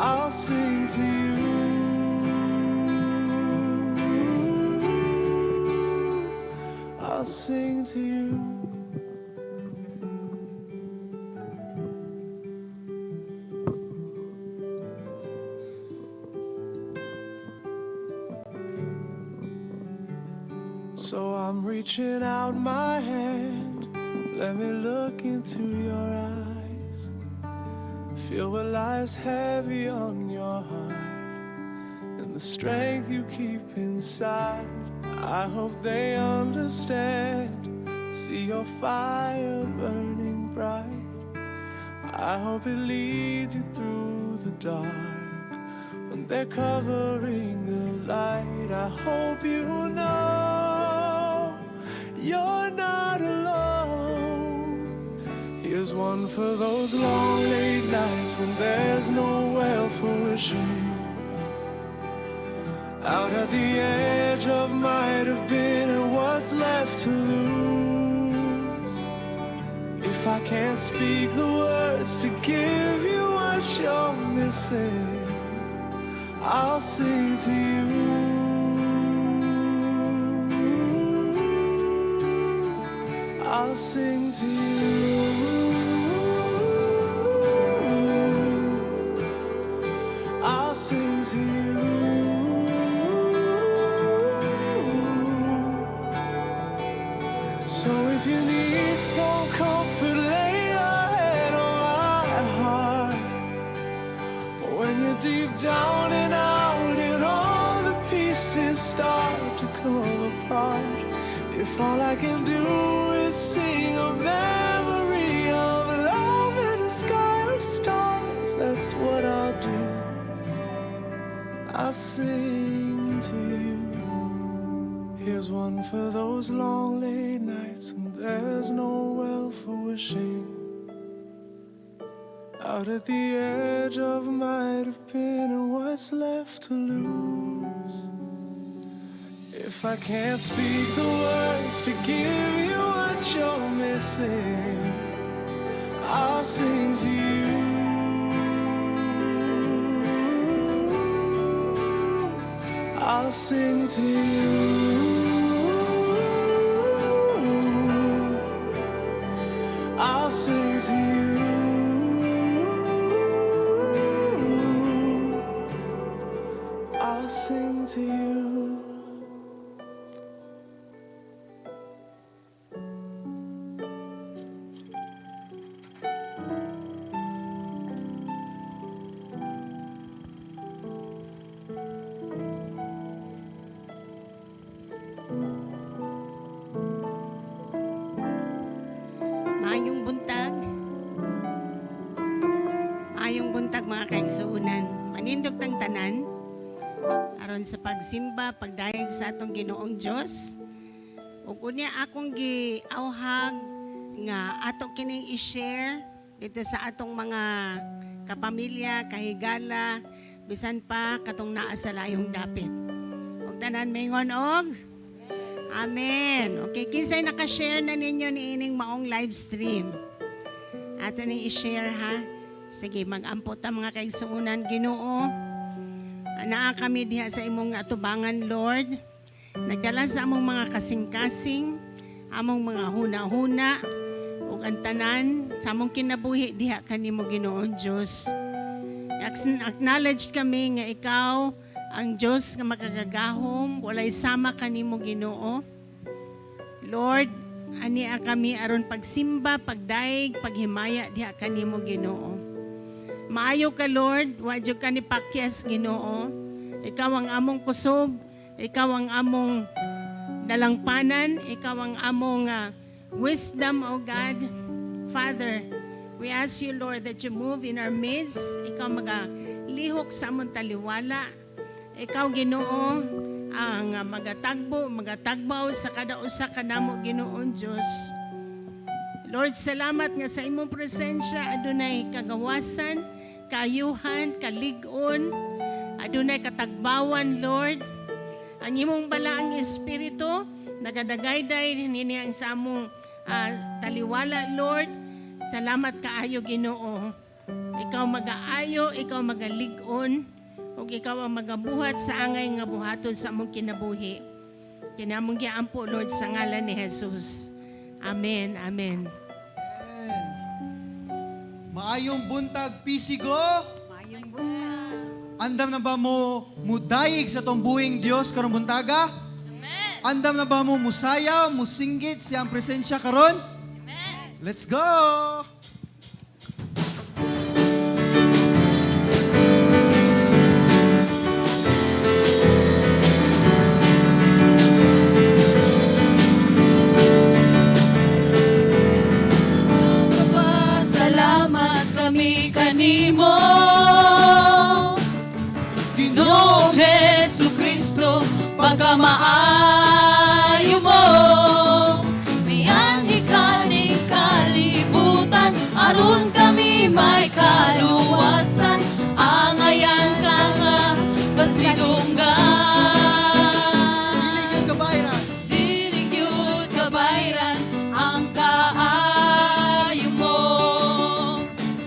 I'll sing to you. I'll sing to you. So I'm reaching out my hand. Let me look into your eyes. Feel what lies heavy on your heart and the strength you keep inside. I hope they understand. See your fire burning bright. I hope it leads you through the dark when they're covering the light. I hope you know you're not alone. Here's one for those long late nights when there's no well for wishing. Out at the edge of might have been and what's left to lose. If I can't speak the words to give you what you're missing, I'll sing to you. I'll sing to you. I'll sing to you. So if you need some comfort, lay your head on my heart. When you're deep down and out and all the pieces start to come apart, if all I can do is sing a memory of love in a sky of stars, that's what I'll do. I'll sing to you. Here's one for those long late nights when there's no well for wishing. Out at the edge of might have been and what's left to lose. If I can't speak the words to give you what you're missing, I'll sing to you. I'll sing to you. I'll sing to you. I'll sing to you. Maayong buntag. Maayong buntag, mga kaigsuonan. Manindog tang tanan aron sa pagsimba, pagdayeg sa atong Ginoong Dios. Ug unya akong giawhag nga ato kining i-share dito sa atong mga kapamilya, kahigala, bisan pa katong naa sa layong dapit. Ug tanan maingon og Amen. Okay, kinsay naka-share na ninyo niining maong live stream? Ato ning i-share ha. Sige, mag-ampo ta, mga kaigsuonan. Ginoo, naa kami diha sa imong atubangan, Lord. Nagdala sa among mga kasing-kasing, among mga huna-huna, ug ang tanan sa among kinabuhi diha kanimo, Ginoong Dios. Acknowledge kami nga ikaw ang Dios nga makagagahom, walay sama kanimo, Ginoo. Lord, ania kami aron pagsimba, pagdayeg, paghimaya diha kanimo, Ginoo. Maayo ka, Lord, wa jud ka ni pakyas, Ginoo. Ikaw ang among kusog, ikaw ang among dalangpanan, ikaw ang among wisdom, O God. Father, we ask you, Lord, that you move in our midst. Ikaw magalihok sa among taliwala. Ikaw, Ginoo, ang magatagbo, magatagbaw sa kada usa kanamo, Ginoong Diyos. Lord, salamat nga sa imong presensya adunay kagawasan, kaayuhan, kalig-on, adunay katagbawan, Lord. Ang imong balaang espiritu nagadagayday nini ang sa among taliwala, Lord. Salamat kaayo, Ginoo. Ikaw magaayo, ikaw magalig-on, ug ikaw ang magabuhat sa angay nga buhaton sa among kinabuhi. Kini among giampo, Lord, sa ngalan ni Jesus. Amen. Amen. Amen. Maayong buntag, Pisigo! Maayong buntag. Andam na ba mo mudayig sa atong buhing Dios karong buntaga? Amen. Andam na ba mo musayaw, musinggit siyang presensya karon? Amen. Let's go! Salamat kami kanimo, Ginoong Hesu Kristo, pagkamaayo mo. Mianhi ka ning kalibutan, aron kami may kaluwasan. Angayan ka nga pasidunggan. Dili gyud kabayran. Dili gyud kabayran ang kaayo mo.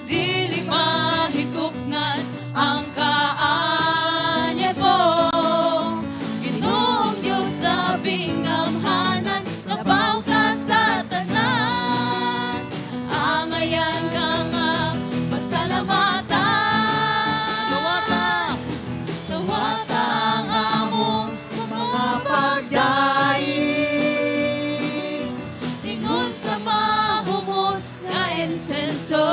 Dili mahitupngan ang kaanyag mo. Ginoong Diyos, labing gamhanan, labaw ka sa tanan. Angayan ka nga pasalamatan. Dawata! Dawata ang among mga Pagdaig! ingon sa mahumot nga insenso.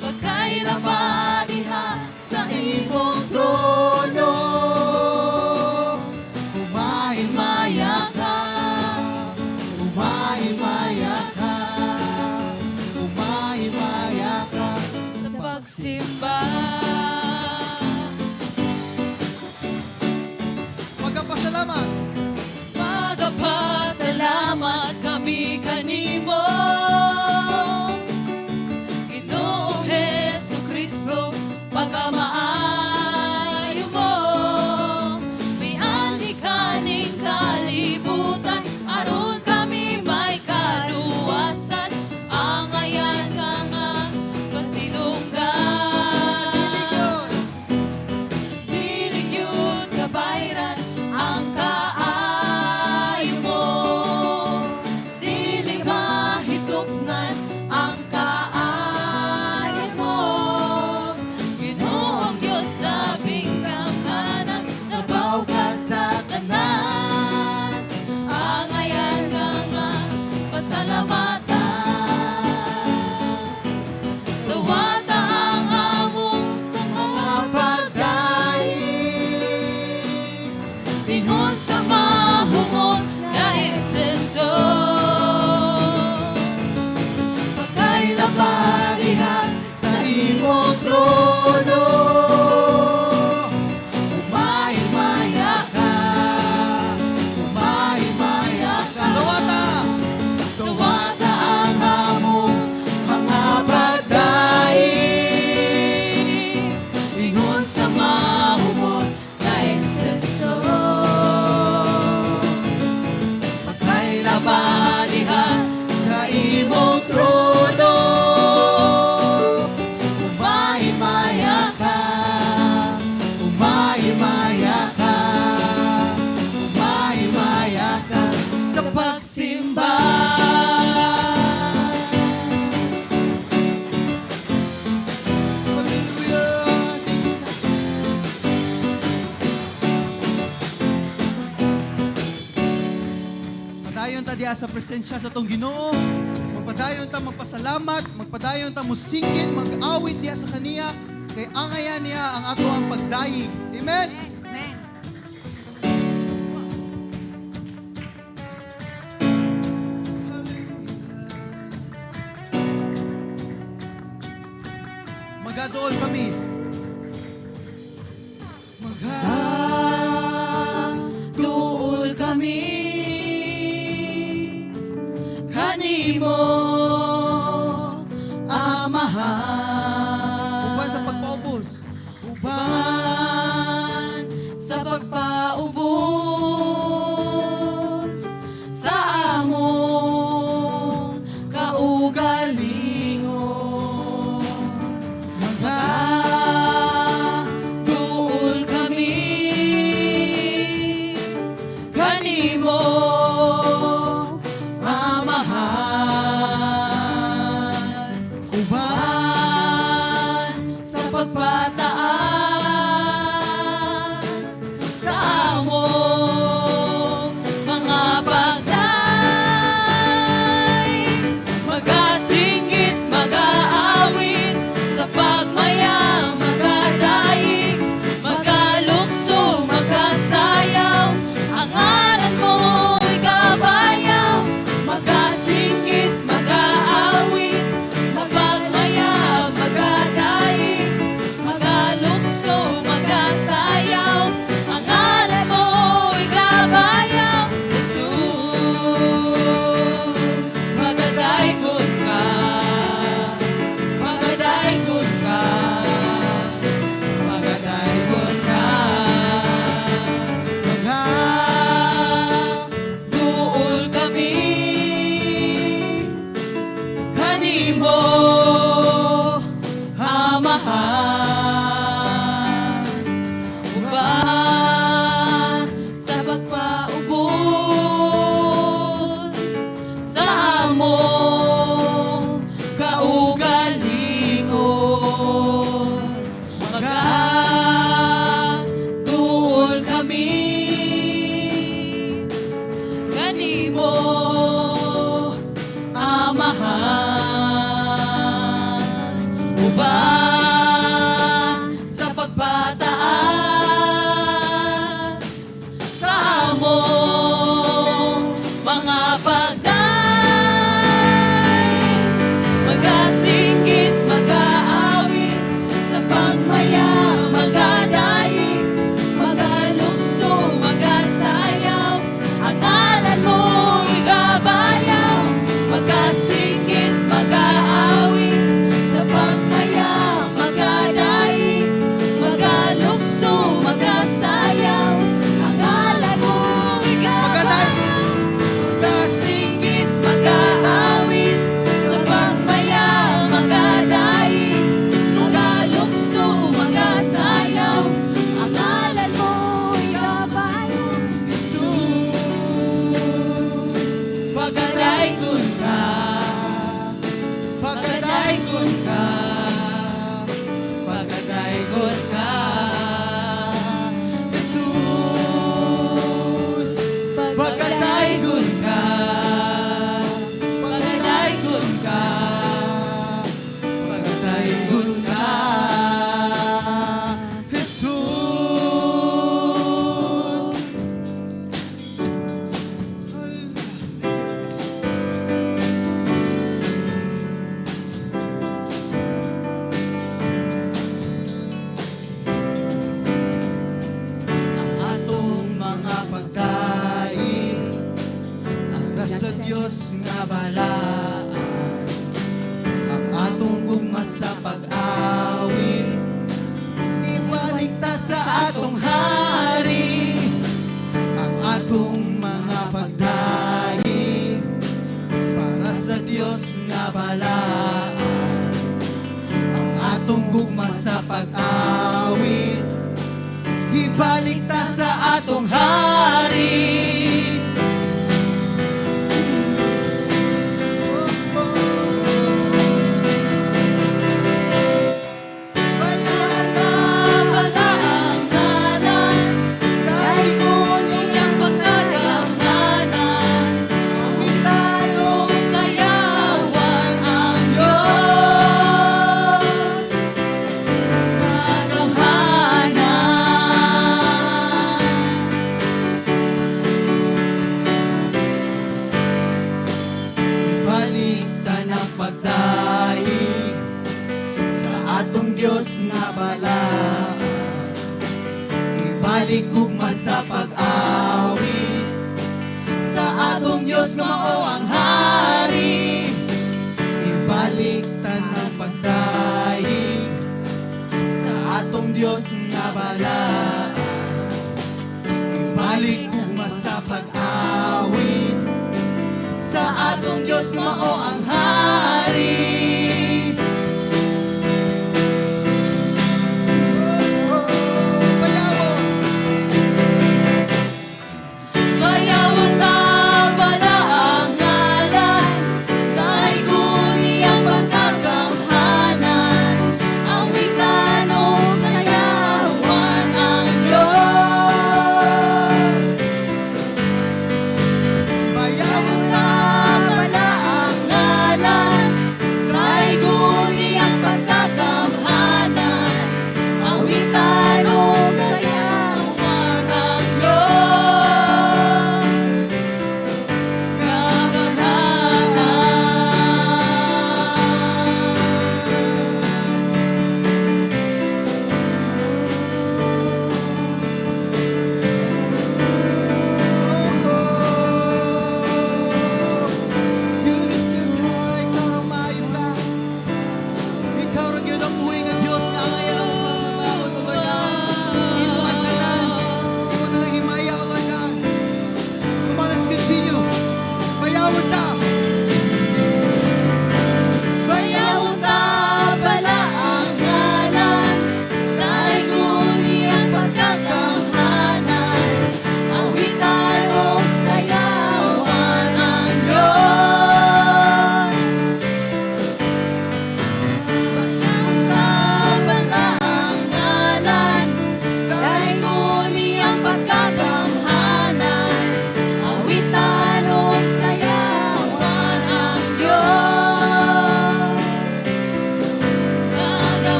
Pagkaila diha sa imong Trono, humahimaya ka, humahimaya ka, humahimaya ka sa pagsimba. Magpasalamat! Magapasalamat kami kanimo, Ginoong Hesu Kristo, pagkamaayo mo. Mianhi ka ning kalibutan, aron kami may kaluwasan. Angayan ka nga pasidunggan. Dili gyud! Dili gyud kabayran ang kaayo mo. Dili mahitupngan ang kaayo mo. Ginoong Diyos, labing gamhanan, labaw ka sa tanan. Angayan ka nga pasalamatan. Dawata ang among mga Pagdaig! ingon sa mahumot nga insenso. Pagkaila diha sa imong trono, humahimaya ka, humahimaya ka. Dawata! Dawata ang among mga pagdaig. Ingon sa mahumot nga insenso. Pagkaila diha sa imong trono, humahimaya ka, humahimaya ka, humahimaya ka Sa pagsimba. Hallelujah! Padayon ta diha sa presensya sa atong Ginoo. Magpadayon ta magpasalamat, magpadayon ta musinggit, mag-awit diha sa kaniya kay angayan niya ang ato ang pagdayig. Amen. Amen. Magadool kami. Tuol kami kanimo, Amahan. Uban sa pagpaubos. Uban Uban sa pagpaubos sa among kaugalingon. Uban sa pagpataas sa among mga pagdaig. Magasinggit, mag-aawit, sa pagmaya, magadaig, magalukso, magasayaw, ang ngalan mo igabayaw. Magasinggit, mag-aawit, sa pagmaya, magadaig, magalukso, magasayaw, ang ngalan mo Magadaig. igabayaw. Magasinggit, mag-aawit, sa pagmaya, magadaig, magalukso, magasayaw, ang ngalan mo igabayaw. Jesus, Pagadaygon ka, pagadaygon pagadaygon ka, pagadaygon ka. Jesus, Pagadaygon ka, pagadaygon ka, pagadaygon ka. Jesus. Ang atong mga pagdaig para sa Dios nga balaan, ang atong gugma sa pag-awit, ibalik ta sa atong hari. Ang atong mga pagdaig para sa Dios nga balaan, ang atong gugma sa pag-awit, ibalik ta sa atong hari. Balaan ang ngalan, Daygon iyang pagkagamhanan, awitan o sayawan ang Diyos. Kagamhanan. Ibalik tanang pagdaig sa atong Dios nga balaan. Ibalik gugma sa pag-awit sa atong Dios nga mao ang hari. Ibalik tanang pagdaig sa atong Dios nga balaan. Ibalik gugma sa pag-awit sa atong Diyos nga mao ang hari. Bayawon. Bayawon ta balaang ngalan, daygon iyang pagkagamhanan, awitan o sayawan ang Diyos. Bayawon Ta balaang ngalan,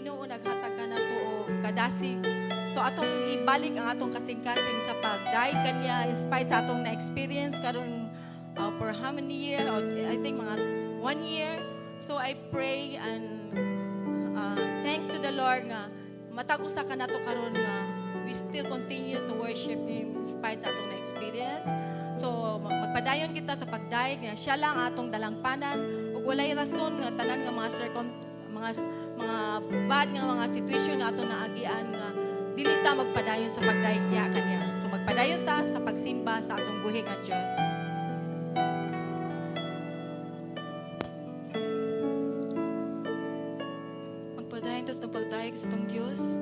Ginoo naghatag ka nato og kadasig. So atong ibalik ang atong kasing-kasing sa pagdayeg kaniya in spite sa atong na-experience karon for how many year or I think mga one year. So I pray and thank to the Lord nga matag usa ka nato karon nga we still continue to worship Him in spite sa atong na-experience. So magpadayon kita sa pagdayeg nga siya lang atong dalangpanan ug walay rason nga tanan nga mga circum mga bad nga mga situation nga atong naagian nga dili ta magpadayon sa pagdayeg diha kaniya. So magpadayon ta sa pagsimba sa atong buhi nga Dios. Magpadayon tas ng pagdayeg sa atong Dios.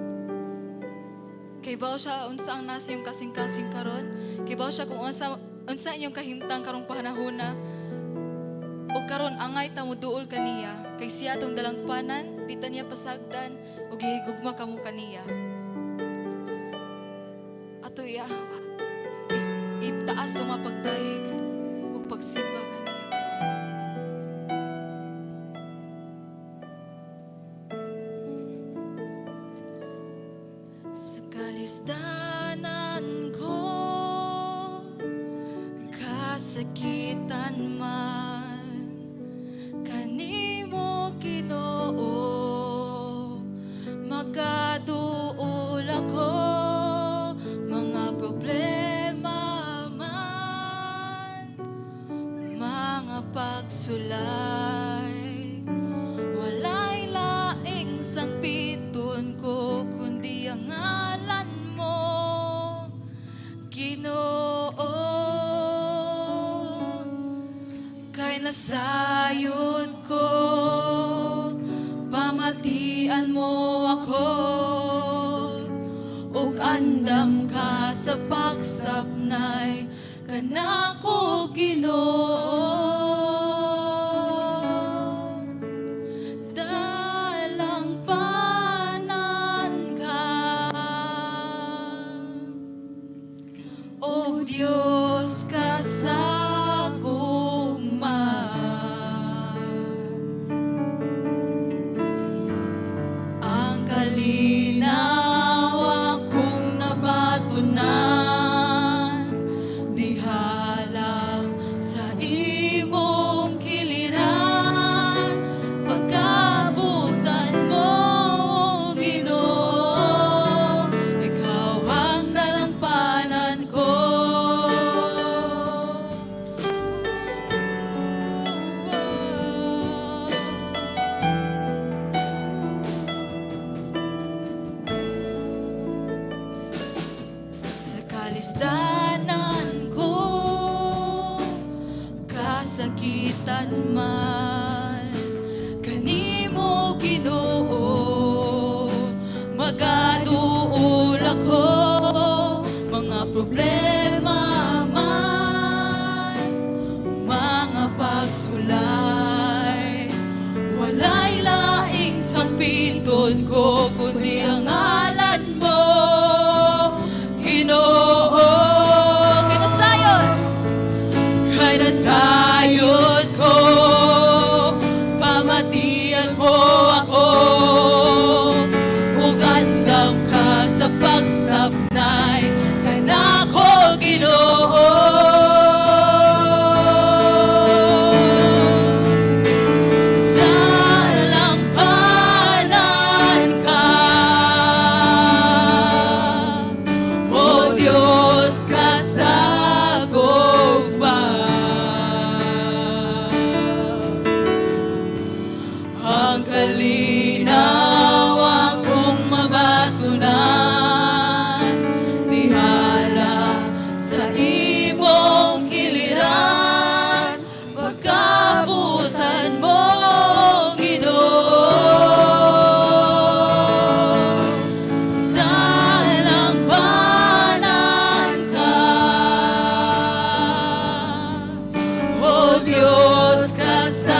Kay baw siya unsa ang nasa iyong kasing-kasing karon. Kay baw siya kung unsa unsa inyong kahimtang karong panahona. O karon angay ta mo duol kaniya. Kay siya atong dalangpanan, di ta niya pasagdan ug gihigugma kamo kaniya. Ato iya is itaas tong mga pagdayeg ug pagsimba kaniya karon. Sa kalisdanan ko, kasakitan man, kanimo Ginoo, makaduol ako, mga problema man, mga pagsulay, walay laing sangpiton ko kundi ang ngalan mo, Ginoo. Kay nasayod ko, pamatian mo ako, ug andam ka sa pagsapnay kanako, Ginoo. Dalangpanan ka, O Diyos kasagugma. Ang kalinaw akong nabatunan, diha lang sa imong kiliran. Pagkabutan mo, Ginoo, ikaw ang dalampanan ko. Sa kalisdanan ko, kasakitan man, kanimo Ginoo, magaduol ako, mga problema man, mga pagsulay, walay laing sampiton ko kundi ang ngalan mo, Ginoo. Kay nasayod, kay nasayod ko, pamatian mo ako, ug andam ka sa pagsapnay kanako, Ginoo. Dalampanan ka, O Diyos kasagugma. Ang kalinaw akong mabatunan, diha sa imong kiliran. Pagkabutan mo, Ginoo, dalampanan ka, O Diyos kasagugma.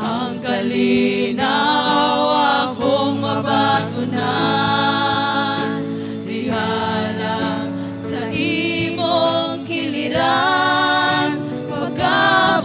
Ang kalinaw akong mabatunan, diha lang sa imong kiliran. Pagka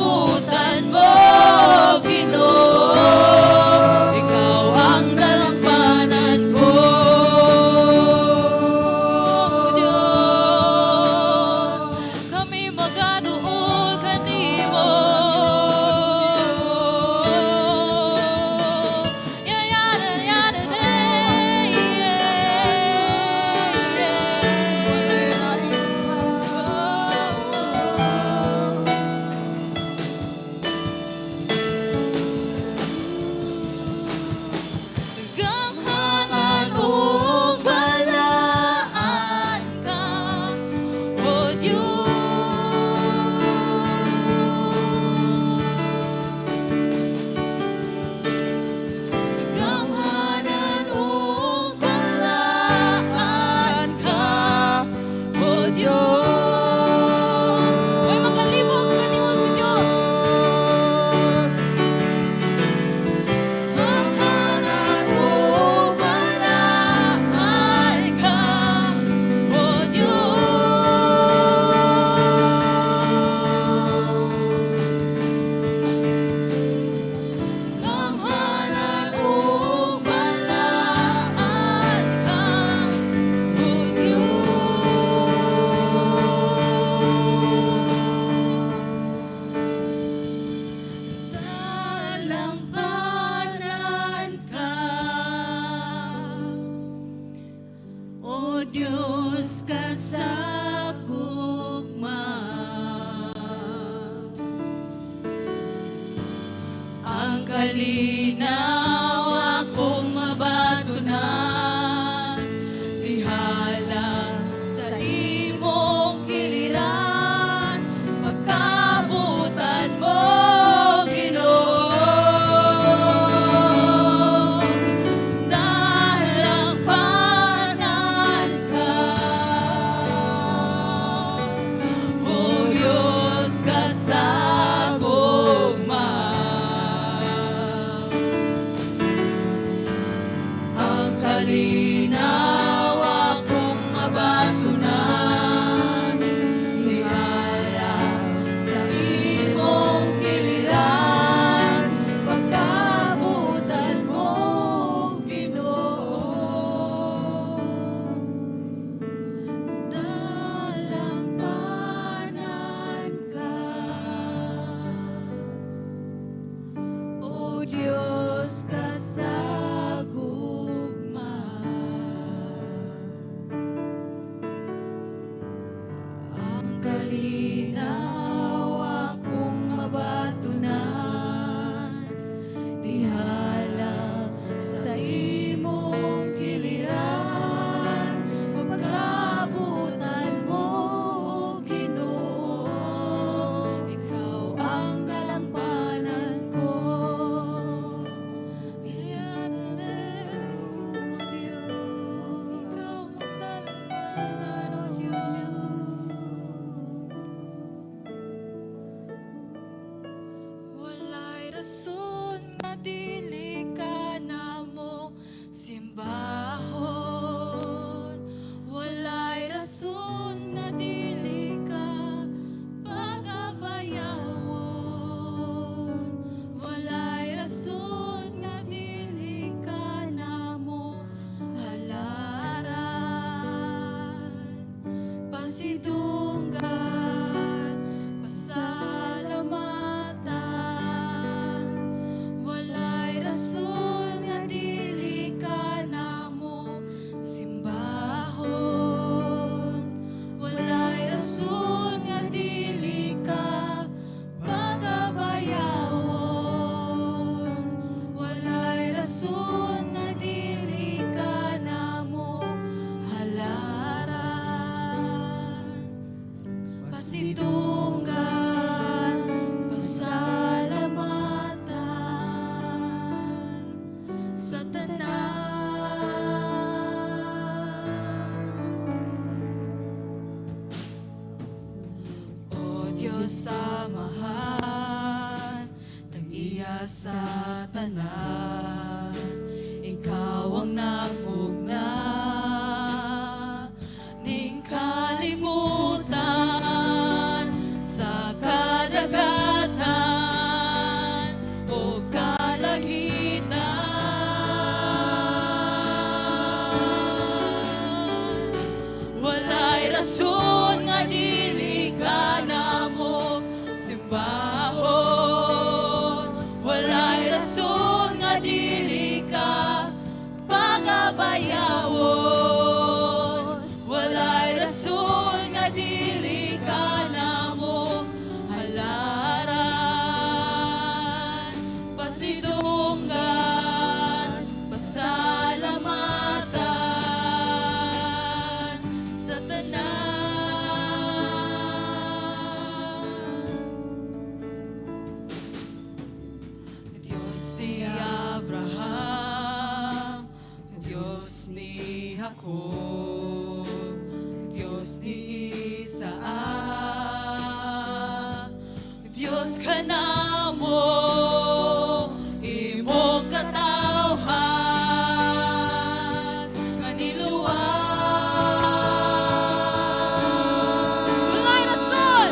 Kalinaw akong mabatunan, diha lang sa imong kiliran, pagkabutan mo, Ginoo. Dalampanan ka, O Diyos ka sa gugma. Ang kalinaw akong mabatunan, diha lang sa imong kiliran, pagkabutan mo, Ginoo. Dalampanan ka, O Diyos ka sa gugma. Ang kalinaw akong mabatunan, diha lang sa imong kiliran, pagkabutan mo, Ginoo. Ikaw ang dalampanan ko. Ikaw ang dalampanan, O Diyos. Walay rason nga dili ka namo simbahon. Walay rason nga dili ka pagabayawon. Walay rason nga dili ka namo halaran, pasidunggan, pasalamatan. Walay rason nga dili ka namo simbahon. Walay rason nga dili ka pagabayawon. Walay rason nga dili ka namo halaran, pasidunggan, pasalamatan sa tanan. O Diyos Amahan, tag-iya sa tanan, ikaw ang nagmugna ning kalibutan sa kadagatan o kalangitan. Walay rason nga dili ka namo simbahon. Walay rason nga dili ka pagabayawon. Walay rason nga dili ka namo halaran, pasidunggan, pasalamatan sa tanan. Diyos ni Abraham, Diyos ni Jacob, Diyos ni Isaac, Diyos ka namo, imong katawhan, nga niluwas. Walay rason!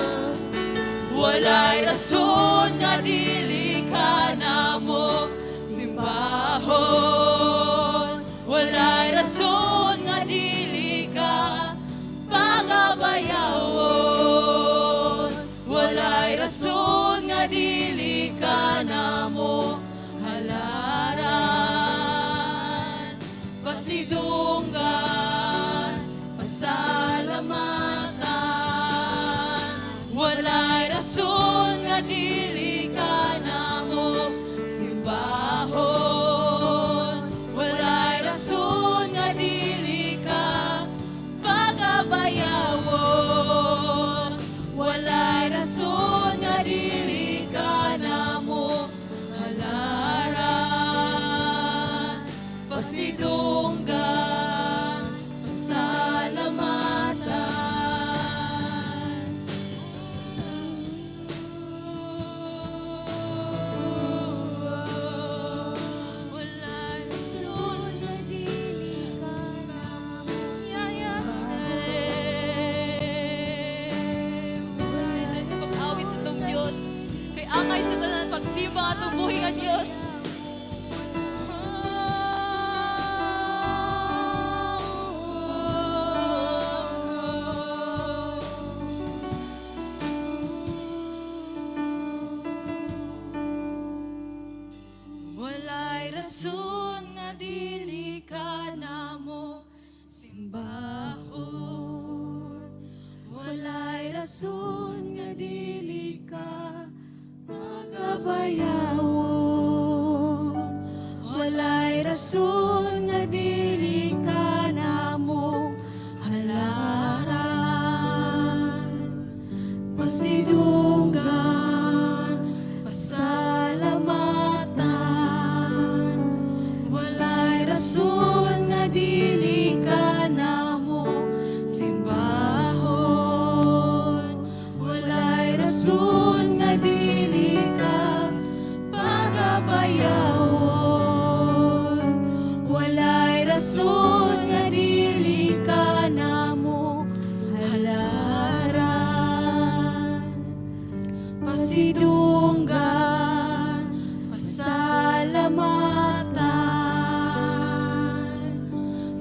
Walay rason nga dili ka namo simbahon. Walay rason nga dili ka pagabayawon. Walay rason nga dili ka namo halaran, pasidunggan, pasalamatan. Walay rason nga dili ka namo simbahon. Angay sa tanan pagsimba ang atong buhi nga Dios. Walay rason nga dili ka namo simbahon. Walay rason nga dili ka pagabayawon. Walay rason nga dili ka namo halaran. Pasidunggan, pasalamatan. Walay rason nga dili ka namo simbahon. Walay rason nga dili ka pagabayawon. Walay rason nga dili ka namo halaran. Pasidunggan, pasalamatan.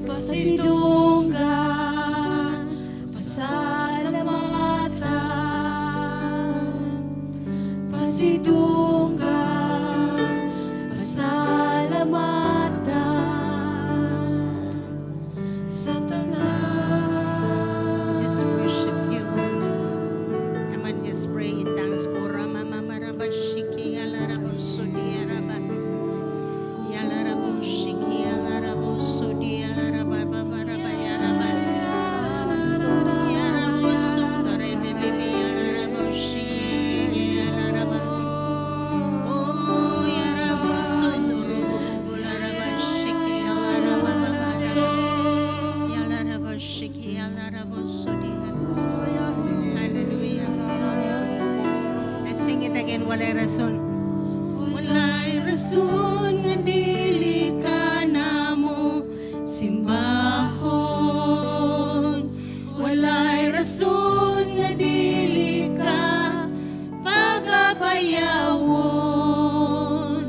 Pasidunggan, pasalamatan. Pasidunggan, pasalamatan sa tanan. Just worship you. I'm gonna just pray in tongues. Kora mama maraba shiki alarabo sodi araba. Yalarabo shiki alarabo sodi alaraba babaraba yaraba. Yarabo sundare bebe alarabo shiki alaraba. Oh, yarabo sundoro bularaba shiki alaraba babaraba. Yalarabo shiki alarabo sodi. Hallelujah. Let's sing it again. Walay rason. Walay rason nga dili ka namo simbahon. Walay rason nga dili ka pagabayawon.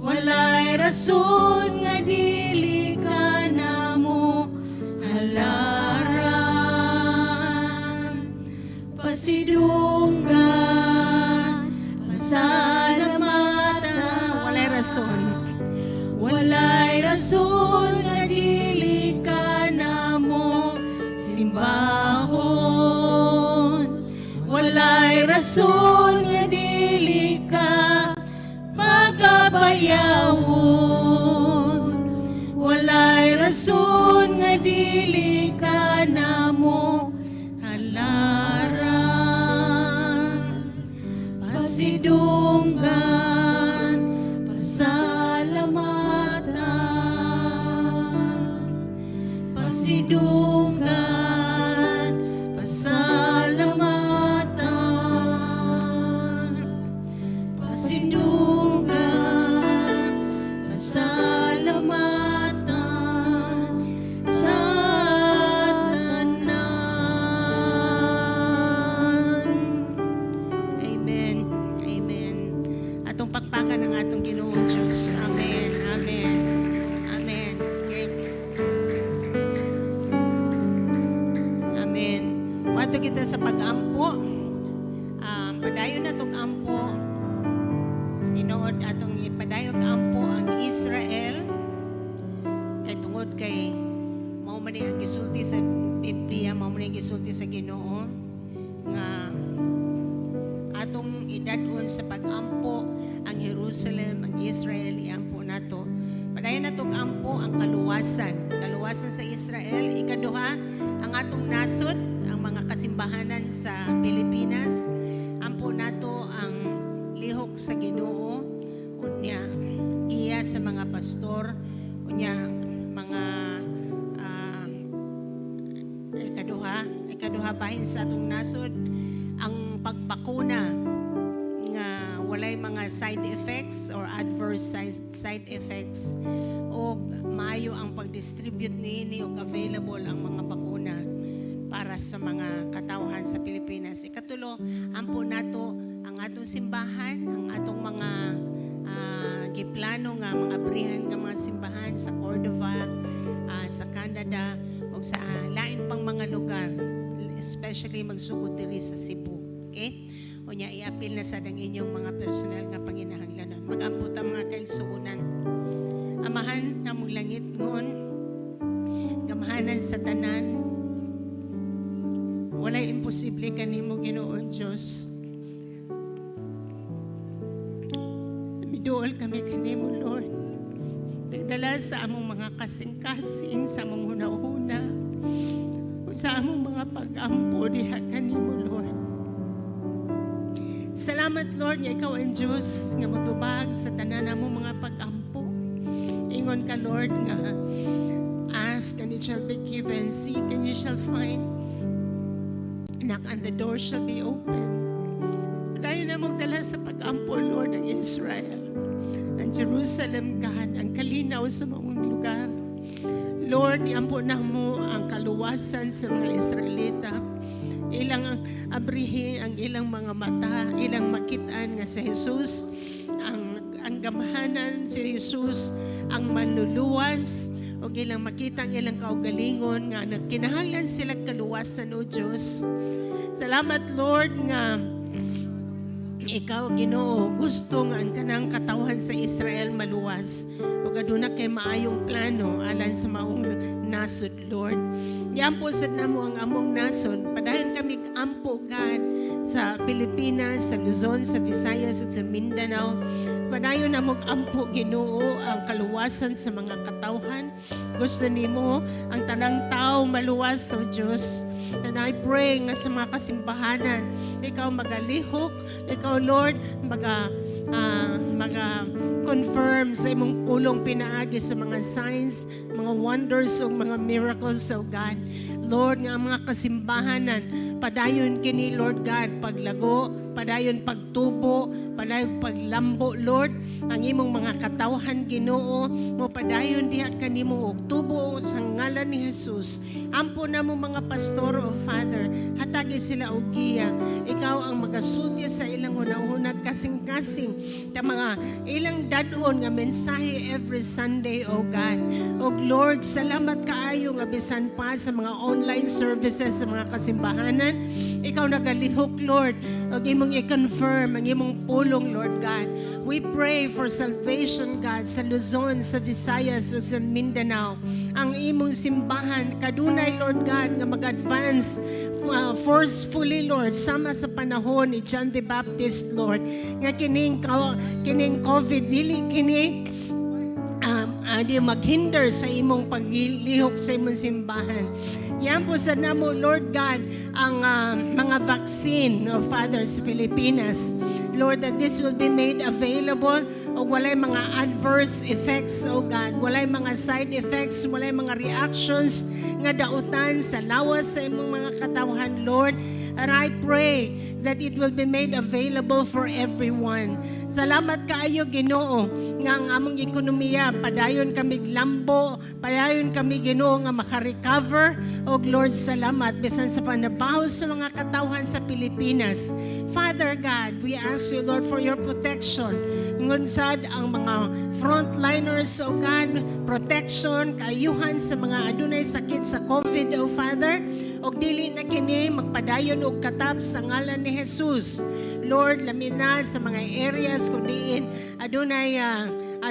Walay rason nga dili ka namo halaran. Pasidunggan, pasalamatan. Walay rason. Walay rason nga dili ka namo simbahon. Walay rason nga dili ka pagabayawon. Walay rason nga dili ka namo halaran. Pasidunggan, pasalamatan. Pasidunggan, pasalamatan. Pasidunggan, pasalamatan sa tanan. Amen. Amen. Atong pakpakan ang atong Ginoong Diyos. Amen. Amen. Amen. Okay. Amen. Moadto kita sa pag-ampo. Padayon na tong ampo. Tinuod atong ipadayong ampo ang Israel. Kay tungod kay mao man ni ang gisulti sa Biblia, mao man ni ang gisulti sa Ginoo nga atong idad-on sa pag-ampo ang Jerusalem, ang Israel, iampo nato. Padayon natong ampo ang kaluwasan. Kaluwasan sa Israel. Ikaduha, ang atong nasod, ang mga kasimbahanan sa Pilipinas. Ampo nato ang lihok sa Ginoo, unya giya sa mga pastor, unya mga ikaduha bahin sa atong nasod ang pagbakuna nga walay mga side effects or adverse side effects og maayo ang pag-distribute niini og available ang mga bakuna para sa mga katawhan sa Pilipinas. Ikatulo, ampo nato ang Ang atong simbahan, ang atong mga giplano nga mga abrihan nga mga simbahan sa Cordova, sa Canada ug sa lain pang mga lugar, especially magsugod diri sa Cebu. Okay? Unya iapil na sad ang inyong mga personal nga panginahanglanon. Mag-ampo ta, mga kaigsuonan. Amahan namong langitnon, gamhanan sa tanan, walay imposible kanimo, Ginoong Dios. Miduol kami kanimo, Lord. Nagdala sa among mga kasing-kasing, sa among hunahuna, ug sa among mga pag-ampo diha kanimo, Lord. Salamat, Lord, nga ikaw ang Diyos nga motubag sa tanan namong mga pag-ampo. Ingon ka, Lord, nga ask and it shall be given, seek and you shall find, knock and the door shall be open. Dahil na magdala sa pag-ampo, Lord, ang Israel. Ang Jerusalem, God, ang kalinaw sa mga lugar. Lord, iampo namo ang kaluwasan sa mga Israelita. Ilang ang abrihi ang ilang mga mata, ilang makitaan nga si Jesus ang gamhanan, si Jesus ang manluluwas, o ilang makita ang ilang kaugalingon nga nagkinahanglan sila kaluwasan, O Diyos. Salamat, Lord, nga ikaw, Ginoo, gusto nga ang kanang katawhan sa Israel maluwas. Ug aduna kay maayong plano alang sa maong nasod, Lord. Giampo sad namo ang among nasod. Padayon kami ampo, God, sa Pilipinas, sa Luzon, sa Visayas ug sa Mindanao. Padayon namong ampo, Ginoo, ang kaluwasan sa mga katawhan. Gusto nimo ang tanang tao maluwas, O Diyos. And I pray nga sa mga kasimbahanan, ikaw magalihok, ikaw, Lord, maga confirm sa imong pulong pinaagi sa mga signs, mga wonders ug mga miracles, O God. Lord, nga ang mga kasimbahanan, padayon kini, Lord God, paglago, padayon pagtubo, padayon paglambo, Lord, ang imong mga katawhan, Ginoo, mo padayon diha kanimo og tubo sa ngalan ni Jesus. Ampo namo mga pastor, O Father, hatagi sila og giya. Ikaw ang magasulti sa ilang hunahuna, kasing-kasing, ta mga ilang dadon nga mensahe every Sunday, O God. O Lord, salamat kaayo nga bisan pa sa mga online services sa mga kasimbahanan, ikaw nagalihok, Lord, ug imong i-confirm ang imong pulong, Lord God. We pray for salvation, God, sa Luzon, sa Visayas, ug sa Mindanao. Ang imong simbahan, kadunay, Lord God, nga mag-advance forcefully, Lord, sama sa panahon ni John the Baptist, Lord, nga kining COVID, dili kini di maghinder sa imong paglihok sa imong simbahan. Giampo sa namo, Lord God, ang mga vaccine, oh Father, sa Pilipinas. Lord, that this will be made available o walay mga adverse effects, oh God. Walay mga side effects, walay mga reactions nga dautan sa lawas sa imong mga katawhan, Lord. And I pray that it will be made available for everyone. Salamat kaayo, Ginoo, nga ang among ekonomiya padayon kami lambo, padayon kami, Ginoo, nga makarecover. Og Lord, salamat bisan sa panabaho sa mga katawhan sa Pilipinas. Father God, we ask you, Lord, for your protection. Ingon sad ang mga frontliners, O God, protection, kaayuhan sa mga adunay sakit sa COVID, O Father. Og dili na kini magpadayon og katap sa ngalan ni Jesus. Lord, labi na sa mga areas kung diin adunay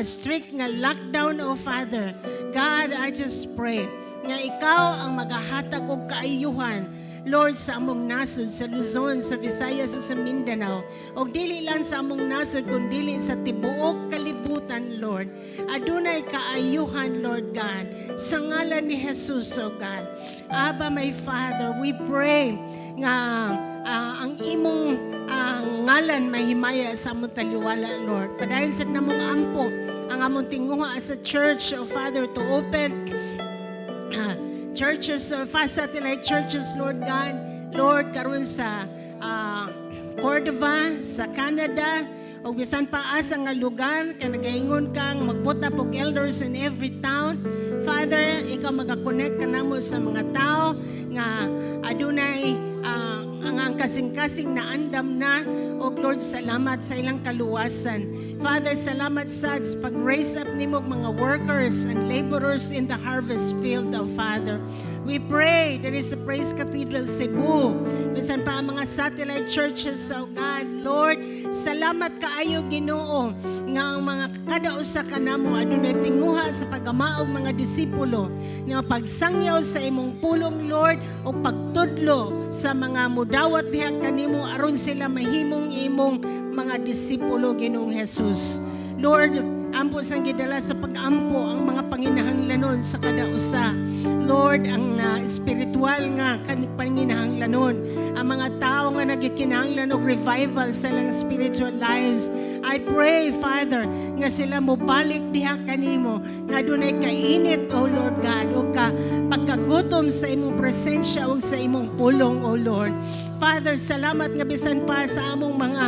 strict nga lockdown, O Father. God, I just pray nga ikaw ang magahatag og kaayuhan, Lord, sa among nasod, sa Luzon, sa Visayas ug sa Mindanao. Og dili lang sa among nasod, kundi sa tibuok kalibutan, Lord. Adunay kaayuhan, Lord God. Sa ngalan ni Jesus, O God. Abba, my Father, we pray nga ang imong ngalan mahimaya sa among taliwala, Lord. Padayon sa namong ampo ang among tinguha as a church, O Father, to open churches, fast satellite churches, Lord God. Lord, karon sa Cordova, sa Canada, o bisan pa asa nga lugar, kay nagaingon kang mag-put up og elders in every town. Father, ikaw magakonect ka namo sa mga tao nga adunay Ang kasing-kasing na andam na. O Lord, salamat sa ilang kaluwasan. Father, salamat sa pag-raise up nimo og mga workers and laborers in the harvest field, O Father. We pray there is a Praise Cathedral Cebu. Bisan pa ang mga satellite churches, O God. Lord, salamat kaayo, Ginoo, nga ang mga kada usa ka namo adunay tinguha sa pagamaog mga disipulo nga pagsangyaw sa imong pulong, Lord, o pagtudlo sa mga mudawat diha kanimo aron sila mahimong imong mga disipulo, Ginoong Jesus. Lord, ampo sang gidala sa pag-ampo ang mga panginahanglanon sa kada usa. Lord, ang spiritual nga panginahanglanon, ang mga tao nga nagikinahanglan og revival sa ilang spiritual lives. I pray, Father, nga sila mobalik diha kanimo, nga dunay kainit, O Lord God, o ka pagkagutom sa imong presensya o sa imong pulong, O Lord. Father, salamat nga bisan pa sa among mga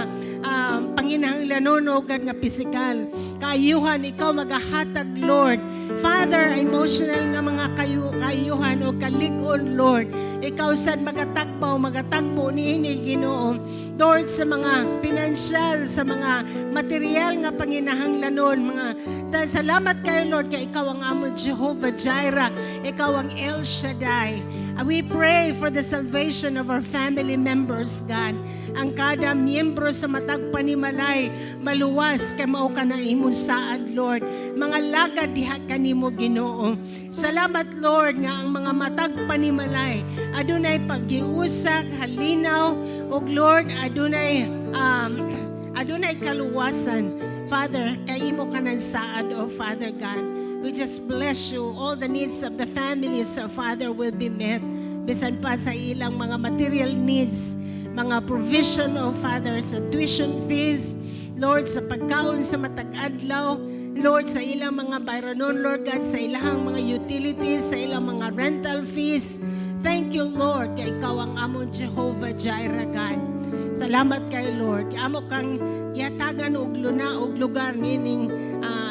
panginahanglanon, O God, nga pisikal. Kaayuhan, ikaw magahatag, Lord. Father, emotional nga mga kaayuhan o kalig-on, Lord. Ikaw sad magatagbaw, magatagbo niini, Ginoo. Lord, sa mga pinansyal, sa mga material nga panginahanglanon, mga salamat kayo, Lord, kay ikaw ang among Jehovah Jireh, ikaw ang El Shaddai. We pray for the salvation of our family members, God. Ang kada miyembro sa matag panimalay, maluwas kay mao ka na imong saad, Lord. Mga lagad diha kanimo, Ginoo. Salamat, Lord, nga ang mga matag panimalay adunay paggiusak, halinaw, ug Lord, adunay kaluwasan. Father, kay imo ka ng saad, O Father God. We just bless you. All the needs of the families, O Father, will be met. Bisan pa sa ilang mga material needs, mga provision, O Father, sa tuition fees, Lord, sa pagkaon sa matag adlaw, Lord, sa ilang mga bayranon, Lord God, sa ilang mga utilities, sa ilang mga rental fees. Thank you, Lord, kay ikaw ang among Jehovah Jireh, God. Salamat kay Lord. Amo kang gihatagan og luna og lugar nining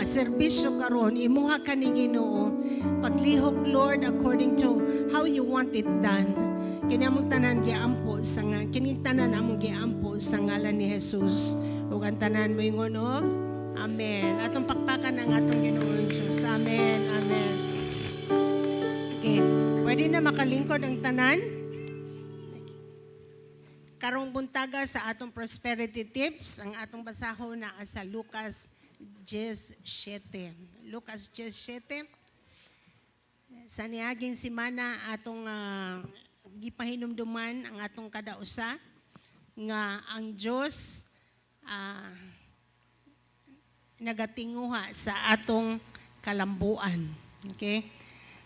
serbisyo karon. Imuha ka ni, Ginoo. Paglihok, Lord, according to how you want it done. Kini among tanan giampo sa nga kini tanan among giampo sa ngalan ni Jesus. Ug ang tanan moingon og Amen. Atong pakpakan ang atong Ginoong Diyos. Amen. Amen. Okay. Pwede na makalingkod ang tanan. Karong buntaga sa atong prosperity tips, ang atong basahon na sa Lucas 17. Lucas 17. Sa niaging simana atong gipahinumduman ang atong kada usa nga ang Dios nagatinguha sa atong kalambuan. Okay?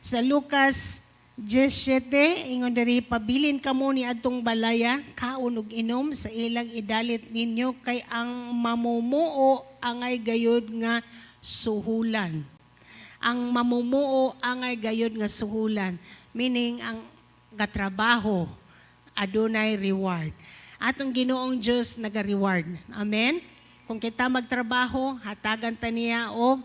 Sa Lucas 17, ingon diri, "Pabilin kamo ni adtong balaya, kaon ug inom sa ilang idalit ninyo, kay ang mamumuo angay gayud nga suhulan." Ang mamumuo angay gayud nga suhulan, meaning ang gatrabaho adunay reward. Atong Ginoong Dios naga-reward. Amen. Kung kita magtrabaho, hatagan ta niya og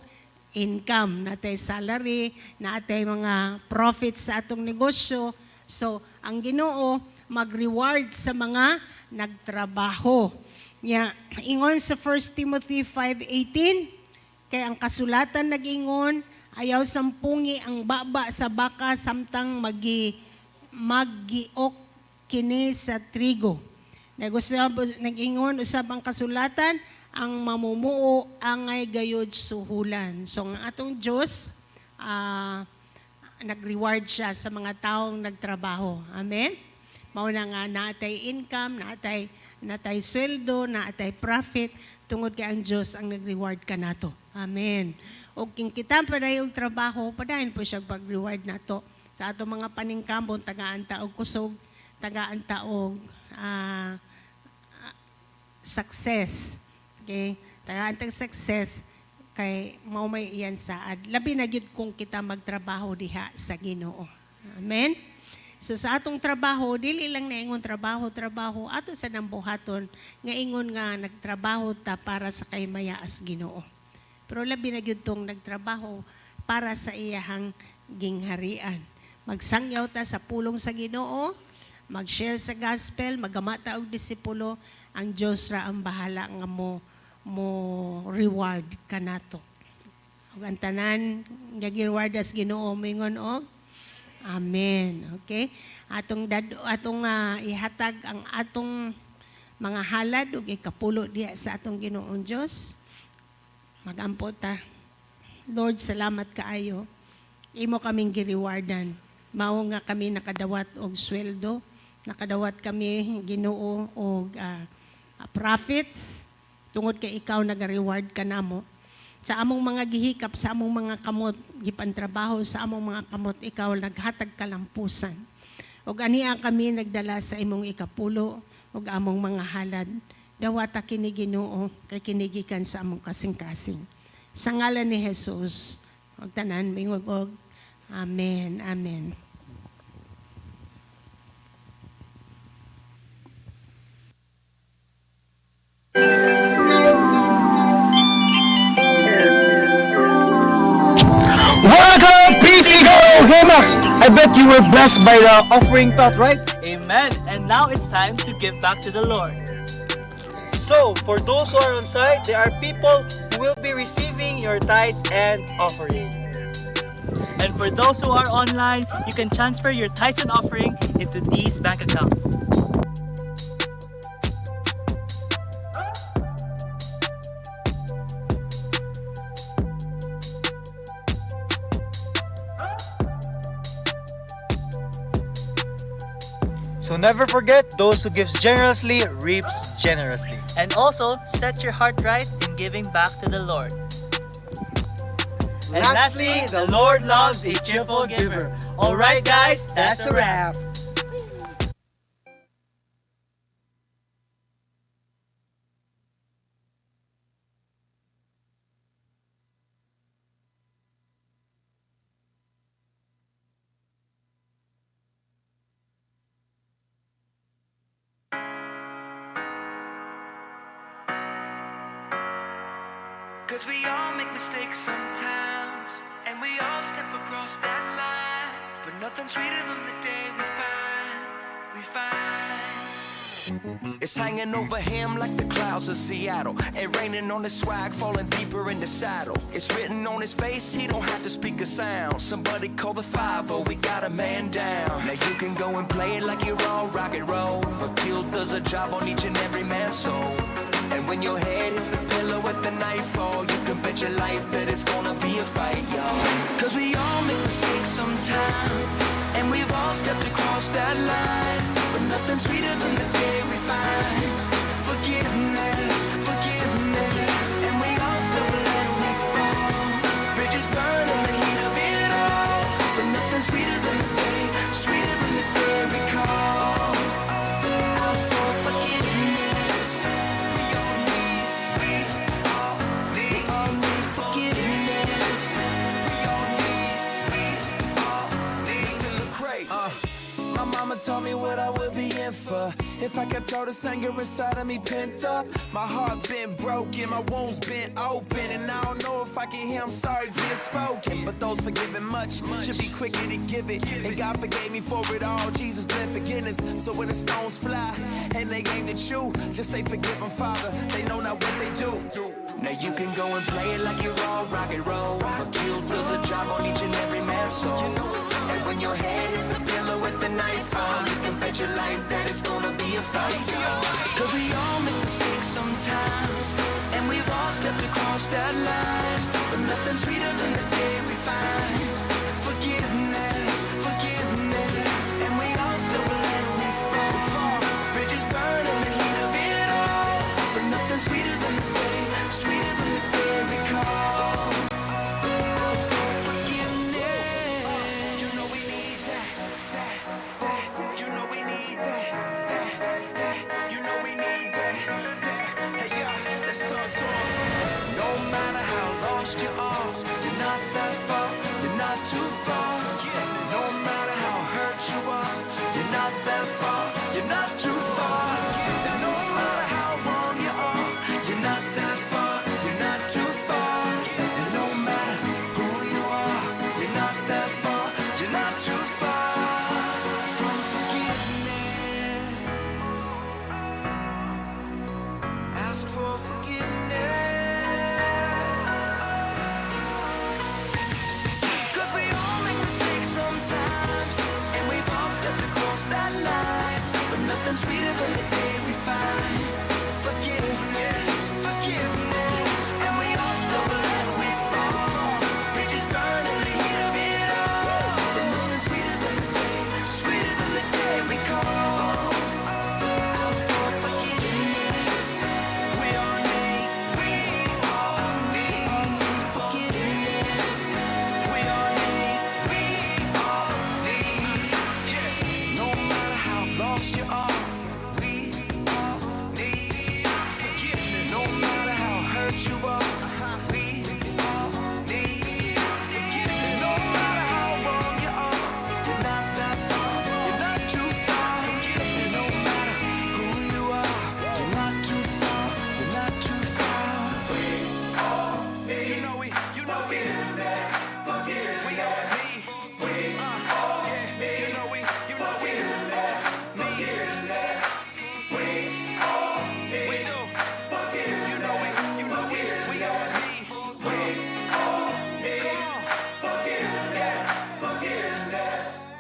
income, natay salary, natay mga profits sa atong negosyo. So, ang Ginoo mag-reward sa mga nagtrabaho. Nya, ingon sa 1 Timothy 5:18, "Kay ang kasulatan nag-ingon, ayaw sampungi ang baba sa baka samtang magiok kini sa trigo." Nag-usab, nag-ingon usab ang kasulatan, ang mamumuo angay gayod suhulan. So ang atong Diyos, nag-reward siya sa mga taong nagtrabaho. Amen? Mao na nga naatay income, natay sweldo, naatay profit tungod kay ang Diyos ang nag-reward kanato. Amen. O kung kita padayon og trabaho, padayon po siya pag-reward nato. Sa atong mga paningkamon, tagaan ta og kusog, tagaan ta og success. Okay? Tagaan tag success kay mao may iyan saad. Labi na gyud kung kita magtrabaho diha sa Ginoo. Amen. So sa atong trabaho, dili lang na ingon trabaho, trabaho, ato sa nang buhaton nga ingon nga nagtrabaho ta para sa kay mayaas Ginoo. Pero labi na gyud tong nagtrabaho para sa iyahang gingharian. Magsangyaw ta sa pulong sa Ginoo, Mag-share sa gospel, magama ta og disipulo, ang Dios ra ang bahala nga mo reward kanato. Ug ang tanan nga gi-reward as Ginoo moingon og amen. Okay? Atong ihatag ang atong mga halad ug ikapulo diha sa atong Ginoong Dios. Magampo ta. Lord, salamat kaayo. Imo kaming gi-rewardan. Mao nga kami nakadawat og sweldo, nakadawat kami, Ginoo, og profits tungod kay ikaw naga-reward kanamo. Sa among mga gihikap, sa among mga kamot, gipantrabaho sa among mga kamot, ikaw naghatag kalampusan. Ug ania kami nagdala sa imong ikapulo ug among mga halad. Dawata kini, Ginoo, kay kini gikan sa among kasing-kasing. Sa ngalan ni Jesus, ug tanan moingon og amen. Amen. Welcome, PC Go! Hey Max, I bet you were blessed by the offering thought, right? Amen. And now it's time to give back to the Lord. So, for those who are on site, there are people who will be receiving your tithes and offering. And for those who are online, you can transfer your tithes and offering into these bank accounts. So never forget, those who gives generously reaps generously. And also, set your heart right in giving back to the Lord. And lastly, the Lord loves a cheerful giver. Alright guys, that's a wrap. 'Cause we all make mistakes sometimes, and we all step across that line. But nothing's sweeter than the day we find. It's hanging over him like the clouds of Seattle. And raining on his swag, falling deeper in the saddle. It's written on his face, he don't have to speak a sound. Somebody call the 5 we got a man down. Now you can go and play it like you're all rock and roll. But guilt does a job on each and every man's soul. And when your head hits the pillow at the nightfall, you can bet your life that it's gonna be a fight, y'all. 'Cause we all make mistakes sometimes. And we've all stepped across that line. But nothing's sweeter than the day we find forgiveness, forgiveness. And we all stumble and we fall. Bridges burn in the heat of it all. But nothing's sweeter than the day, sweeter than the day we call out for forgiveness. We all need, we all need forgiveness. We all need, we all need. Still look crazy. My mama told me what I would be in for if I kept all this anger inside of me pent up. My heart been broken, my wounds been open, and I don't know if I can hear I'm sorry being spoken. But those forgiving much should be quicker to give it. And God forgave me for it all. Jesus bled forgiveness. So when the stones fly and they aim at you, just say forgive them, Father. They know not what they do. Now you can go and play it like you're all rock and roll. But guilt does a job on each and every man's soul. And when your head hits the pillow at the nightfall, you can bet your life that it's gonna be a fight, y'all. 'Cause we all make mistakes sometimes. And we've all stepped across that line. But nothing's sweeter than the day we find forgiveness, forgiveness. And we all stumble and we fall. Bridges burn in the heat of it all. But nothing's sweeter than the day, sweeter than the day we call out for forgiveness. You know we need that, that, that. You know we need that, that, that. You know we need that, that. Hey, yeah, let's talk to 'em. No matter how lost you are, you're not that far, you're not too far. No matter how hurt you are, you're not that far, you're not too far. And no matter how wrong you are, you're not that far, you're not too far. And no matter who you are, you're not that far, you're not too far from forgiveness. Nothing sweeter than the day we find forgiveness, forgiveness. And we all stumble and we fall. Bridges burn in the heat of it all. But nothing sweeter than the day, sweeter than the day we call out for forgiveness. We all need forgiveness. We all need. Yeah. No matter how lost you are, we all need forgiveness. No matter how hurt you are, we all need forgiveness. No matter how wrong you are, you're not that far, you're not too far. Forgiveness. No matter who you are, you're not too far, you're not too far. We all need you know we, forgiveness. We all need, we all need, you know we forgiveness. We all need, we do, you know we, we all need, we all need, come on, forgiveness, forgiveness.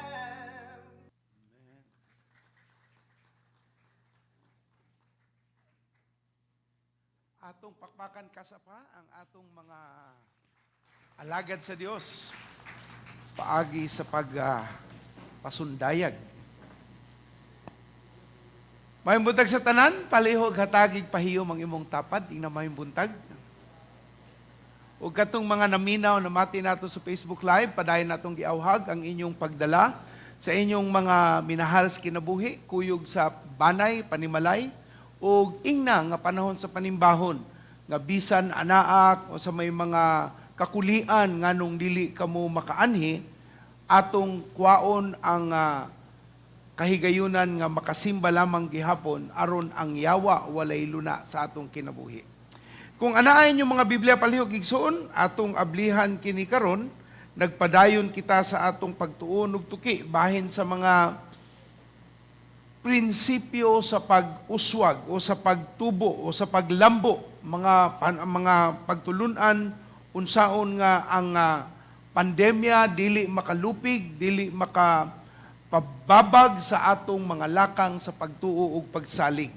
Atong pakpakan kasapa ang atong mga alagad sa Dios paagi sa pag pasundayag. Maayong buntag sa tanan, palihog hatagig pahiyom ang imong tapad, ingna maayong buntag. Ug katong mga naminaw namati nato sa Facebook Live, padayon natong giawhag ang inyong pagdala sa inyong mga minahal sa kinabuhi, kuyog sa banay, panimalay, ug ingna nga panahon sa panimbahon, nga bisan anaak o sa may mga kakulian nganong dili kamo makaanhi, atong kwaon ang kahigayunan nga makasimba lamang gihapon aron ang yawa walay luna sa atong kinabuhi. Kung anaay yung mga Biblia, palihog, igsoon, atong ablihan kini karon. Nagpadayon kita sa atong pagtuon ug tuki bahin sa mga prinsipyo sa pag-uswag o sa pagtubo o sa paglambo, mga pagtulunan unsaon nga ang pandemya dili makalupig, dili maka pababag sa atong mga lakang sa pagtuo ug pagsalig.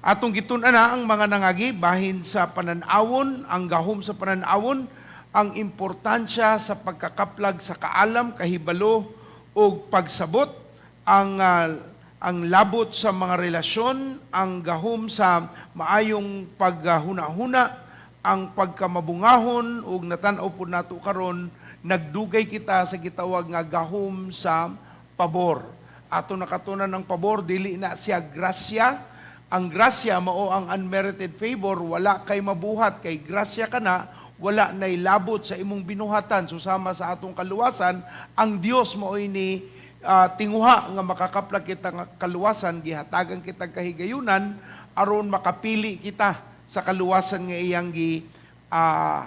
Atong gitun-an na ang mga nangagi bahin sa panan-awon, ang gahom sa panan-awon, ang importansya sa pagkakaplag sa kaalam, kahibalo ug pagsabot, ang labot sa mga relasyon, ang gahom sa maayong paghuna-huna, ang pagkamabungahon, ug natan-aw pud nato karon nagdugay kita sa gitawag nga gahom sa pabor. Ato nakatunan ng pabor, dili na siya grasya. Ang grasya mao ang unmerited favor, wala kay mabuhat, kay grasya ka na, wala nay labot sa imong binuhatan. Susama sa atong kaluwasan, ang Dios mao'y ni tinguha nga makakaplag kita nga kaluwasan, gihatagan kita kahigayunan aron makapili kita sa kaluwasan nga iyang gi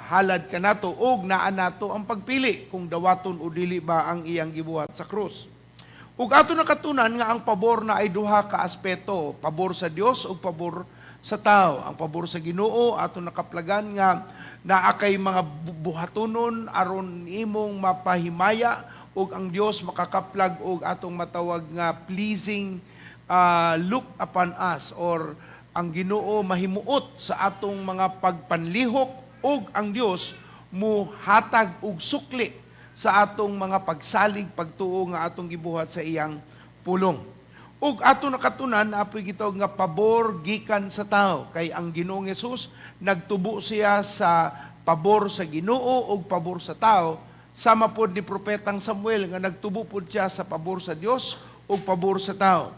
halad kanato, og naa nato ang pagpili kung dawaton o dili ba ang iyang gibuhat sa krus. Ug ato nakatunan nga ang pabor na ay duha ka aspeto, pabor sa Dios ug pabor sa tao. Ang pabor sa Ginoo ato nakaplagan nga naa kay mga buhatonon aron imong mapahimaya ug ang Dios makakaplag og atong matawag nga pleasing look upon us, or ang Ginoo mahimuot sa atong mga pagpanlihok ug ang Dios muhatag og sukli sa atong mga pagsalig, pagtuo nga atong gibuhat sa iyang pulong. Ug ato nakatunan na apoy gitawag nga pabor gikan sa tao, kay ang Ginoong Hesus nagtubo siya sa pabor sa Ginoo ug pabor sa tao, sama pod ni propetang Samuel nga nagtubo pod siya sa pabor sa Dios ug pabor sa tao.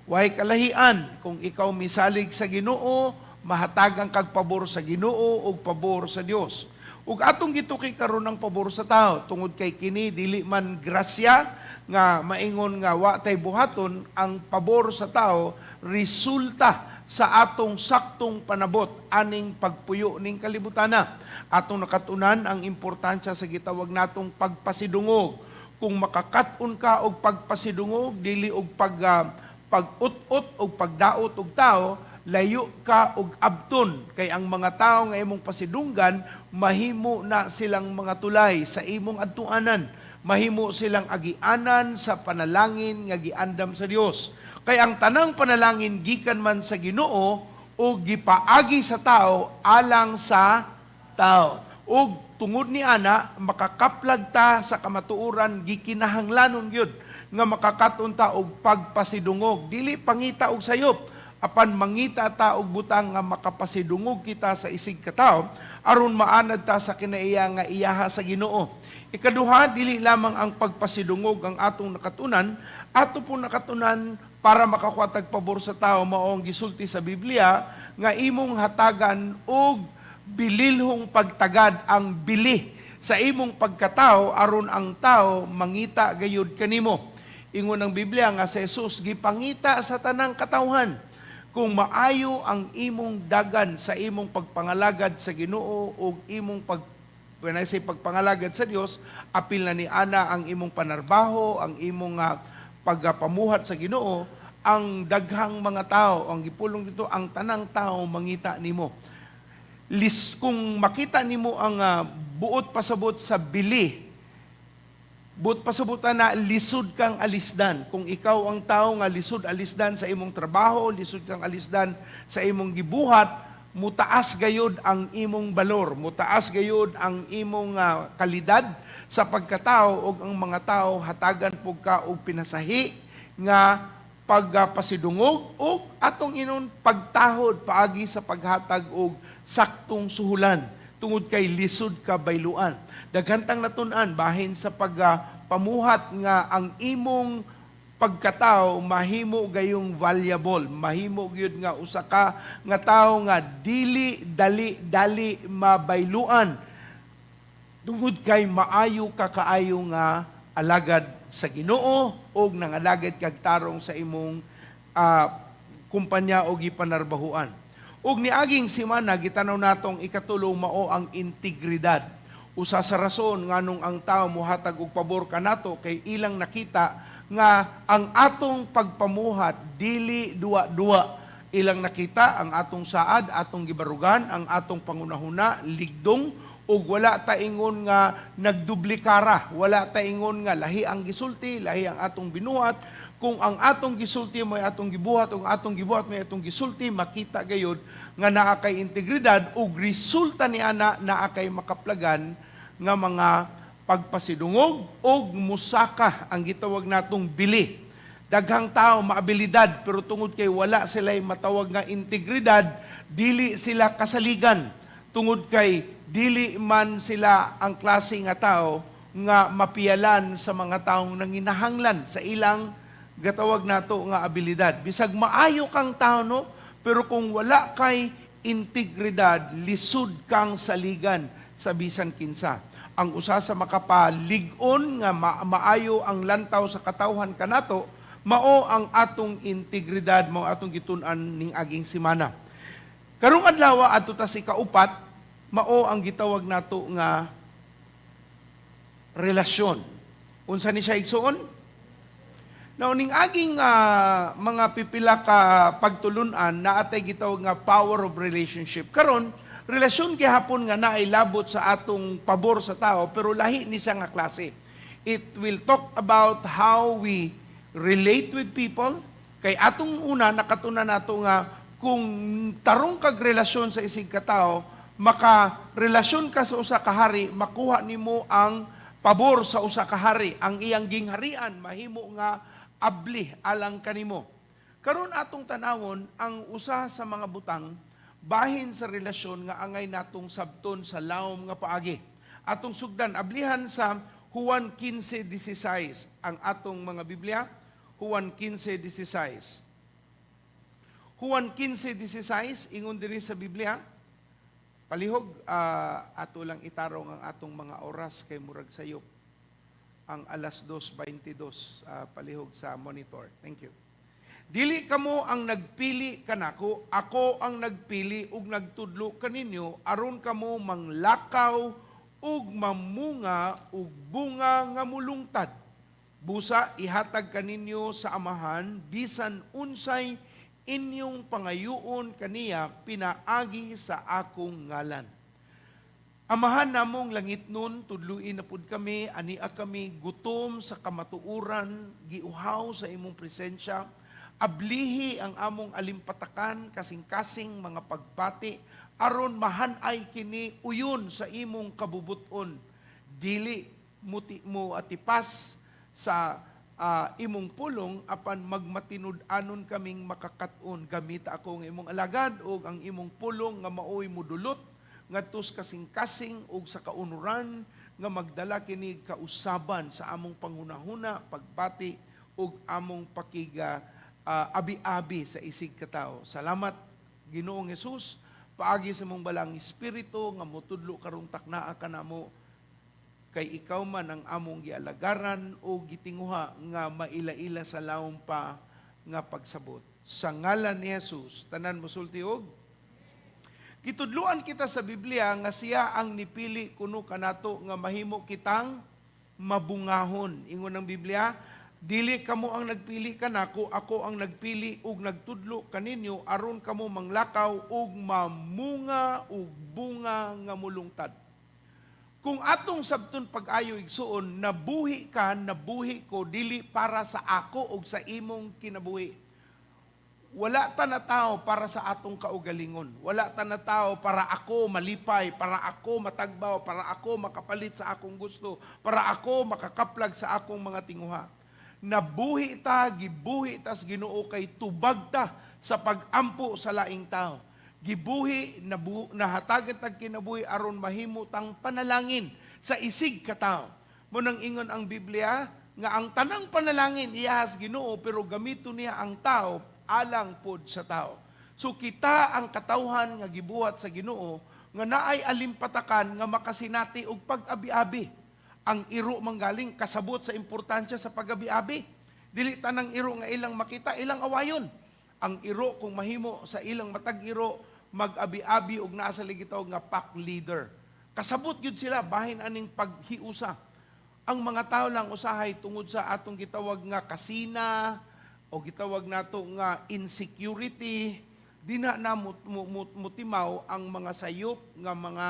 Way kalahian kung ikaw misalig sa Ginoo, mahatagan kag pabor sa Ginoo ug pabor sa Dios. Ug atong gituki karon ang pabor sa tao tungod kay kini dili man grasya nga maingon nga wa tay buhaton. Ang pabor sa tao resulta sa atong saktong panabot aning pagpuyo ning kalibutana. Atong nakatunan ang importansya sa gitawag natong pagpasidungog. Kung makakat-on ka og pagpasidungog, dili og pag-ut-ut og pagdaot og tao, layo ka og abton, kay ang mga tao nga imong pasidunggan mahimo na silang mga tulay sa imong adtuanan, mahimo silang agianan sa panalangin nga giandam sa Dios. Kay ang tanang panalangin gikan man sa Ginoo o gipaagi sa tao alang sa tao. Ug tungod ni ana makakaplag ta sa kamatuoran, gikinahanglanon gyud nga makakaton ta og pagpasidungog. Dili pangita og sayop, apan mangita ta og butang nga makapasidungog kita sa isig katawo aron maanad ta sa kinaiya nga iyaha sa Ginoo. Ikaduha, dili lamang ang pagpasidungog ang atong nakatunan, ato po nakatunan para makakuha tag pabor sa tao, mao ang gisulti sa Biblia nga imong hatagan og bililhong pagtagad ang bili sa imong pagkatao aron ang tao mangita gayud kanimo. Ingon ang Biblia nga si Jesus gipangita sa tanang katawhan. Kung maayo ang imong dagan sa imong pagpangalagad sa Ginoo ug imong pag, when I say pagpangalagad sa Dios, apil na ni ana ang imong panarbaho, ang imong pagpamuhat sa Ginoo, ang daghang mga tao, ang gipulong dito, ang tanang tao mangita nimo. Lis, kung makita nimo ang buot pasabot sa bili, buot pasabutan na lisod kang alisdan. Kung ikaw ang tao nga lisod alisdan sa imong trabaho, lisod kang alisdan sa imong gibuhat, mutaas gayud ang imong balor, mutaas gayud ang imong kalidad sa pagkatao ug ang mga tao hatagan pug ka og pinasahi nga pagpasidungog ug atong inon pagtahod paagi sa paghatag og saktong suhulan tungod kay lisod ka bayluan. Daghan tang natun-an bahin sa pagpamuhat nga ang imong pagkatao mahimo gayong valuable, mahimo gyud nga usa ka nga tawo nga dili dali dali mabayluan tungod kay maayo ka kaayo nga alagad sa Ginoo og nangalagad kag tarong sa imong kumpanya o gipanarbahuan. Ug niaging semana gitanaw natong ikatulo, mao ang integridad. Usa sa rason nganong ang tao mohatag og pabor kanato kay ilang nakita nga ang atong pagpamuhat dili duwa-duwa. Ilang nakita ang atong saad, atong gibarugan, ang atong pangunahuna, ligdong ug wala ta ingon nga nagdublikara, wala ta ingon nga lahi ang gisulti, lahi ang atong binuhat. Kung ang atong gisulti may atong gibuhat, ug atong gibuhat may atong gisulti, makita gayud nga naa kay integridad ug resulta ni ana naa kay makaplagan nga mga pagpasidungog ug musaka ang gitawag natong bili. Daghang tao maabilidad, pero tungod kay wala sila matawag nga integridad, dili sila kasaligan tungod kay dili man sila ang klase nga tao nga mapiyalan sa mga taong nanginahanglan sa ilang gatawag nato nga abilidad. Bisag maayo kang tao, no, pero kung wala kay integridad, lisod kang saligan sa bisan kinsa. Ang usa sa makapalig-on nga maayo ang lantaw sa katawhan kanato, mao ang atong integridad, mao atong gitun-an ning aging semana. Karong adlaw, adto ta sa ikaupat, mao ang gitawag nato nga relasyon. Unsa ni siya, igsuon? Now, ning aging mga pipila ka pagtulunan, naatay gitawag nga power of relationship. Karon, relasyon gihapon nga naay labot sa atong pabor sa tao, pero lahi ni siya nga klase. It will talk about how we relate with people. Kay atong una nakatunan nato nga kung tarong kag relasyon sa isig ka tawo, maka relasyon ka sa usa ka hari, makuha nimo ang pabor sa usa ka hari, ang iyang gingharian mahimo nga abli alang kanimo. Karon atong tanawon ang usa sa mga butang bahin sa relasyon nga angay natong sabton sa lawom nga paagi. Atong sugdan, ablihan sa Juan 15:16 ang atong mga Biblia. Juan 15:16. Juan 15:16, ingon diri sa Biblia. Palihog, ato lang itarong ang atong mga oras kay murag sayop ang alas 2:22, palihog sa monitor. Thank you. "Dili kamo ang nagpili kanako, ako ang nagpili ug nagtudlo kaninyo aron kamo manglakaw ug mamunga og bunga nga mulungtad. Busa ihatag kaninyo sa Amahan bisan unsay inyong pangayuon kaniya pinaagi sa akong ngalan." Amahan namong langitnon, tudluin na pud kami, ania kami gutom sa kamatuoran, giuhaw sa imong presensya. Ablihi ang among alimpatakan, kasing-kasing mga pagbati, aron mahanay kini uyon sa imong kabubuton. Dili muti mo atipas sa imong pulong apan magmatinud-anon kaming makakaton. Gamita ako ang imong alagad ug ang imong pulong nga maoy mudulot ngadto sa kasing-kasing ug sa kaunuran nga magdala kini kausaban sa among panghunahuna, pagbati ug among pakiga abi-abi sa isig katawo. Salamat, Ginoong Hesus, paagi sa imong Balaang Espiritu nga motudlo karong taknaa kanamo, kay ikaw man ang among gialagaran o gitinguha nga maila-ila sa lawom pa nga pagsabot. Sa ngalan ni Jesus, tanan mosulti og gitudluan kita sa Biblia nga siya ang nipili kuno kanato nga mahimo kitang mabungahon. Ingon ng Biblia, "Dili kamo ang nagpili kanako, ako ang nagpili ug nagtudlo kaninyo aron kamo manglakaw ug mamunga ug bunga nga mulungtad." Kung atong sabton pag-ayo, igsuon, nabuhi ka, nabuhi ko, dili para sa ako ug sa imong kinabuhi. Wala ta na tao para sa atong kaugalingon. Wala ta na tao para ako malipay, para ako matagbaw, para ako makapalit sa akong gusto, para ako makakaplag sa akong mga tinguha. Nabuhi ta, gibuhi ta sa Ginoo kay tubag ta sa pagampo sa laing tao. Gibuhi, nahatagan tag kinabuhi aron mahimo tang panalangin sa isig ka tao. Mao nang ingon ang Biblia nga ang tanang panalangin iyahas Ginoo, pero gamito niya ang tao alang pod sa tao. So kita ang katawhan nga gibuhat sa Ginoo nga naay alimpatakan nga makasinati og pag-abi-abi. Ang iro manggaling kasabot sa importansya sa pag-abi-abi. Dili tanang iro nga ilang makita, ilang awayon. Ang iro kung mahimo sa ilang matag iro mag-abi-abi og naa sa gitawag nga pack leader. Kasabot gyud sila bahin aning paghiusa. Ang mga tao lang usahay tungod sa atong gitawag nga kasina o gitawag nato nga insecurity, dina na mutimaw ang mga sayop nga mga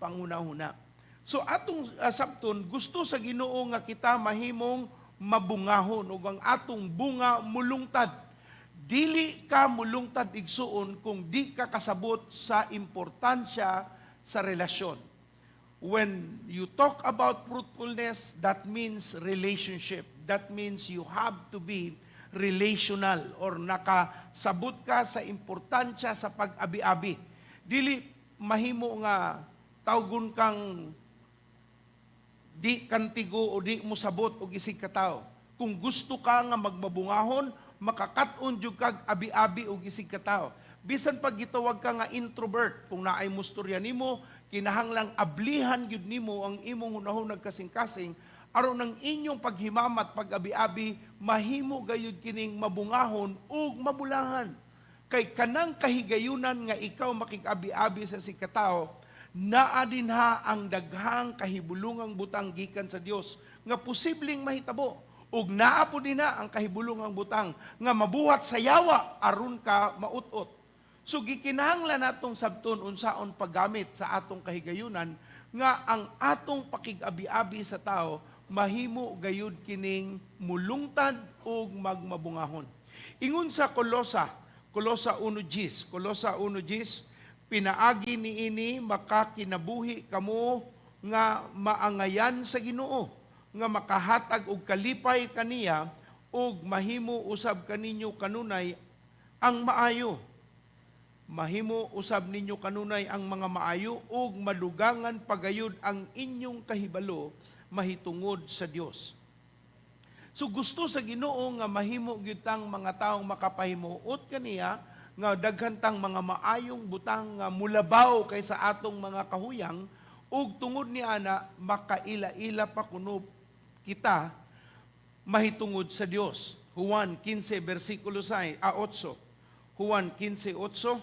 panghunahuna. So atong sabton, gusto sa Ginoo nga kita mahimong mabungahon ug ang atong bunga mulungtad. Dili ka mulungtad, igsuon, kung di ka kasabot sa importansya sa relasyon. When you talk about fruitfulness, that means relationship. That means you have to be relational or nakasabot ka sa importansya sa pag-abi-abi. Dili mahimo nga tawgon kang di kantigo o di mo sabot og isig ka tao. Kung gusto ka nga magmabungahon, makakat-on jud kag abi-abi og isig ka tao. Bisan pag gitawag ka nga introvert, kung naay mustorya nimo, kinahanglang ablihan gyud nimo ang imong hunahon nagkasing-kasing aron ang inyong paghimamat pag-abi-abi mahimo gayud kining mabungahon ug mabulahan. Kay kanang kahigayunan nga ikaw makig-abi-abi sa isig ka tao, naa dinha ang daghang kahibulungang butang gikan sa Dios nga posibleng mahitabo, ug naa po dinha ang kahibulungang butang nga mabuhat sa yawa aron ka maut-ot. So gikinahanglan natong sabton unsaon paggamit sa atong kahigayunan nga ang atong pakig-abi-abi sa tao mahimo gayud kining mulungtad ug magmabungahon. Ingon sa Kolosa, Kolosa 1:10, Kolosa 1:10, "Pinaagi niini makakinabuhi kamo nga maangayan sa Ginoo, nga makahatag og kalipay kaniya ug mahimo usab kaninyo kanunay ang maayo. Mahimo usab ninyo kanunay ang mga maayo ug madugangan pagayod ang inyong kahibalo mahitungod sa Dios." So gusto sa Ginoo nga mahimo gyud tang mga taong makapahimuot kaniya nga daghan tang mga maayong butang nga mulabaw kaysa atong mga kahuyang, ug tungod ni ana makaila-ila pa kuno kita mahitungod sa Dios. Juan 15 bersikulo 6 a 8. Juan 15:8.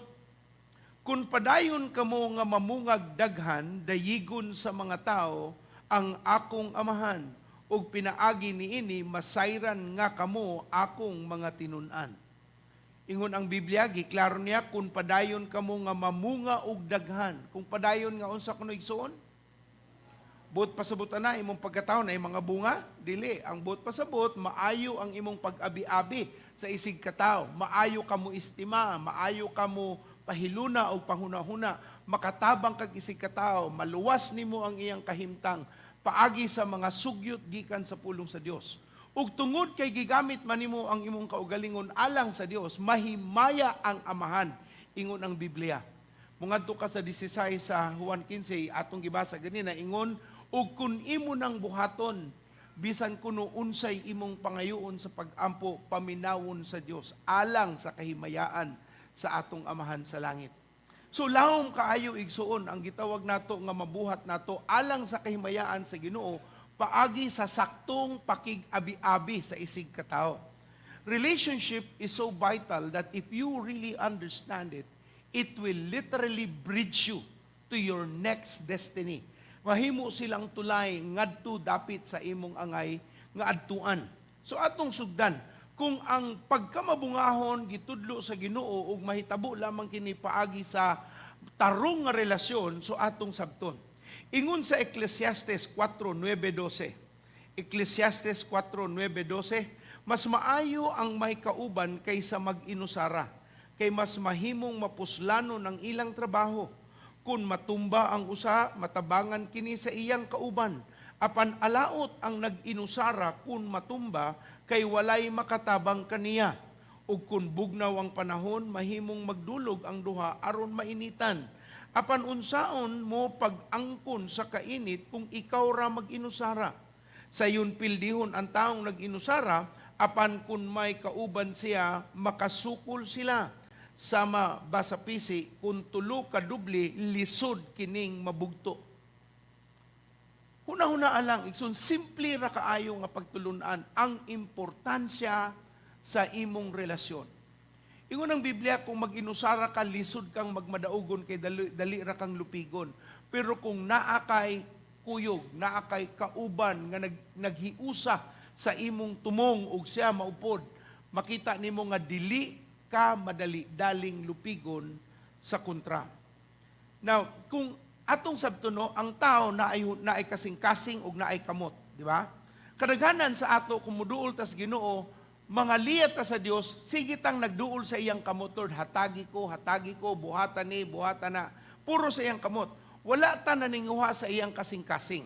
"Kung padayon kamo nga mamungag daghan, dayigon sa mga tao ang akong Amahan, ug pinaagi niini masayran nga kamo akong mga tinun-an." Ingon ang Biblia, giklaro niya, kung padayon kamo nga mamunga og daghan. Kung padayon nga unsa kuno, igsuon? Buot pasabot na imong pagkatao na mga bunga? Dili. Ang buot pasabot, maayo ang imong pag-abi-abi sa isig katawo. Maayo ka mo estima, maayo ka mo pahiluna o panghunahuna, makatabang kag isig katawo, maluwas nimo ang iyang kahimtang paagi sa mga sugyot gikan sa pulong sa Dios. Ug tungod kay gigamit man nimo ang imong kaugalingon alang sa Dios, mahimaya ang Amahan, ingon ang Biblia. Mungadto ka sa 16 sa Juan 15, atong gibasa ganina, ingon, ug kun imo nang buhaton, bisan kuno unsay imong pangayoon sa pag-ampo, paminawon sa Dios alang sa kahimayaan sa atong Amahan sa langit. So lahom kaayo, igsuon, ang gitawag nato nga mabuhat nato alang sa kahimayaan sa Ginoo paagi sa saktong pakig-abi-abi sa isig katawo. Relationship is so vital that if you really understand it, it will literally bridge you to your next destiny. Mahimo silang tulay ngadto dapit sa imong angay nga adtuan. So atong sugdan, kung ang pagkamabungahon gitudlo sa Ginoo ug mahitabo lamang kini paagi sa tarong nga relasyon, so atong sabton. Ingon sa Ecclesiastes 4:9-12. Ecclesiastes 4:9-12, mas maayo ang may kauban kaysa mag-inusara, kay mas mahimong mapuslanon ang ilang trabaho. Kung matumba ang usa, matabangan kini sa iyang kauban. Apan alaot ang nag-inusara kung matumba, kay walay makatabang kaniya. Ug kung bugnaw ang panahon, mahimong magdulog ang duha aron mainitan. Apan unsaon mo pag-angkon sa kainit kung ikaw ra mag-inusara? Sayon pildihon ang taong nag-inusara, apan kung may kauban siya, makasukol sila. Sama ba sa pisi, kung tulo ka dubli, lisod kining mabugto. Huna-huna lang, igsoon, simple ra kaayo nga pagtulunan ang importansya sa imong relasyon. Ingon ang Biblia, kung mag-inusara ka, lisod kang magmadaugon kay dali, dali ra kang lupigon. Pero kung naa kay kuyog, naa kay kauban nga naghiusa sa imong tumong ug siya maupod, makita nimo nga dili ka madali daling lupigon sa kontra. Now, kung atong sabton no, ang tao naay kasing-kasing ug naay kamot, di ba? Kadaghanan sa ato, kung muduol tas Ginoo, mga liyat ta sa Dios, sige tang nagduol sa iyang kamot, "Lord, hatagi ko, buhatan ni, buhatan na." Puro sa iyang kamot. Wala ta naninguha sa iyang kasing-kasing.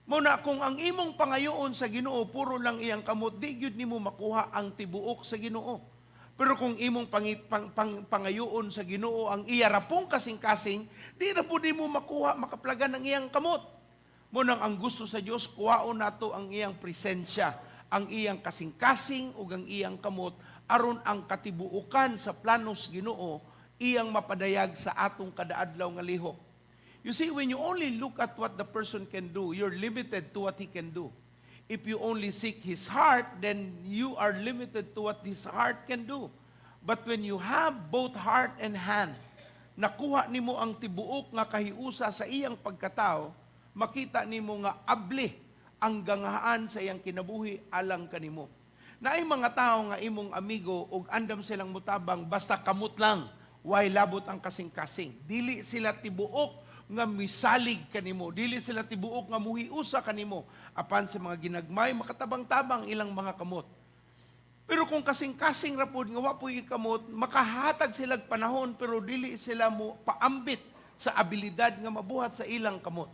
Mao na kung ang imong pangayoon sa Ginoo puro lang iyang kamot, di gyud nimo makuha ang tibuok sa Ginoo. Pero kung imong pangayoon sa Ginoo ang iya ra pong kasing-kasing, di ra pud nimo makuha makaplagan ang iyang kamot. Mao nang ang gusto sa Dios, kuhaon nato ang iyang presensya, ang iyang kasing-kasing ug ang iyang kamot aron ang katibuokan sa planos Ginoo iyang mapadayag sa atong kadaadlaw nga lihok. You see, when you only look at what the person can do, you're limited to what he can do. If you only seek his heart, then you are limited to what his heart can do. But when you have both heart and hand, nakuha nimo ang tibuok nga kahiusa sa iyang pagkatao, makita nimo nga abli ang ganghaan sa iyang kinabuhi alang kanimo. Naay mga tao nga imong amigo ug andam silang mutabang basta kamot lang, way labot ang kasing-kasing. Dili sila tibuok nga misalig kanimo, dili sila tibuok nga muhiusa kanimo. Apan sa mga ginagmay, makatabang-tabang ilang mga kamot. Pero kung kasing-kasing ra pod nga wa po'y kamot, makahatag silag panahon pero dili sila mo paambit sa abilidad nga mabuhat sa ilang kamot.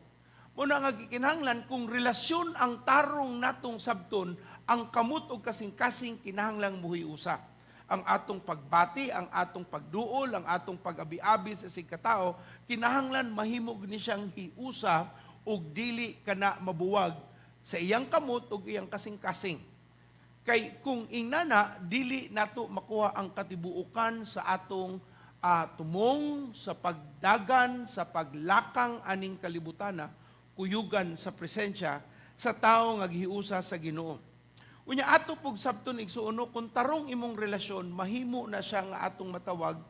Mao na nga gikinahanglan kung relasyon ang tarong natong sabton, ang kamot og kasing-kasing kinahanglang muhiusa. Ang atong pagbati, ang atong pagduol, ang atong pag-abi-abi sa katao, kinahanglan mahimog ni siyang hiusa ug dili kana mabuwag sa iyang kamot ug iyang kasing-kasing. Kay kung ingnana, dili nato makuha ang katibuokan sa atong tumong, sa pagdagan, sa paglakang aning kalibutana, kuyugan sa presensya sa tao nga gihiusa sa Ginoo. Unya ato pug sabton, igsuon, kung tarong imong relasyon, mahimo na siya nga atong matawag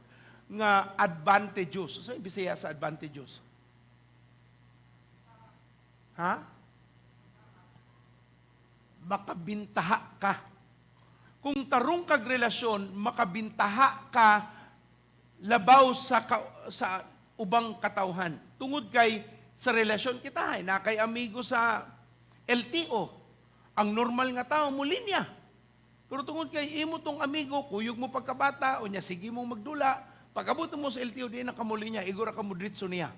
nga advantageous. So Bisaya sa advantageous? Ha? Makabintaha ka. Kung tarong kag relasyon, makabintaha ka labaw sa ubang katawhan. Tungod kay sa relasyon kita ay naa kay amigo sa LTO. Ang normal nga tao mo linya. Pero tungod kay imo tong amigo, kuyog mo pagkabata, o niya sige mong magdula, pag-abot mo sa LTO, di na kamuli niya, igora ka mo diretso niya.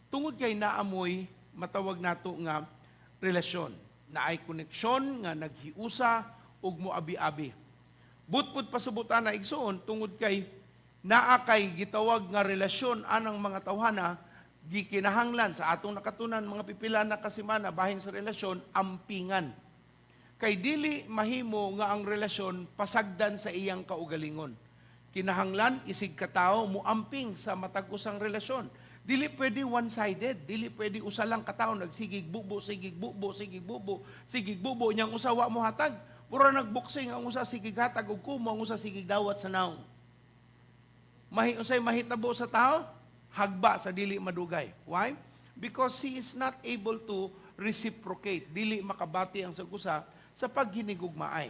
Tungod kay naamoy, matawag nato nga relasyon. Naay koneksyon nga naghiusa ug moabi-abi. Butpud pasabutan na, igsuon, tungod kay naa kay gitawag nga relasyon anang mga tawhana, gikinahanglan sa atong nakatunan mga pipila na kasimana bahin sa relasyon, ampingan. Kay dili mahimo nga ang relasyon pasagdan sa iyang kaugalingon. Kinahanglan isig katao muamping sa matag usang relasyon. Dili pwede one-sided, dili pwede usa lang katao nagsigig bubo, sigig bubo, sigig bubo, sigig bubo, niyang usa wa mo hatag. Mura nagboxing, ang usa sigig hatag og kumo, ang usa sigig dawat sa naong. Unsay mahitabo sa tao? Hagba sa dili madugay. Why? Because he is not able to reciprocate. Dili makabati ang sagusa sa paghinigugmaay.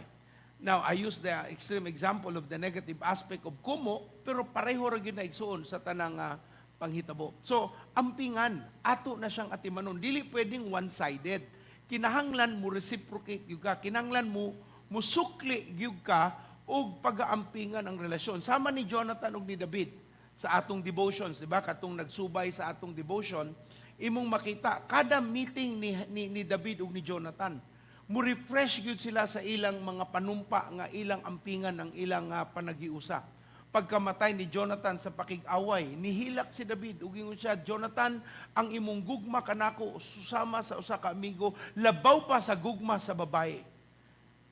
Now, I use the extreme example of the negative aspect of kumo, pero pareho ra gyud na, igsuon, sa tanang panghitabo. So, ampingan, ato na siyang atimanon. Dili pwedeng one-sided. Kinahanglan mo reciprocate gyud ka. Kinahanglan mo musukli gyud ka og pag-aampingan ang relasyon. Sama ni Jonathan ug ni David sa atong devotions, di ba? Katong nagsubay sa atong devotion, imong makita kada meeting ni David ug ni Jonathan, mo refresh gyud sila sa ilang mga panumpa nga ilang ampingan ang ilang panagiusa. Pagkamatay ni Jonathan sa pakig-away, nihilak si David ug ingon siya, "Jonathan, ang imong gugma kanako susama sa usa ka amigo, labaw pa sa gugma sa babae."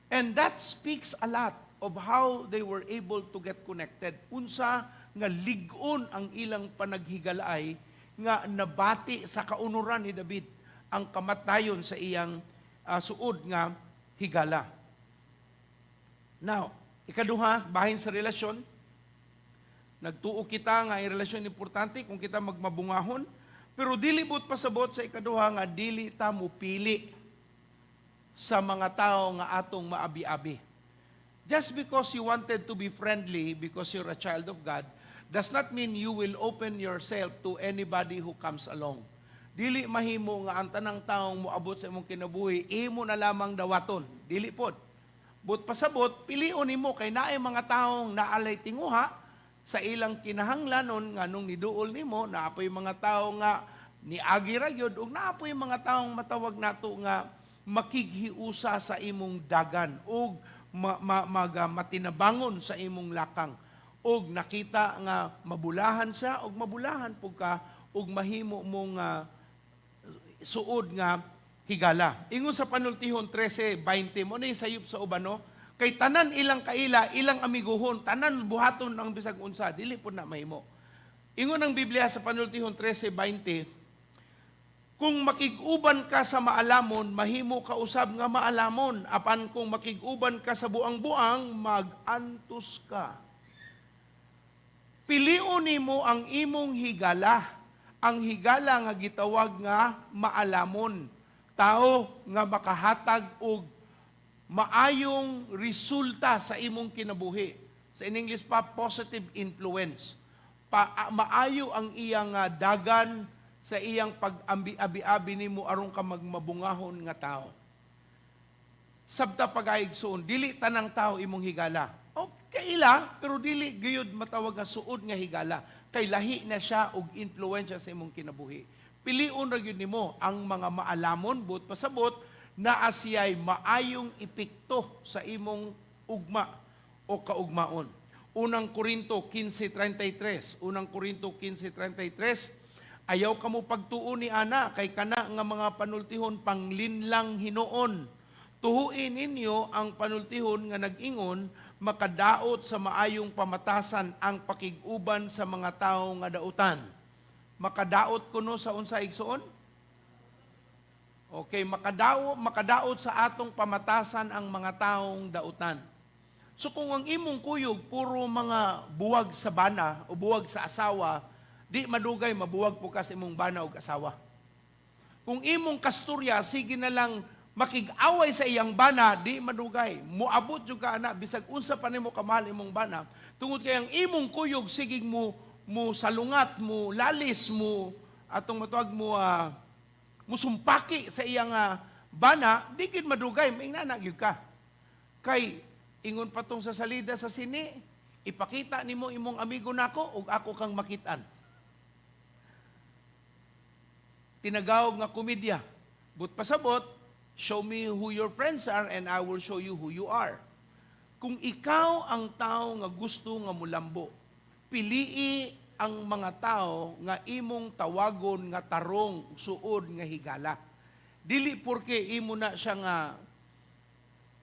And that speaks a lot of how they were able to get connected. Unsa nga lig-on ang ilang panaghigalaay nga nabati sa kaunuran ni David ang kamatayon sa iyang suod nga higala. Now, ikaduha, bahin sa relasyon, nagtuo kita nga ang relasyon importante kung kita magmabungahon, pero dili buot pasabot sa ikaduha nga dili ta mo pili sa mga tao nga atong maabi-abi. Just because you wanted to be friendly because you're a child of God does not mean you will open yourself to anybody who comes along. Dili mahimo nga ang tanang taong moabot sa imong kinabuhi, imo na lamang dawaton. Dili pod. But pasabot, pilion nimo kay naay mga taong naalay tinguha sa ilang kinahanglanon nga nung niduol nimo, naapoy mga tao nga niagi ra gyud ug naapoy mga taong matawag nato nga makighiusa sa imong dagan ug matinabangon sa imong lakang ug nakita nga mabulahan siya ug mabulahan pug ka ug mahimo mong suod nga higala. Ingon sa Panultihon 13:20 mo ni sayop sa uban, no? Kay tanan ilang kaila, ilang amiguhon, tanan buhaton ang bisag unsa, dili pud na mahimo. Ingon ang Biblia sa Panultihon 13:20, "Kung makig-uban ka sa maalamon, mahimo ka usab nga maalamon. Apan kung makig-uban ka sa buang-buang, mag-antos ka." Pilion nimo ang imong higala. Ang higala nga gitawag nga maalamon. Tao nga makahatag og maayong resulta sa imong kinabuhi. Sa in English pa, positive influence. Maayo ang iyang dagan sa iyang pag-abi-abi nimo aron ka magmabungahon nga tao. Sabta pag-aigsoon, dili tanang tao imong higala. O kaila, pero dili gayud matawag nga suod nga higala. Kay lahi na siya og influensya sa imong kinabuhi. Pilion ra gyud nimo ang mga maalamon, buot pasabot, naa siya'y maayong epekto sa imong ugma o kaugmaon. Unang Korinto 15:33, Unang Korinto 15:33, "Ayaw kamo pagtuo ni ana kay kana nga mga panultihon panglinlang hinuon. Tuhuin ninyo ang panultihon nga nag-ingon, makadaot sa maayong pamatasan ang pakig-uban sa mga tawo nga dautan." Makadaot kuno sa unsa, igsuon? Okay, makadaot sa atong pamatasan ang mga taong dautan. So kung ang imong kuyog puro mga buwag sa bana o buwag sa asawa, di madugay mabuwag po ka sa imong bana o asawa. Kung imong kasturya sige na lang makig-away sa iyang bana, di madugay moabot jud ka ana bisag unsa pa nimo kamahal imong bana, tungod kay ang imong kuyog sige mo mo salungat, mo lalis, mo atong matuag mo musumpaki sa iyang bana, di gid madugay maingna gyud ka. Kay ingon pa tong sa salida sa sini, ipakita nimo imong amigo nako ug ako kang makitaan. Tinagawag nga komedya. But pasabot, show me who your friends are and I will show you who you are. Kung ikaw ang tao nga gusto nga mulambo, pilii ang mga tao nga imong tawagon nga tarong, suod nga higala. Dili porke imo na siya nga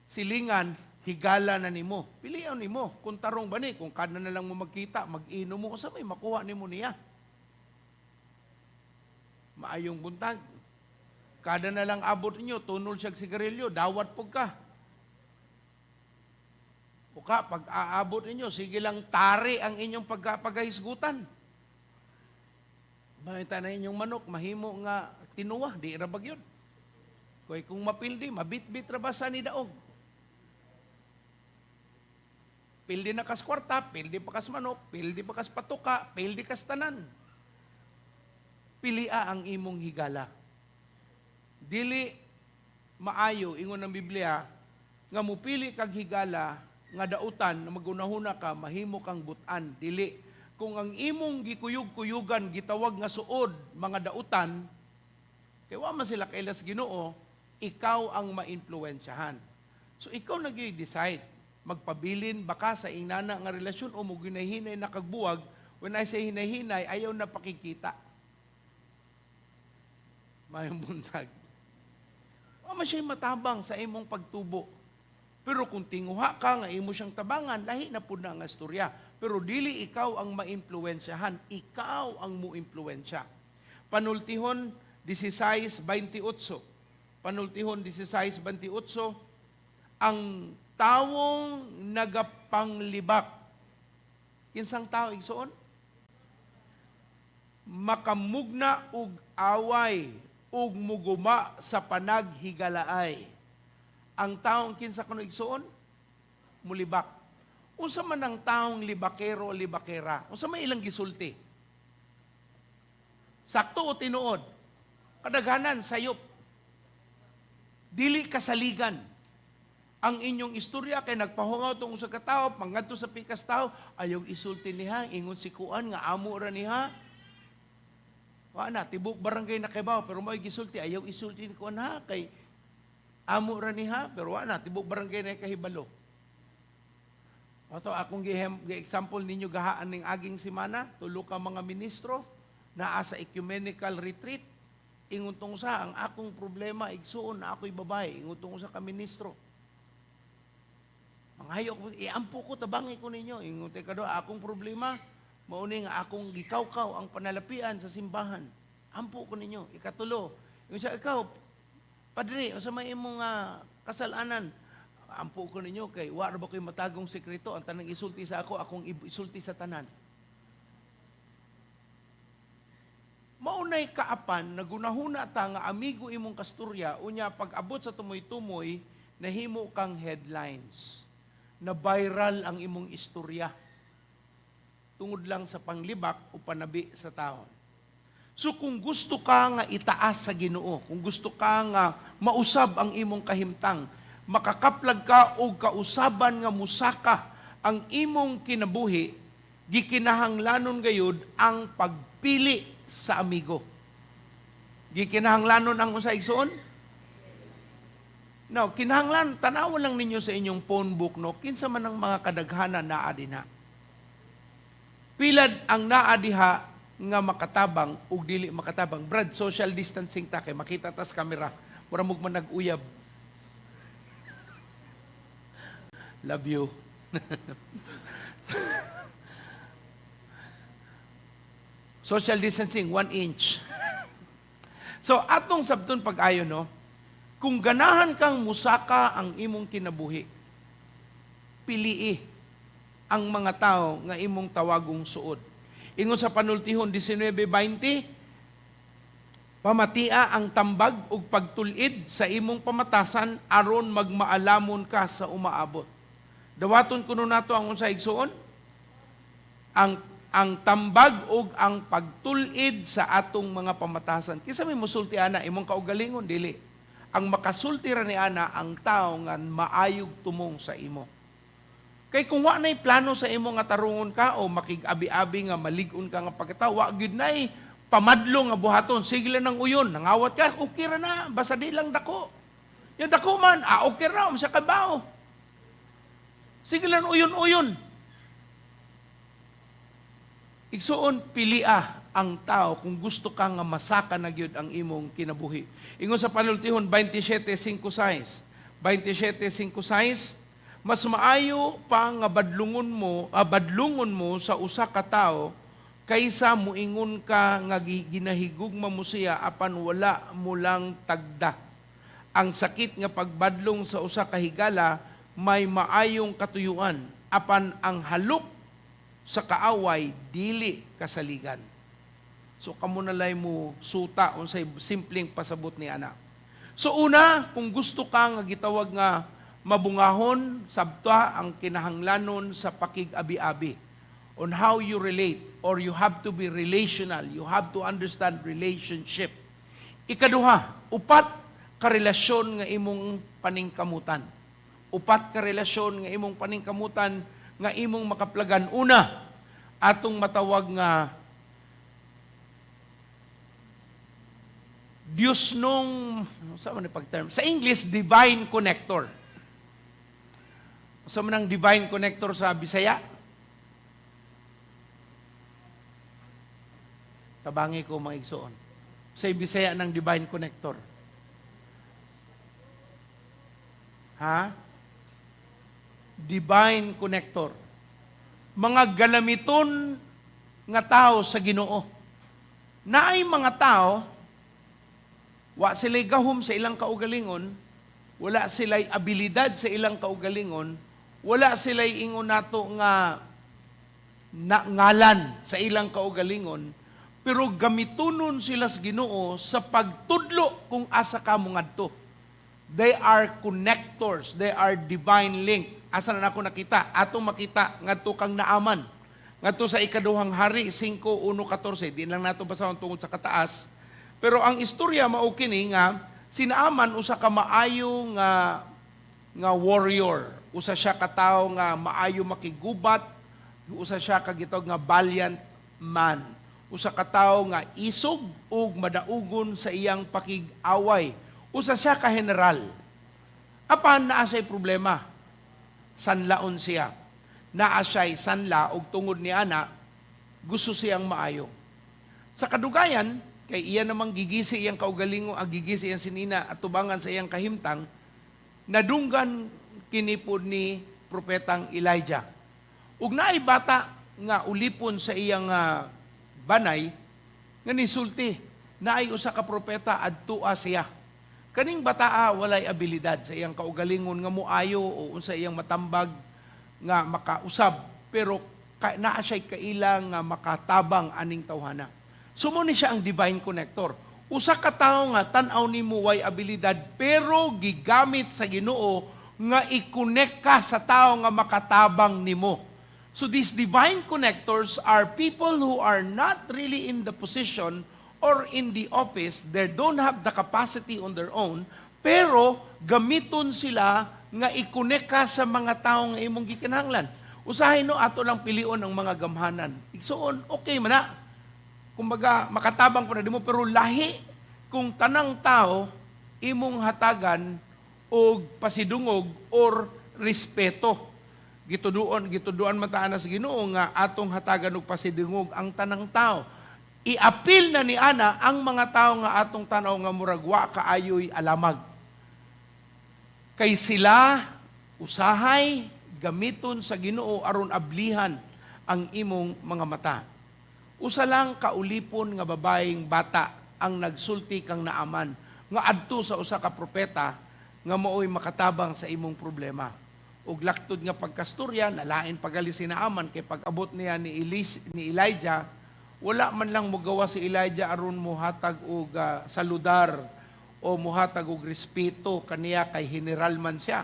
silingan, higala na nimo. Pilion nimo kung tarong ba ni, kung kada na lang mo magkita, mag-inom mo, unsa may makuha nimo niya? Maayong buntag. Kada na lang abot ninyo, tunol siya sigarilyo, dawat pug ka. O ka, pag aabot ninyo, sige lang tari ang inyong pagkahisgutan. Mahita na inyong manok, mahimo nga tinuwa, di ra yun. Kaya kung mapildi, mabitbit ra ba sa ni daog? Pildi na kas kwarta, pildi pa kas manok, pildi pa kas patuka, pildi kas tanan. Pilia ang imong higala. Dili maayo ingon ng Biblia nga mupili kag higala nga dautan na magunahuna ka, mahimo kang butan. Dili. Kung ang imong gikuyog-kuyugan gitawag nga suod mga dautan, kay wa man sila kailas Ginoo, ikaw ang maimpluwensyahan. So ikaw nag decide magpabilin baka sa inana nga relasyon o mo ginahinay na kagbuwag. When I say hinay-hinay, ayaw na pakikita. Mayong buntag. Wa man siya matabang sa imong pagtubo. Pero kung tinguha ka nga imo siyang tabangan, lahi na pud na nga istorya. Pero dili ikaw ang maimpluwensyahan, ikaw ang muimpluwensya. Panultihon 16:28. Panultihon 16:28, ang tawong nagapanglibak. Kinsang tao, igsoon? Makamugna og away ug muguma sa panaghigalaay. Ang taong kinsa kuno, igsoon? Mulibak. Unsa man ang taong libakero o libakera? Unsa may ilang gisulti? Sakto o tinuod? Kadaghanan sayop. Dili kasaligan ang inyong istorya kay nagpahungaw tong usa ka tawo pangadto sa pikas tawo, ayaw isulti niya, ingon si kuan nga amo ra niha. Wa na tibok barangay nakibaw, pero mo'y gisulti, ayaw isulti ni kuan ha, kay amo ra niha, pero wa na tibok barangay na kahibalo. Ato akong gi-example ninyo gahaan ning aging semana, tulo ka mga ministro naa sa ecumenical retreat. Ingon tong sa, ang akong problema, igsuon, na ako'y babae, ingon tong sa ka ministro. Mangayo ko, iampo ko, tabangi ko ninyo. Ingon tay kado, akong problema, mauni nga akong gikawkaw ang panalapian sa simbahan. Ampo ko ninyo. Ikatulo, ingon siya, ikaw, padre, unsa may imong kasalanan? Ampo ko ninyo kay wa ra ba ko'y matagong sekreto, ang tanang isulti sa ako, akong isulti sa tanan. Maunay kaapan nagunahuna ta nga amigo imong kasturya, unya pag abot sa tumoy-tumoy nahimo kang headlines. Na viral ang imong istorya tungod lang sa panglibak o panabi sa taon. So kung gusto ka nga itaas sa Ginoo, kung gusto ka nga mausab ang imong kahimtang, makakaplag ka og kausaban nga musaka ang imong kinabuhi, gikinahanglanon gayud ang pagpili sa amigo. Gikinahanglanon ang unsa, igsoon? Now, kinahanglan, tanawan lang ninyo sa inyong phone book, no? Kinsa man ang mga kadaghanan naa dinha. Pilad ang naa diha nga makatabang ug dili makatabang. Brad, social distancing ta kay makita tas kamera. Mura mug man nag-uyab. Love you. Social distancing, 1 inch. So, atong sabton pag-ayo, no? Kung ganahan kang musaka ang imong kinabuhi, pilii ang mga tao nga imong tawagong suod. Ingon sa Panultihon 19:20, pamatia ang tambag ug pagtul-id sa imong pamatasan aron magmaalamon ka sa umaabot. Dawaton kuno nato ang unsa, igsuon? Ang tambag ug ang pagtul-id sa atong mga pamatasan. Kinsa may musulti ana imong kaugalingon? Dili. Ang makasulti ra ni ana ang tao nga maayog tumong sa imo. Kay kung wa na'y plano sa imo nga tarungon ka o makig-abi-abi nga malig-on ka nga pagkatao, wa gyud na'y pamadlo nga buhaton, sige lang ng uyon, nangawat ka, okay ra na, basta di lang dako. Yung dako man, okay ra, sa kabaw. Sige lang uyon-uyon. Igsuon, pilia ang tao kung gusto ka nga masaka na gyud ang imong kinabuhi. Ingon sa Panultihon 27:5-6. 27:5-6, mas maayo pa nga badlungon mo sa usa ka tawo kaysa muingon ka nga ginahigugma mo siya apan wala mo lang tagda. Ang sakit nga pagbadlong sa usa ka higala may maayong katuyuan apan ang halok sa kaaway dili kasaligan. So kamo na lay mo suta unsay simpleng pasabot ni ana. So una, kung gusto ka nga gitawag nga mabungahon, sabta ang kinahanglanon sa pakig-abi-abi on how you relate, or you have to be relational, you have to understand relationship. Ikaduha, upat ka relasyon nga imong paningkamutan. Upat ka relasyon nga imong paningkamutan nga imong makaplagan. Una, atong matawag nga Diyos nung, sa man pag-term? Sa English, divine connector. Sa man ang divine connector sa Bisaya? Tabangi ko mga igsoon. Sa Bisaya ng divine connector. Ha? Divine connector. Mga galamiton nga tao sa Ginoo. Naay mga tao, wa sila'y gahom sa ilang kaugalingon, wala sila'y abilidad sa ilang kaugalingon, wala sila'y ingon nato nga ngalan sa ilang kaugalingon, pero gamitunon sila sa Ginoo sa pagtudlo kung asa ka mo ngadto. They are connectors, they are divine link. Asa na nako nakita? Atong makita ngadto kang Naaman. Ngadto sa ikaduhang hari 5:1-14. Di lang nato basahon tungod sa kataas. Pero ang istorya mao kini nga si Naaman usa ka maayo nga warrior, usa siya ka tawo nga maayo makigubat, usa siya ka gitawag nga valiant man. Usa ka tawo nga isog ug madaugon sa iyang pakig-away. Usa siya ka general. Apan naa siya'y problema. Sanlaon siya. Naa siya'y sanla ug tungod ni ana gusto siyang maayo. Sa kadugayan, kay iya namang gigisi iyang kaugalingon, ang gigisi iyang sinina at tubangan sa iyang kahimtang, nadunggan kini pod ni propetang Elijah. Ug naay bata nga ulipon sa iyang banay nga nisulti, naay usa ka propeta adtua siya. Kaning bataa walay abilidad sa iyang kaugalingon nga moayo o unsa iyang matambag nga makausab, pero naa siya'y kaila nga makatabang aning tawhana. So mo ni siya ang divine connector. Usa ka tawo nga tan-aw nimo way abilidad pero gigamit sa Ginoo nga i-connect ka sa tawo nga makatabang nimo. So these divine connectors are people who are not really in the position or in the office, they don't have the capacity on their own, pero gamiton sila nga i-connect ka sa mga tawo nga imong gikinahanglan. Usahay no ato lang pilion ang mga gamhanan. Igsuon, okay man na. Kumbaga, makatabang po na di mo, pero lahi kung tanang tao imong hatagan og pasidungog or respeto. Gituduan man ta ana sa Ginoo nga atong hatagan og pasidungog ang tanang tao. Iapil na ni ana ang mga tao nga atong tan-aw nga murag wa kaayoy alamag. Kay sila usahay gamiton sa Ginoo aron ablihan ang imong mga mata. Usa lang kaulipon nga babaeng bata ang nagsulti kang Naaman nga adto sa usa ka propeta nga maoy makatabang sa imong problema. Ug laktod nga pagkastorya, nalain pagali si Naaman kay pag-abot niya ni Elijah, wala man lang mogawa si Elijah aron mohatag og saludar o mohatag og respeto kaniya kay general man siya.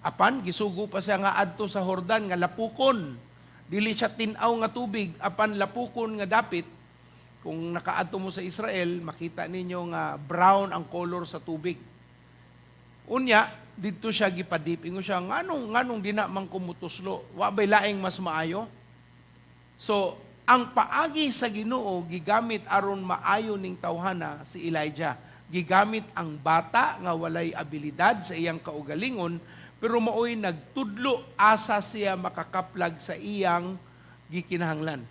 Apan gisugo pa siya nga adto sa Jordan nga lapukon. Dili siya tin-aw nga tubig apan lapukon nga dapit. Kung nakaadto mo sa Israel, makita ninyo nga brown ang color sa tubig. Unya, didto siya gipadip. Ingon siya, nganong dina man ko mutuslo? Wa bay laing mas maayo? So, ang paagi sa Ginoo gigamit aron maayo ning tawhana si Elijah. Gigamit ang bata nga walay abilidad sa iyang kaugalingon, pero maoy nagtudlo asa siya makakaplag sa iyang gikinahanglan.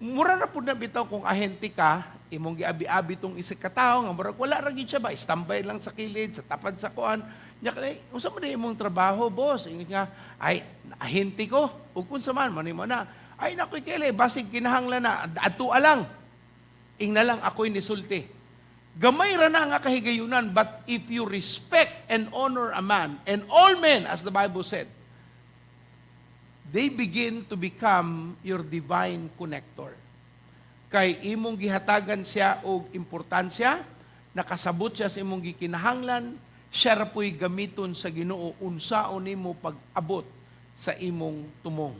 Mura na pud na bitaw kung ahente ka, imong giabi-abi tong isa ka tawo nga murag wala ra gyud siya ba, standby lang sa kilid, sa tapad sa kuan. Nya kay unsa man imong trabaho, boss? Ingon nga, ay, ahente ko. Ug unsa man man mo na. Ay naku kele, basig kinahanglan na adto lang. Ingna lang ako'y nisulti. Gamay ra na nga kahigayunan, but if you respect and honor a man, and all men, as the Bible said, they begin to become your divine connector. Kay imong gihatagan siya og importansya, nakasabot siya sa imong gikinahanglan, siya ra po'y gamiton sa Ginoo unsaon nimo pag-abot sa imong tumong.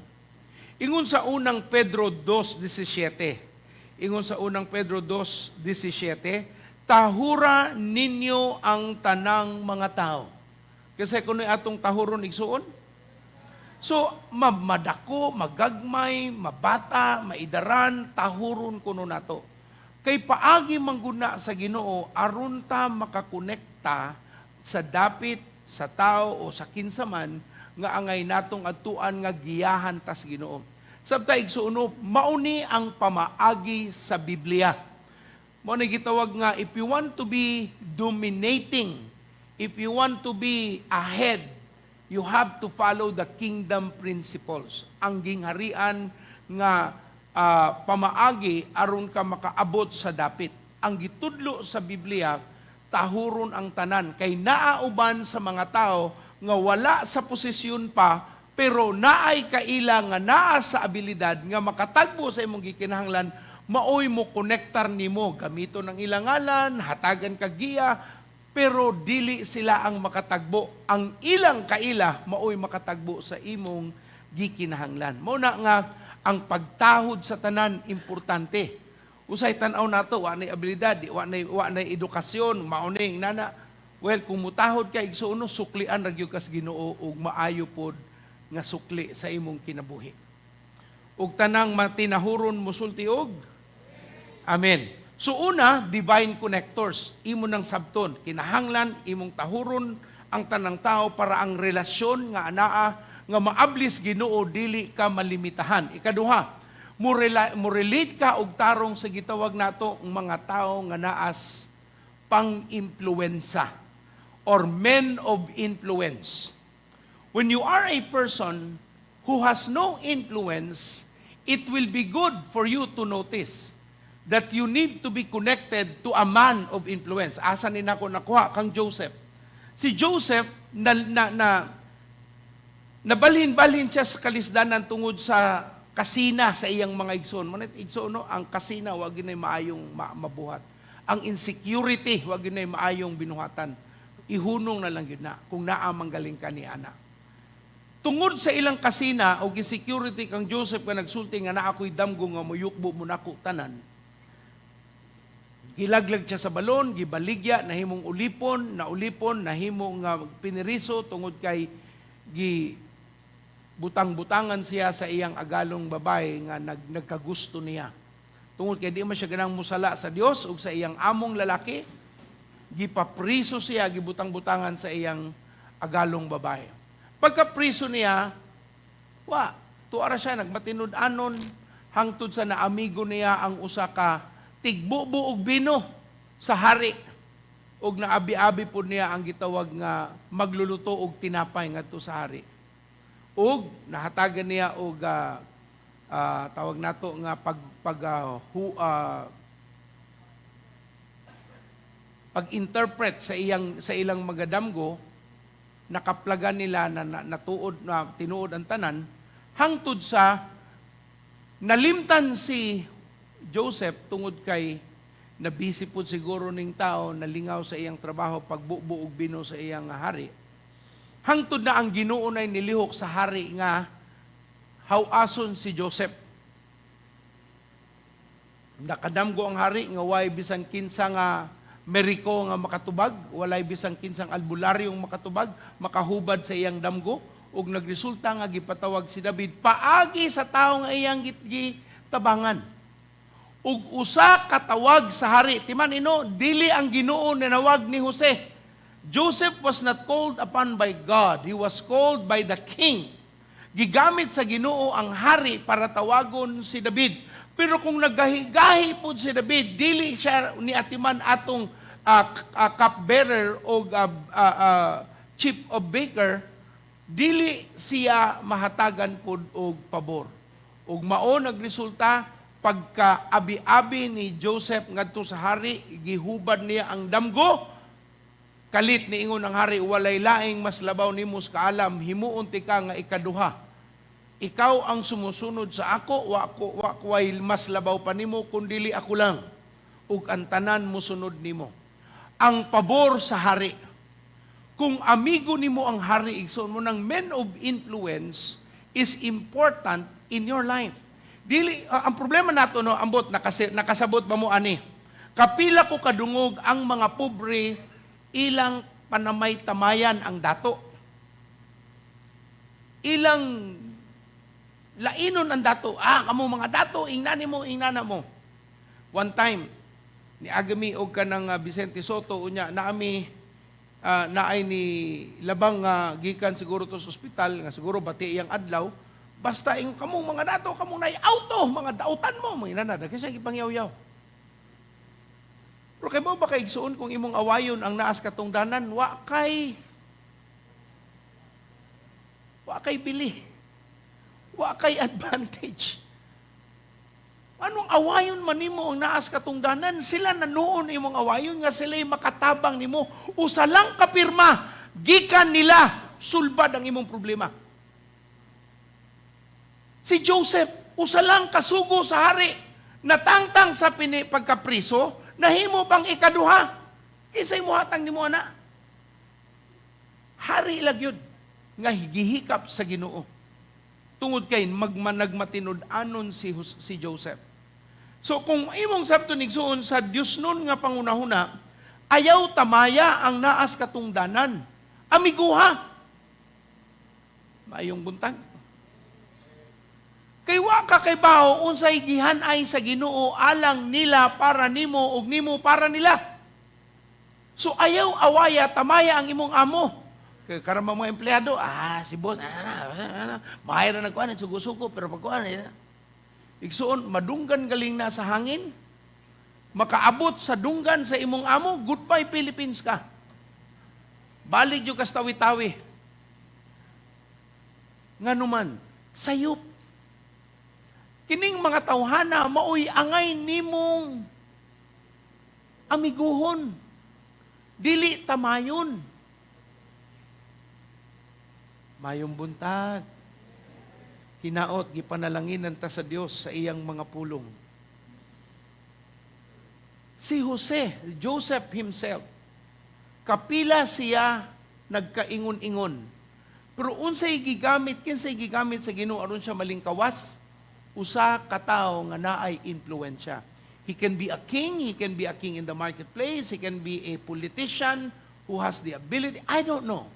Ingon sa Unang Pedro 2:17. Ingon sa Unang Pedro 2:17, tahura ninyo ang tanang mga tao. Kasi kuno atong tahuron, igsuon. So, madako, magagmay, mabata, maidaran, tahuron kuno nato. Kay paagi mangguna sa Ginoo aron ta makakonekta sa dapit, sa tao o sa kinsa man nga angay natong adtuan nga giyahan tas Ginoo. Sabta, igsuon, mauni ang pamaagi sa Biblia. Mao ni gitawag nga if you want to be dominating, if you want to be ahead, you have to follow the kingdom principles. Ang gingharian nga pamaagi aron ka makaabot sa dapit. Ang gitudlo sa Biblia, tahuron ang tanan kay naa uban sa mga tao nga wala sa posisyon pa pero naay kaila nga naa sa abilidad nga makatagbo sa imong gikinahanglan, maoy mo konektar nimo, gamiton ang ilang ngalan, hatagan ka giya, pero dili sila ang makatagbo. Ang ilang kaila maoy makatagbo sa imong gikinahanglan. Mao na nga ang pagtahod sa tanan importante. Usay tan-aw nato, wa nay abilidad, wa nay edukasyon, mao ni nana. Well, kung mutahod ka, igsuon, suklian ra gyud kas Ginoo ug maayo pod nga sukli sa imong kinabuhi. Ug tanang matinahuron musulti og Amen. So una, divine connectors. Imo nang sabton, kinahanglan imong tahuron ang tanang tao para ang relasyon nga anaa nga maablis Ginoo dili ka malimitahan. Ikaduha, mo relate ka og tarong sa gitawag nato ang mga tao nga naas pang-impluwensa or men of influence. When you are a person who has no influence, it will be good for you to notice that you need to be connected to a man of influence. Asa ni nako nakuha? Kang Joseph. Si Joseph na nabalhin-balhin siya sa kalisdanan tungod sa kasina sa iyang mga igsoon. Manit igsoon no, ang kasina wa gyud maayong mabuhat. Ang insecurity wa gyud maayong binuhatan. Ihunong na lang gyud na kung naa manggaling ka ni ana. Tungod sa ilang kasina o insecurity kang Joseph nga nagsulti nga naa ako'y damgo nga muyukbo mo nako tanan. Gilaglag siya sa balon, gibaligya, nahimong ulipon, naulipon, nahimo nga piniriso tungod kay gi butang-butangan siya sa iyang agalong babae nga nagkagusto niya. Tungod kay di man siya ganang musala sa Dios ug sa iyang among lalaki, gipapriso siya, gibutang-butangan sa iyang agalong babae. Pagkapriso niya, wa, tuara siya, nagmatinud-anon, hangtod sa naamigo niya ang usa ka tigbubo og bino sa hari. Ug naabi-abi po niya ang gitawag nga magluluto og tinapay ngadto sa hari. Ug nahatagan niya og tawag nato nga pag pag ah, hu, ah, pag-interpret sa ilang magadamgo, nakaplagan nila na natuod na tinuod ang tanan hangtod sa nalimtan si Joseph tungod kay nabisi pud siguro ning tao, nalingaw sa iyang trabaho pagbubo og bino sa iyang hari, hangtod na ang Ginoo nay nilihok sa hari nga hawason si Joseph. Nakadamgo ang hari nga way bisan kinsa nga meriko nga makatubag, walay bisan kinsang albularyong makatubag, makahubad sa iyang damgo, ug nagresulta nga gipatawag si David paagi sa tawo nga iyang gitabangan. Ug usa katawag sa hari, timan ino, dili ang Ginoo nanawag ni Jose. Joseph was not called upon by God, he was called by the king. Gigamit sa Ginoo ang hari para tawagon si David. Pero kung naggahi-gahi pud si David, dili siya ni atiman atong cupbearer o chief of baker, dili siya mahatagan pud og pabor. Ug mao nagresulta, pagka abi-abi ni Joseph ngadto sa hari, gihubad niya ang damgo. Kalit niingon ang hari, "Walay laing mas labaw nimo sa kaalam, himuon tika nga ikaduha. Ikaw ang sumusunod sa ako, wa ko way mas labaw pa nimo kundili ako lang. Ug ang tanan mosunod nimo." Ang pabor sa hari. Kung amigo nimo ang hari, igsoon mo ng men of influence is important in your life. Dili ang problema nato, no, ambot nakasabot ba mo ani? Kapila ko kadungog ang mga pobre ilang panamay-tamayan ang dato. Ilang lainon ang dato. "Ah, kamo mga dato, ingnani mo, ingnana mo." One time, niagi mi og kanang Vicente Sotto, unya naami naay ni labang nga gikan siguro to sa ospital nga siguro bati iyang adlaw, basta ing "Kamong mga dato, kamong nay auto, mga dautan mo," mga inana kasi siya gipangyaw-yaw. Pero kay mo ba kaigsuon, kung imong awayon ang naas katungdanan, wa kay bili. Wa kay advantage. Anong awayon man nimo ang naas katungdanan, sila nanuon imong awayon nga sila makatabang nimo. Usa lang ka pirma, gikan nila, sulbad ang imong problema. Si Joseph, usa lang kasugo sa hari, natangtang sa pagkapriso, nahimo pang ikaduha. Kinsay muhatag nimo ana? Hari lagyod nga gihikap sa Ginoo. Tungod kay magmanagmatinud-anon si Joseph. So kung imong sabton, igsuon, sa Dios nun nga pangunahuna, ayaw tamaya ang naas katungdanan. Amiguha. Maayong buntag. Kay wa ka kay bao unsay gihan-ay sa Ginoo alang nila para nimo ug nimo para nila. So ayaw awaya, tamaya ang imong amo. Kay karon mga empleyado, si boss, maayo ra nagkuan, sugo-sugo, pero pagkuan, eh. Igsuon, madunggan galing na sa hangin, makaabot sa dunggan sa imong amo, goodbye Philippines ka. Balik yung kas Tawi-Tawi. Nganuman, sayop. Kining mga tawhana, maoy angay nimong amiguhon. Dili tamayon. Mayong buntag. Hinaot, gipanalanginan ta sa Dios sa iyang mga pulong. Si Jose, Joseph himself, kapila siya nagkaingon-ingon. Pero unsay gigamit, kinsay gigamit sa Ginoo aron siya malingkawas? Usa ka tawo nga naay impluwensya. He can be a king, he can be a king in the marketplace, he can be a politician who has the ability. I don't know.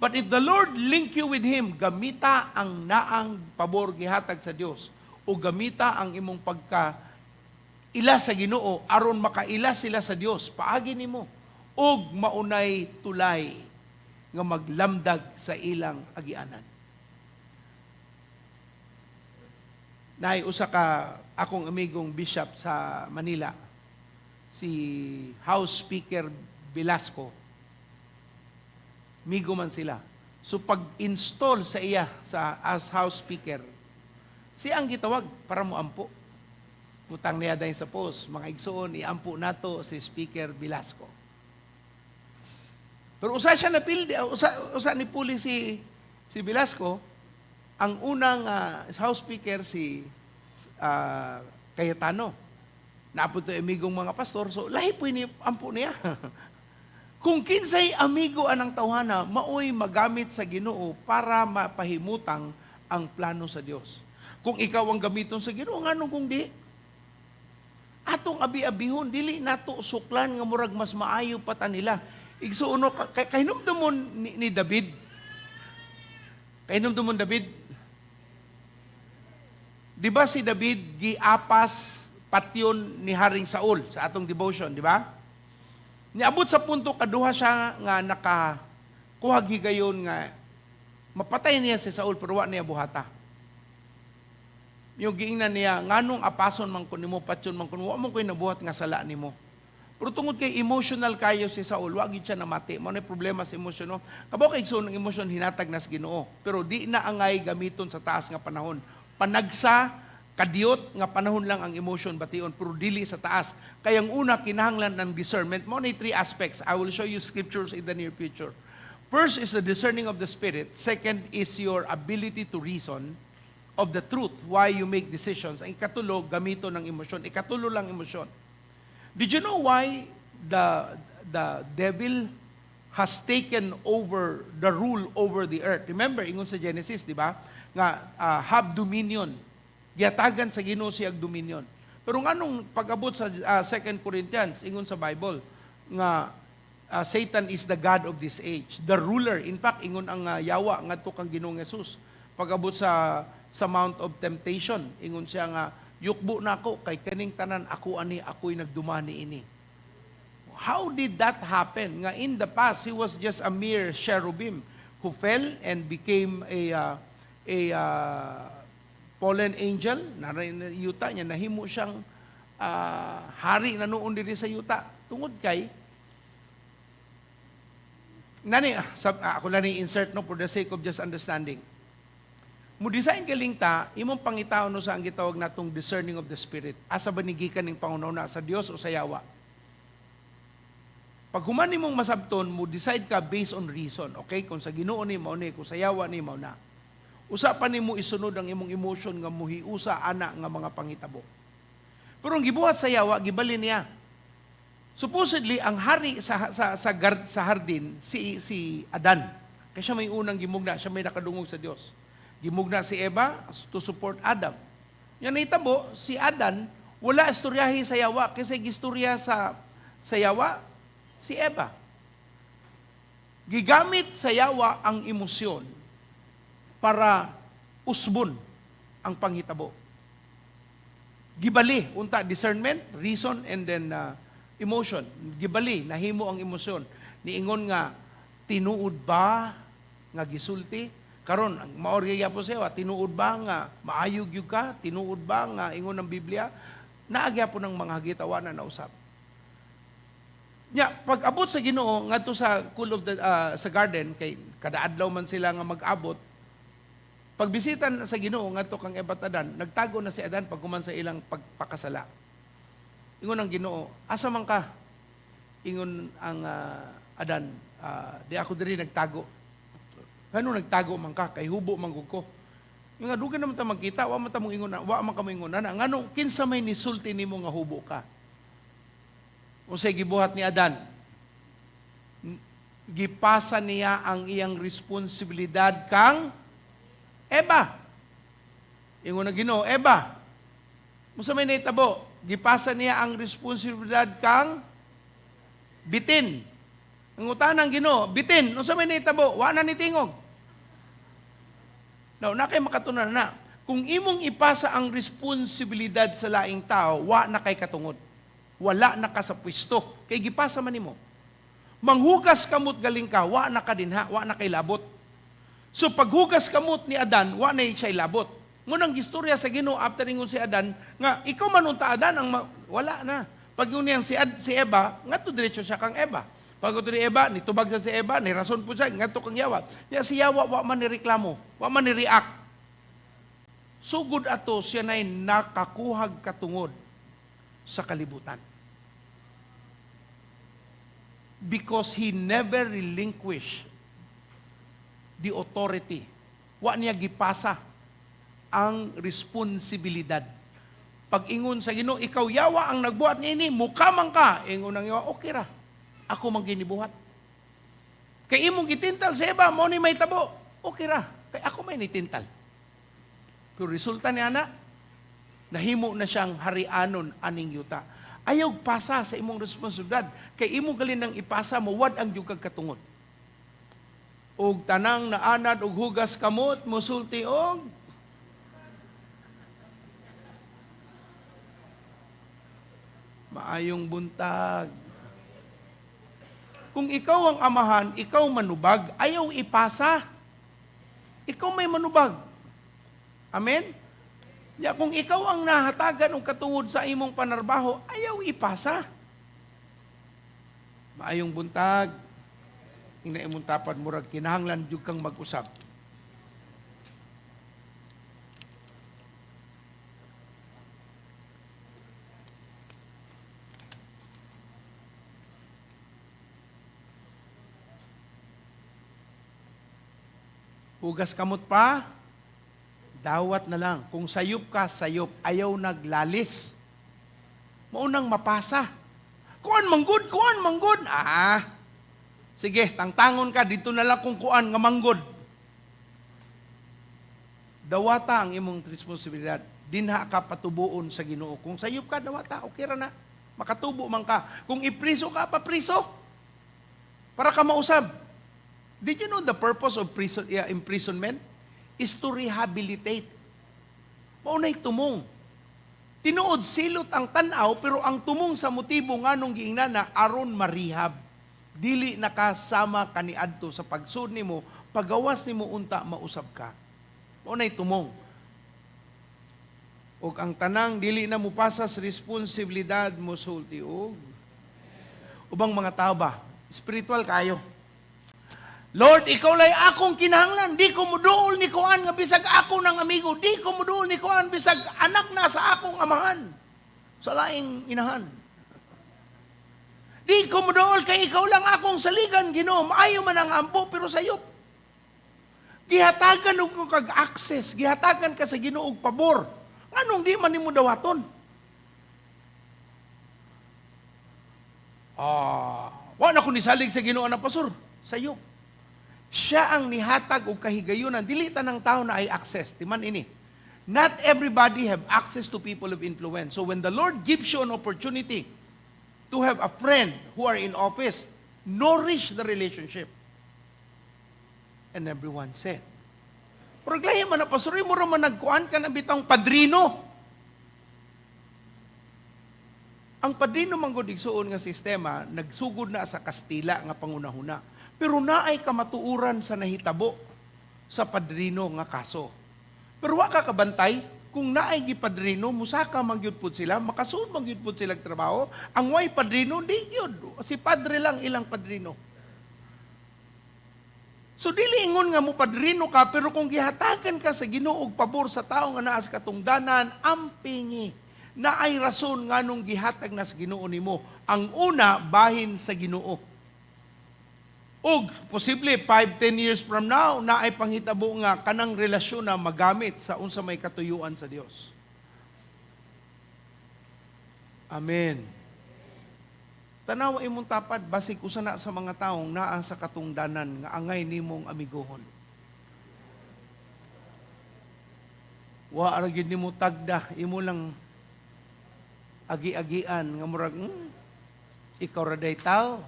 But if the Lord link you with him, gamita ang naang pabor gihatag sa Dios o gamita ang imong pagka ila sa Ginoo aron makaila sila sa Dios paagi nimo ug maunay tulay nga maglamdag sa ilang agianan. Naay usa ka akong amigong bishop sa Manila, si House Speaker Velasco. Migo man sila. So pag-install sa iya sa as House Speaker, siya ang gitawag para mo ampo. Putang niya dahil sa post, "Mga igsoon, iampo nato si Speaker Velasco." Pero usa siya napildi, usa, usa ni puli si si Velasco, ang unang House Speaker si Cayetano. Naapod to amigong mga pastor, so lahi po ni ampo niya. Kung kinsay amigo anang tawhana, maoy magamit sa Ginoo para mapahimutang ang plano sa Dios. Kung ikaw ang gamiton sa Ginoo, nganong kung di? Atong abi-abihon, dili nato suklan nga murag mas maayo pa ta nila. Igsuon, no, kahinumdumon ni David. Kahinumdumon David. Di ba si David giapas patyon ni Haring Saul sa atong devotion, di ba? Niabot sa punto kaduha siya nga naka kuhag higayon nga mapatay niya si Saul, pero wa niya buhata. Yung giingnan niya, nganong apason man ko nimo, patyon man ko nimo, wa man ko'y nabuhat nga sala nimo. Pero tungod kay emotional kayo si Saul, wa gyud siya namati. Mao na problema sa emosyon, no? Kabaw kay igsoon, ang emosyon hinatag nas Ginoo, pero di na angay gamiton sa taas nga panahon. Panagsa kadiyot nga panahon lang ang emotion bation, pero dili sa taas. Kaya ang una, kinahanglan ng discernment. Mao na three aspects. I will show you scriptures in the near future. First is the discerning of the spirit. Second is your ability to reason of the truth why you make decisions. Ang ikatulo, gamito ng emosyon. Ikatulo lang, emosyon. Did you know why the devil has taken over the rule over the earth? Remember, ingon sa Genesis, di ba? Nga have dominion. Giatagan sa Ginoo siyag dominion. Pero nganong pag-abot sa 2 Corinthians, ingon sa Bible nga Satan is the god of this age, the ruler. In fact, ingon ang yawa ngadto kang Ginoong Jesus. Pag-abot sa Mount of Temptation, ingon siya nga, "Yukbo nako kay kaning tanan ako ani, ako'y nagdumani ini." How did that happen? Nga in the past, he was just a mere cherubim who fell and became a fallen angel. Nara yuta niya, nahimo siyang hari na noon diri sa yuta. Tungod kay, nani, ako na ni insert, no, for the sake of just understanding. Mo-design galing ta, imong pangitaon, no, sa ang gitawag natong discerning of the spirit. Asa ba ni gikan ning panghuna, sa Dios o sa yawa? Pag human nimong masabton, mo decide ka based on reason. Okay? Kung sa Ginoo ni mao ni, kung sa yawa ni mao na. Usa pa nimo isunod ang imong emotion nga muhiusa ana nga mga pangitabo. Pero ang gibuhat sa yawa, gibalin niya. Supposedly ang hari sa hardin si Adan. Kaya siya may unang gimugna, siya may nakadungog sa Dios. Gimugna si Eva to support Adam. Yan nahitabo, si Adan wala istoryahi sa yawa kasi gistorya sa yawa si Eva. Gigamit sa yawa ang emosyon para usbon ang panghitabo. Gibali unta discernment, reason and then emotion. Gibali, nahimo ang emosyon. Niingon nga, "Tinuod ba nga gisulti?" Karon ang mao gyapon siya, "Tinuod ba nga maayo gyud ka? Tinuod ba nga ingon ng Biblia?" Naa gyapon ng mga hagitawa na nausap. Nya, pag abot sa Ginoo ngadto sa cool of the sa garden, kay kada adlaw man sila nga mag-abot. Pagbisita sa Ginoo ngadto kang Eva at Adan, nagtago na si Adan pagkuman sa ilang pagpakasala. Ingon ang Ginoo, "Asa man ka?" Ingon ang Adan, "Di ako diri nagtago." "Ngano nagtago man ka? Kay hubo man gud ko." Yung nga dugan naman ta magkita, wa man ta mong ingon, wa man ka mo ingon ana. Ngano, kinsa may nisulti nimo nga hubo ka?" Unsay gibuhat ni Adan? Gipasa niya ang iyang responsibilidad kang Eva. Ingon ang Ginoo, "Eva." Unsa may nahitabo? Gipasa niya ang responsibilidad kang bitin. Ang ng Ginoo, "Bitin." Unsa may nahitabo? Wa na ni tingog. Now, na kay makatunan na. Kung imong ipasa ang responsibilidad sa laing tao, wa na kay katungod. Wala na ka sa pwesto. Kay gipasa man nimo. Manghugas kamot galing ka, wa na ka dinha, wa na kay labot. So paghugas kamot ni Adan, wa na siya labot. Munang gistorya sa Ginoo after ingon si Adan nga, "Ikaw man unta, Adan," ang wala na. Pag yun niyang si Eva, ngadto diretso siya kang Eva. Pag ni Eva, nitubag siya si Eva, ni rason po siya, ngadto kang yawa. Ya si yawa wa man ni reklamo, wa man ni react. Sugod ato siya na'y nakakuhag katungod sa kalibutan. Because he never relinquished the authority. Wa niya gipasa ang responsibilidad. Pag ingon sa Ginoo, "Ikaw yawa ang nagbuhat niini, muka man ka." Ingon ang yawa, "Okay ra. Ako man ginibuhat. Kay imong gitintal sa Eva, mao ni may tabo. Okay ra. Kay ako may nitintal." Pero resulta ni ana, Nahimo na siyang harianon aning yuta. Ayaw pasa sa imong responsibilidad. Kay imo galin nang ipasa mo, wad ang jugag katungod. Og tanang naanad og hugas kamot, musulti og maayong buntag. Kung ikaw ang amahan, ikaw manubag, ayaw ipasa. Ikaw may manubag. Amen? Ya, kung ikaw ang nahatagan og katungod sa imong panarbaho, ayaw ipasa. Maayong buntag. Ingna imong tapad, murag kinahanglan jud kang mag-usab. Hugas kamot pa, dawat na lang. Kung sayop ka, sayop. Ayaw naglalis. Maunang mapasa. Kuan manggod, kuan manggod. Ah, sige, tangtangon ka, dito na lang kung kuan nga manggod. Dawata ang imong responsibilidad. Dinha ka patubuon sa Ginoo. Kung sayop ka, dawata, okay ra na. Makatubo man ka. Kung ipriso ka, papriso. Para ka mausab. Did you know the purpose of prison, yeah, imprisonment is to rehabilitate? Maunay tumong. Tinuod silot ang tan-aw, pero ang tumong sa motibo nganong giingnan na aron marehab. Dili nakasama kaniadto sa pagsud nimo, pagawas nimo unta mausab ka. Maunay tumong. Og ang tanang dili na mupasa sa responsibilidad mo sulti og ubang mga tao ba, spiritual kayo. Lord, ikaw lay akong kinahanglan. Di ko muduol ni kuan nga bisag ako ng amigo. Di ko muduol ni kuan bisag anak na sa akong amahan. Sa laing inahan. Di ko muduol kay ikaw lang akong saligan, Ginoo. Maayo man ang ampo pero sayop. Gihatagan og kag access, gihatagan ka sa Ginoo og pabor. Nganong di man nimo dawaton? Ah, wa na ko nisalig sa Ginoo na pastor. Sayop. Siya ang nihatag og kahigayunan. Dili tanang tao na ay access. Timan ini. Not everybody have access to people of influence. So when the Lord gives you an opportunity to have a friend who are in office, nourish the relationship. And everyone said, pero lahi man na, pastor, mo ra man nagkuan ka na bitang padrino. Ang padrino man gud igsuon nga sistema, nagsugod na sa Kastila nga pangunahuna. Pero naay kamatuoran sa nahitabo sa padrino nga kaso. Pero wa ka kabantay, kung naay gipadrino, musaka man gyud pud sila, makasuod man gyud pud sila trabaho. Ang way padrino, di gyud. Si padre lang ilang padrino. So dili ingon nga mo padrino ka, pero kung gihatagan ka sa Ginoo og pabor sa tawo nga naa sa katungdanan, ampingi. Naay rason nganong gihatag na sa Ginoo nimo. Ang una, bahin sa Ginoo. Og posible 5-10 years from now, naay panghitabo nga kanang relasyon na magamit sa unsa may katuyuan sa Dios. Amen. Tanawa imong tapad, basig usa na sa mga taong naa sa katungdanan nga angay nimong amigohon. Wa ra gyud nimo tagda, imo lang agi-agian nga murag ikaw ra day tao.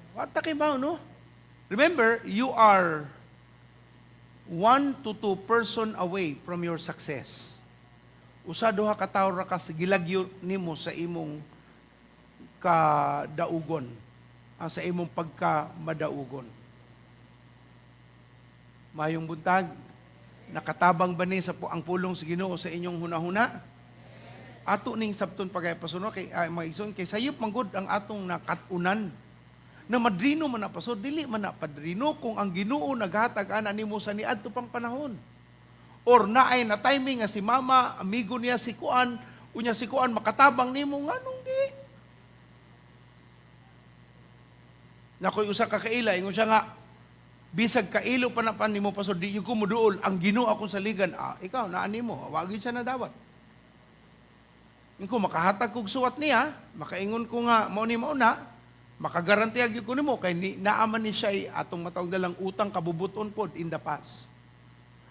What ta kay no? Remember, you are 1 to 2 person away from your success. Usa duha ka tawo ra ka sa gilagyo nimo sa imong kadaugon, ang sa imong pagkamadaugon. Mayong buntag, nakatabang ba ni sa ang pulong sa Ginoo sa inyong hunahuna? Ato ning sabton pagay pasuno kay mga igsoon kay sayop manggod ang atong nakat-unan. Na madrino man na pastor, dili man na padrino kung ang Ginoo naghatag ana nimo sa niadto pang panahon. Or naay na timing nga si mama, amigo niya si Kuan, unya si Kuan makatabang nimo nganong di? Nakoy usa ka kaila, ingon siya nga bisag kailo pa na pa nimo pastor, di ko moduol ang Ginoo akong saligan. Ah, ikaw naa nimo, wa gyud siya nadawat. Ingon ko makahatag kog suwat niya, makaingon ko nga mao ni mao na, makagarantiya gyud ko nimo kay ni, naaman ni siya atong matawag dalang utang kabubuton pod in the past.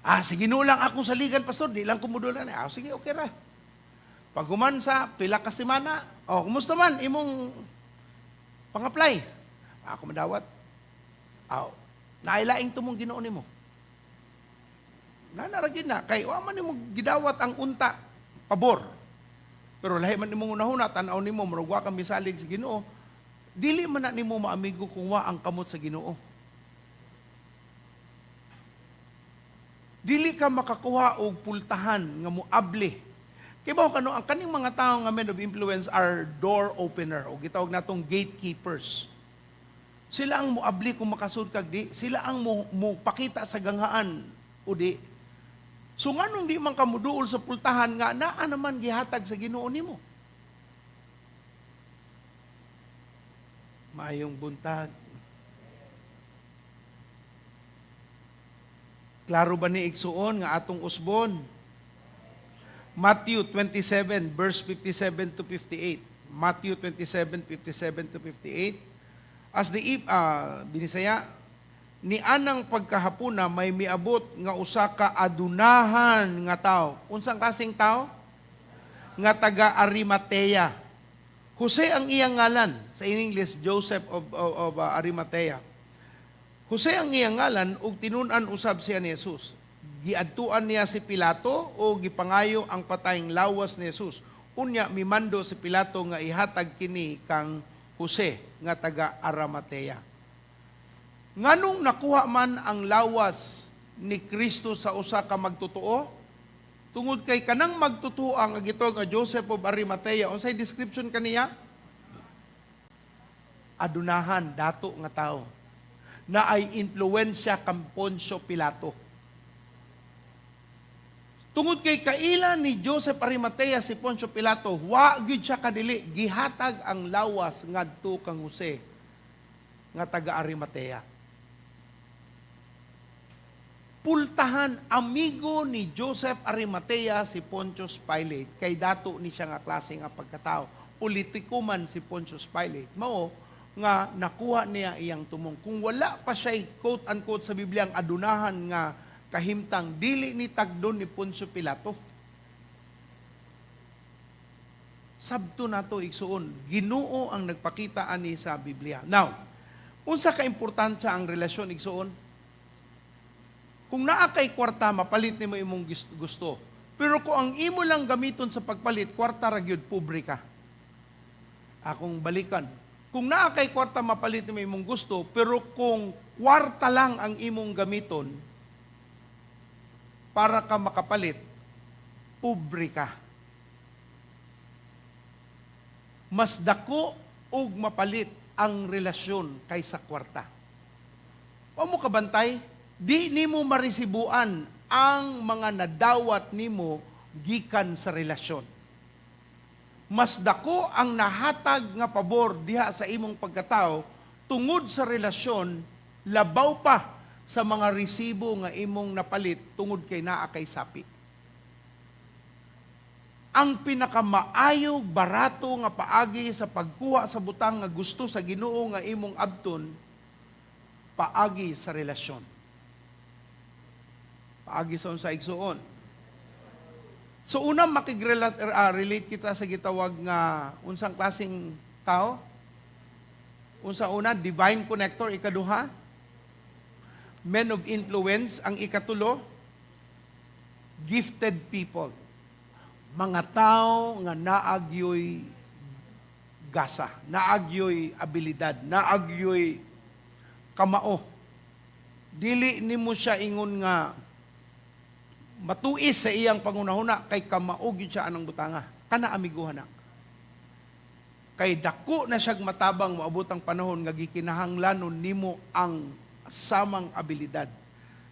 Ah, sige, no lang akong saligan, pastor, di lang ko mudulan. Ah, sige, okay ra. Pag human sa pila ka semana, "Oh, kumusta man imong pang-apply?" "Ako madawat." "Aw, naay laing tumong Ginoo nimo." Nana ra gyud na kay wa man nimo gidawat ang unta pabor. Pero lahi man nimong unahuna, tan-aw nimo murag wa ka misalig sa Ginoo. Dili man na nimo maamigo kung wa ang kamot sa Ginoo. Dili ka makakuha og pultahan nga moabli. Kay ba kano ang kaning mga tawo nga men of influence are door opener o gitawag natong gatekeepers. Sila ang moabli kung makasud kag di, sila ang mo pakita sa ganghaan o di. So nganong di man ka moduol sa pultahan nga naa naman gihatag sa Ginoo nimo? Maayong buntag. Klaro ba ni igsuon nga atong usbon? Matthew 27 verse 57 to 58. Matthew 27, 57 to 58. As the binisaya, ni anang pagkahapuna may miabot nga usa ka adunahan nga tao. Unsang klaseng tao? Nga taga Arimatea. Jose ang iyang ngalan. Sa in English, Joseph of Arimatea. Jose ang iyang ngalan ug tinun-an usab siya ni Jesus. Giadtuan niya si Pilato o gipangayo ang patayng lawas ni Jesus. Unya mimando si Pilato nga ihatag kini kang Jose nga taga Arimatea. Nganong nakuha man ang lawas ni Kristo sa usa ka magtotoo? Tungod kay kanang magtotoo ang gitawag nga Joseph of Arimatea, unsay description kaniya? Adunahan, dato nga tao na ay impluwensya kang Poncio Pilato. Tungod kay kaila ni Joseph Arimatea si Poncio Pilato, wa gyud siya kadili, gihatag ang lawas ngadto kang Jose nga taga Arimatea. Pultahan, amigo ni Joseph Arimatea si Pontius Pilate, kay dato ni siya nga klase nga pagkatao. Politiko man si Pontius Pilate. Mao nga nakuha niya iyang tumong. Kung wala pa siya quote-unquote sa Biblia ang adunahan nga kahimtang, dili ni tagdon ni Poncio Pilato. Sabto nato igsuon, Ginoo ang nagpakita ani sa Biblia. Now, unsa ka importansya ang relasyon igsuon? Kung naa kay kwarta, mapalit nimo imong gusto. Pero kung ang imo lang gamiton sa pagpalit, kwarta ra gyud, pobre ka. Akong balikan. Kung naa kay kwarta, mapalit nimo imong gusto, pero kung kwarta lang ang imong gamiton para ka makapalit, pobre ka. Mas dako og mapalit ang relasyon kaysa kwarta. Wa mo kabantay, di nimo maresibuan ang mga nadawat nimo gikan sa relasyon. Mas dako ang nahatag nga pabor diha sa imong pagkatao tungod sa relasyon, labaw pa sa mga resibo nga imong napalit tungod kay naa kay sapi. Ang pinakamaayo barato nga paagi sa pagkuha sa butang nga gusto sa Ginoo nga imong abton, paagi sa relasyon. Paagi sa unsa igsuon. So una makig-relate kita sa gitawag nga unsang klaseng tao? Unsa una, divine connector, ikaduha, men of influence, ang ikatulo, gifted people. Mga tao nga naagyoy gasa, naagyoy abilidad, naagyoy kamao. Dili nimo siya ingon nga matuis sa iyang pangunahuna kay kamao gyud siya anang butanga. Kana amiguhan na. Kay dako na siyag matabang moabot ang panahon nga gikinahanglanon nimo ang samang abilidad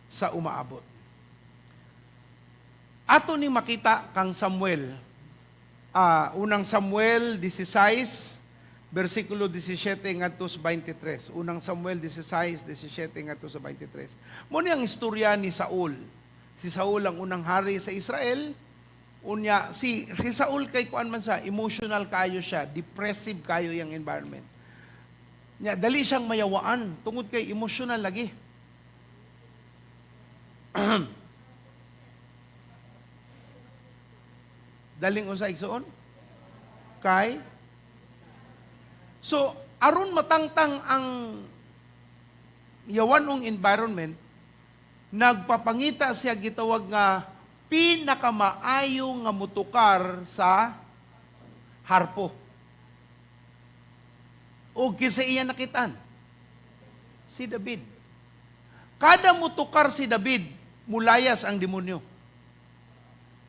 sa umaabot. Ato ni makita kang Samuel. Unang Samuel 16, versikulo 17 ngadto sa 23. Unang Samuel 16, 17 ngadto sa 23. Mo ni ang istorya ni Saul. Si Saul ang unang hari sa Israel. Unya, si Saul kay kuan man siya, emotional kayo siya, depressive kayo yang environment. Nya, dali siyang mayawaan tungod kay emotional lagi. Daling unsa, igsuon? Kay So, aron matangtang ang yawanong environment, nagpapangita siya gitawag nga pinakamaayo nga mutukar sa harpo. O kinsa iya nakitaan? Si David. Kada mutukar si David, mulayas ang demonyo.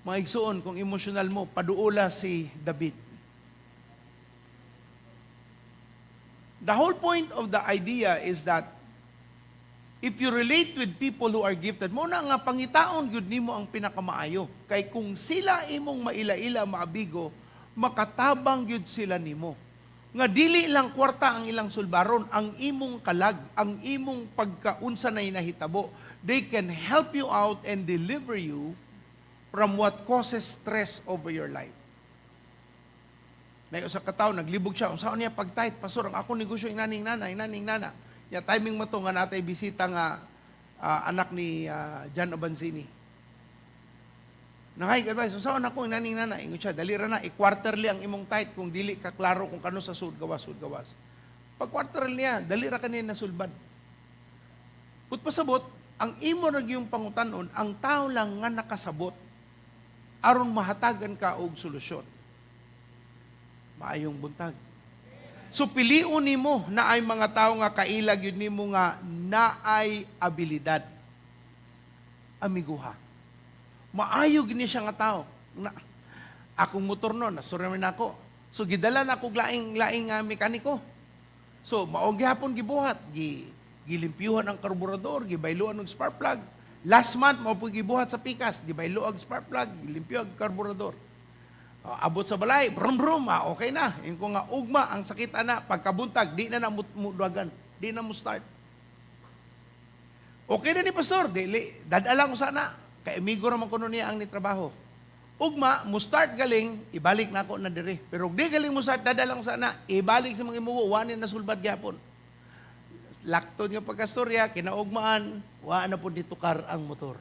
Mga igsuon, kung emosyonal mo, paduola si David. The whole point of the idea is that if you relate with people who are gifted, mao na nga pangitaon gyud nimo ang pinakamaayo. Kay kung sila imong maila-ila, maabigo, makatabang gyud sila nimo. Nga dili lang kwarta ang ilang sulbaron, ang imong kalag, ang imong pagkaunsa na nahitabo, they can help you out and deliver you from what causes stress over your life. May usa ka tawo naglibog siya, unsaon niya pag-tithe, "Pastor, ang akong negosyo inaning nana, inaning nana." Ya timing mo to nga natay bisita nga anak ni John Obanzini. Nangay advice, unsaon ako inaning nana? Ingon siya, "Dali ra na, i-quarterly ang imong tithe kung dili ka klaro kung kano sa sud gawas, sud gawas." Pag quarterly niya, dali ra kaniya nasulbad. Put pasabot, ang imo ra gyung pangutanon, ang tao lang nga nakasabot aron mahatagan ka og solusyon. Maayong buntag. So pilion nimo na ay mga tao nga kaila gyud nimo nga naay abilidad. Amiguha. Maayo gyud ni siya nga tao. Na, akong motor no, nasurya man ako. So gidala na ako laing laing mekaniko. So mao gihapon gibuhat, gilimpyuhan ang karburador, gibayluan og spark plug. Last month mao po gibuhat sa pikas, gibaylo ang spark plug, gilimpyo ang karburador. Abot sa balay, brum brum, okay na. Yung ko nga ugma ang sakit ana, pagkabuntag di na na muduagan, di na mo start. "Okay na ni, Pastor, dili dad-a lang sana." Kay amigo ra man kuno niya ang nitrabaho. Ugma mo start galing, ibalik na ako na diri. Pero di galing mo start, dad-a lang sana, ibalik sa mga imugo, wa ni nasulbad gyapon. Laktod nga pagkastorya, kinaugmaan, wa na pud nitukar ang motor.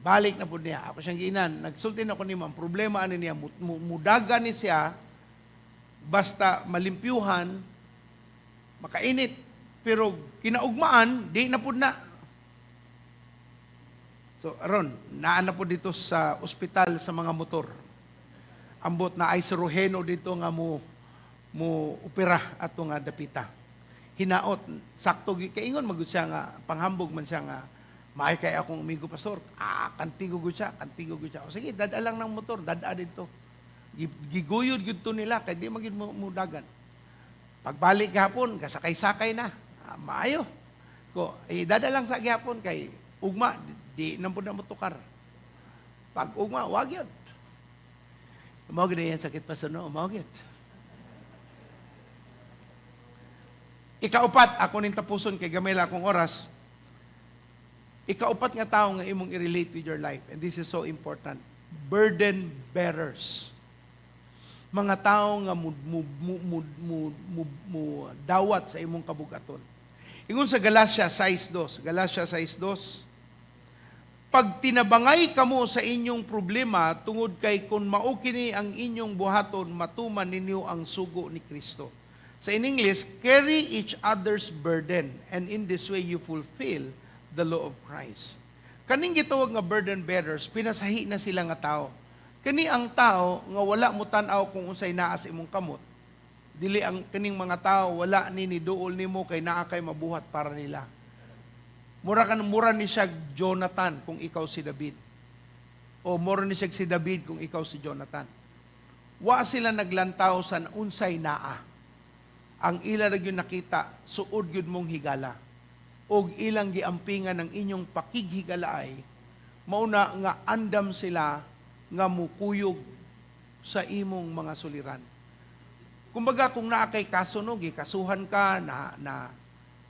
Balik na pud niya. Ako siyang giinan. Nagsulti na ko ni ma'am, problema ani niya, mudaga ni siya, basta malimpyuhan, makainit. Pero kinaugmaan, di na pud na. So, aron, naa na po dito sa ospital sa mga motor. Ambot na ay siruheno dito nga mo opera ato nga dapita. Hinaot, sakto, kaingon magud siya nga, panghambog man siya nga, "Maay kay akong amigo, Pastor. Ah, kantigo gud siya, kantigo gud siya." "O sige, dad-a lang ng motor, dad-a dito." Giguyod gud to nila kay di magid mo mudagan. Pagbalik gihapon, kasakay-sakay na. Ah, maayo. Ko, eh, dad-a lang sa gihapon kay ugma di na pud na motukar. Pag ugma, wag yun. Mao gid yan sakit, Pastor, no? Mao gyud. Ikaupat, ako ning tapuson kay gamay lang akong oras. Ikaupat nga tao nga imong i-relate with your life, and this is so important, burden bearers. Mga tao nga mu dawat sa imong kabugaton. Ingon sa Galatia 6.2, Galatia 6.2, "Pag tinabangay kamo sa inyong problema, tungod kay kung mao kini ang inyong buhaton, matuman ninyo ang sugo ni Kristo." Sa in English, "Carry each other's burden, and in this way you fulfill the law of Christ." Kaning gitawag nga burden bearers, pinasahi na sila nga tao. Kani ang tao nga wala mo tan-aw kung unsay naa sa imong kamot. Dili ang kaning mga tao wala ni niduol nimo kay naa kay mabuhat para nila. Mura ni siya Jonathan kung ikaw si David. O mura ni siya si David kung ikaw si Jonathan. Wa sila naglantaw sa unsay naa. Ang ila ra gyud nakita, suod gyud mong higala. Og ilang giampingan ng inyong pakighigalaay, mauna nga andam sila nga mukuyog sa imong mga suliran. Kumbaga kung naa kay kaso no, gikasuhan ka na na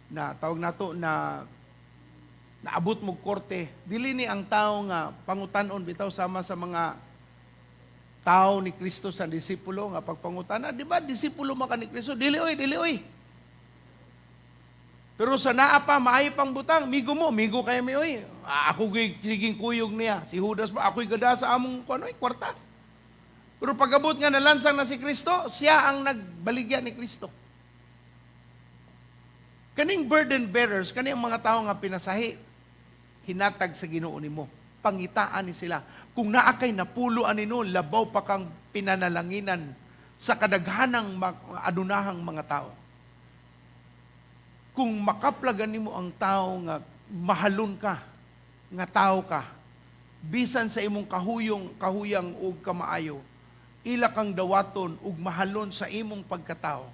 na tawag nato na naabot mo korte, dili ni ang tao nga pangutan-on bitaw sama sa mga tao ni Kristo sa disipulo nga pagpangutana, "Di ba disipulo man ka ni Kristo?" "Dili oy, dili oy." Pero sa naa pa maayo pang butang, migo mo, migo kay mi oy. Ah, ako siging kuyog niya. Si Judas ba ako'y gada sa among kuno kwarta. Pero pag-abot nga nalansang na si Kristo, siya ang nagbaligya ni Kristo. Kaning burden bearers, kani ang mga tao nga pinasahi, hinatag sa Ginoo nimo. Pangitaan ni sila. Kung naa kay napulo anino, labaw pa kang pinanalanginan sa kadaghanang adunahang mga tao. Kung makaplagan nimo ang tao nga mahalon ka, nga tao ka, bisan sa imong kahuyong, kahuyang ug kamaayo, ila kang dawaton ug mahalon sa imong pagkatao,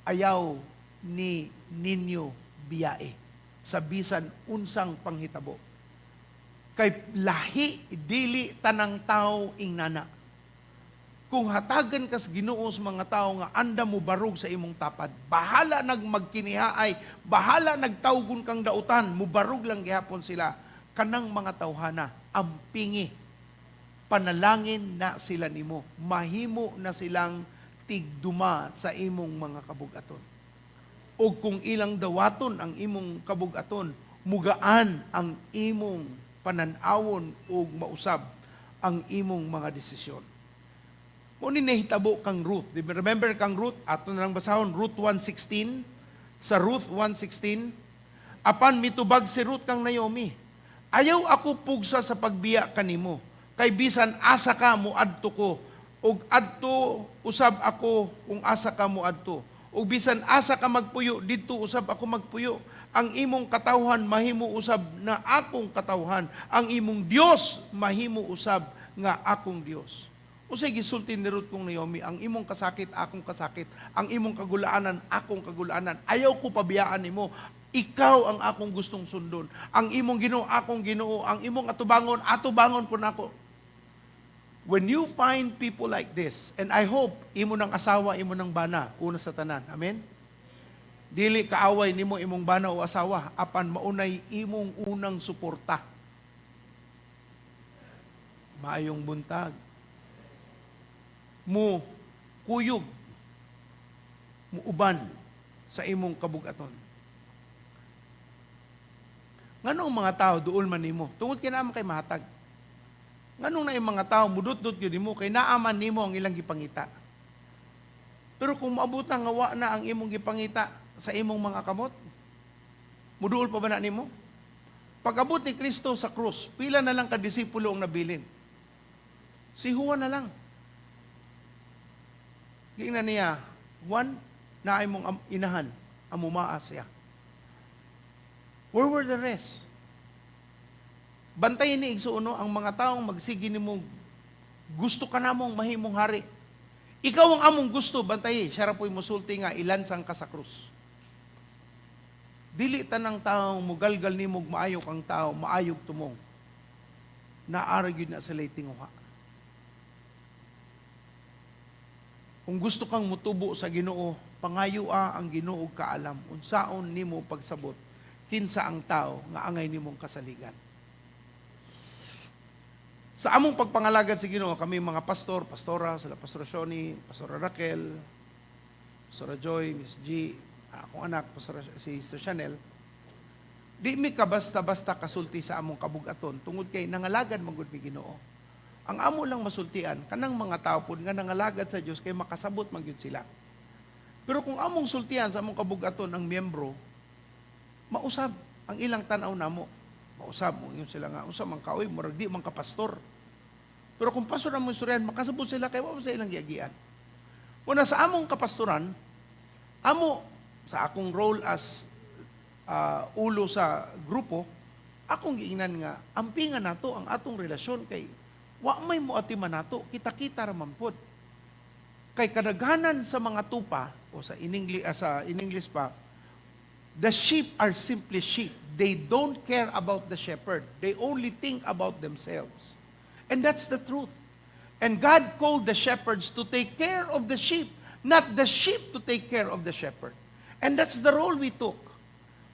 ayaw ni ninyo biyae sa bisan unsang panghitabo. Kay lahi dili tanang tao ingnana. Kung hatagan kas Ginoo sa mga tao nga anda mo barog sa imong tapad, bahala nag magkinihaay, bahala nagtawgon kang dautan, mubarog lang gihapon sila kanang mga tawhana, ampingi, panalangin na sila nimo, mahimo na silang tigduma sa imong mga kabugaton. O kung ilang dawaton ang imong kabugaton, mugaan ang imong pananawon ug mausab ang imong mga desisyon. Mao ni nahitabo kang Ruth. Di ba? Remember kang Ruth? Ato na lang basahon, Ruth 1:16. Sa Ruth 1:16, apan mitubag si Ruth kang Naomi, "Ayaw ako pugsa sa pagbiya kanimo. Kay bisan asa ka muadto ko, ug adto usab ako kung asa ka muadto. Ug bisan asa ka magpuyo, didto usab ako magpuyo. Ang imong katawhan mahimo usab na akong katawhan. Ang imong Dios mahimo usab nga akong Dios." Unsay gisulti ni Ruth kung Naomi? "Ang imong kasakit, akong kasakit. Ang imong kagulaanan, akong kagulaanan. Ayaw ko pabiyaan nimo. Ikaw ang akong gustong sundon. Ang imong Ginoo, akong Ginoo. Ang imong atubangon, atubangon po nako." When you find people like this, and I hope, imo ng asawa, imo ng bana, una sa tanan. Amen? Dili kaaway nimo imong bana o asawa, apan maunay imong unang suporta. Maayong buntag. Mo kuyog, mo uban sa imong kabugaton. Nganong mga tao duol man nimo? Tungod kay naa man kay mahatag. Nganong na mga tao mudutdot gyud nimo? Kay naa man nimo ang ilang gipangita. Pero kung moabot na nga wa na ang imong gipangita sa imong mga kamot, muduol pa ba na nimo? Pag-abot ni Kristo sa krus, pila na lang ka disipulo ang nabilin? Si Juan na lang. Giingnan niya, "Juan, naay mong inahan, amumaa siya." Where were the rest? Bantayan ni igsuon, no, ang mga taong magsige nimo, "Gusto ka namong mahimong hari. Ikaw ang among gusto," bantayi, siya ra po'y musulti nga ilansang ka sa krus. Dili tanang taong mugalgal nimo og maayo kang tao, maayog tumong. Naa ra gyud na sila tinguha. Kung gusto kang mutubo sa Ginoo, pangayoa ang Ginoo og kaalam unsaon nimo pagsabot kinsa ang tao nga angay nimong kasaligan. Sa among pagpangalagad sa Ginoo, kami mga pastor, pastora, sila Pastor Shoni, Pastora Raquel, Pastora Joy, Miss G, akong anak, Pastora, si Sister Chanel, di mi ka basta-basta kasulti sa among kabugaton tungod kay nangalagad man gud mi Ginoo. Ang amo lang masultian kanang mga tao pod nga nangalagad sa Dios kay makasabot man gyud sila. Pero kung among sultian sa among kabugaton ang miyembro, mausab ang ilang tan-aw namo. Mausab mo ingon sila nga, "Unsa man ka oy, murag di man ka pastor." Pero kung pastor ang istoryahan, makasabot sila kay wa man sa ilang giagian. Una sa among kapastoran, amo sa akong role as ulo sa grupo, akong giingnan nga ampingan nato ang atong relasyon kay wa may moatiman nato, kita-kita ra man pod. Kay kadaghanan sa mga tupa o sa in English pa, the sheep are simply sheep. They don't care about the shepherd. They only think about themselves. And that's the truth. And God called the shepherds to take care of the sheep, not the sheep to take care of the shepherd. And that's the role we took.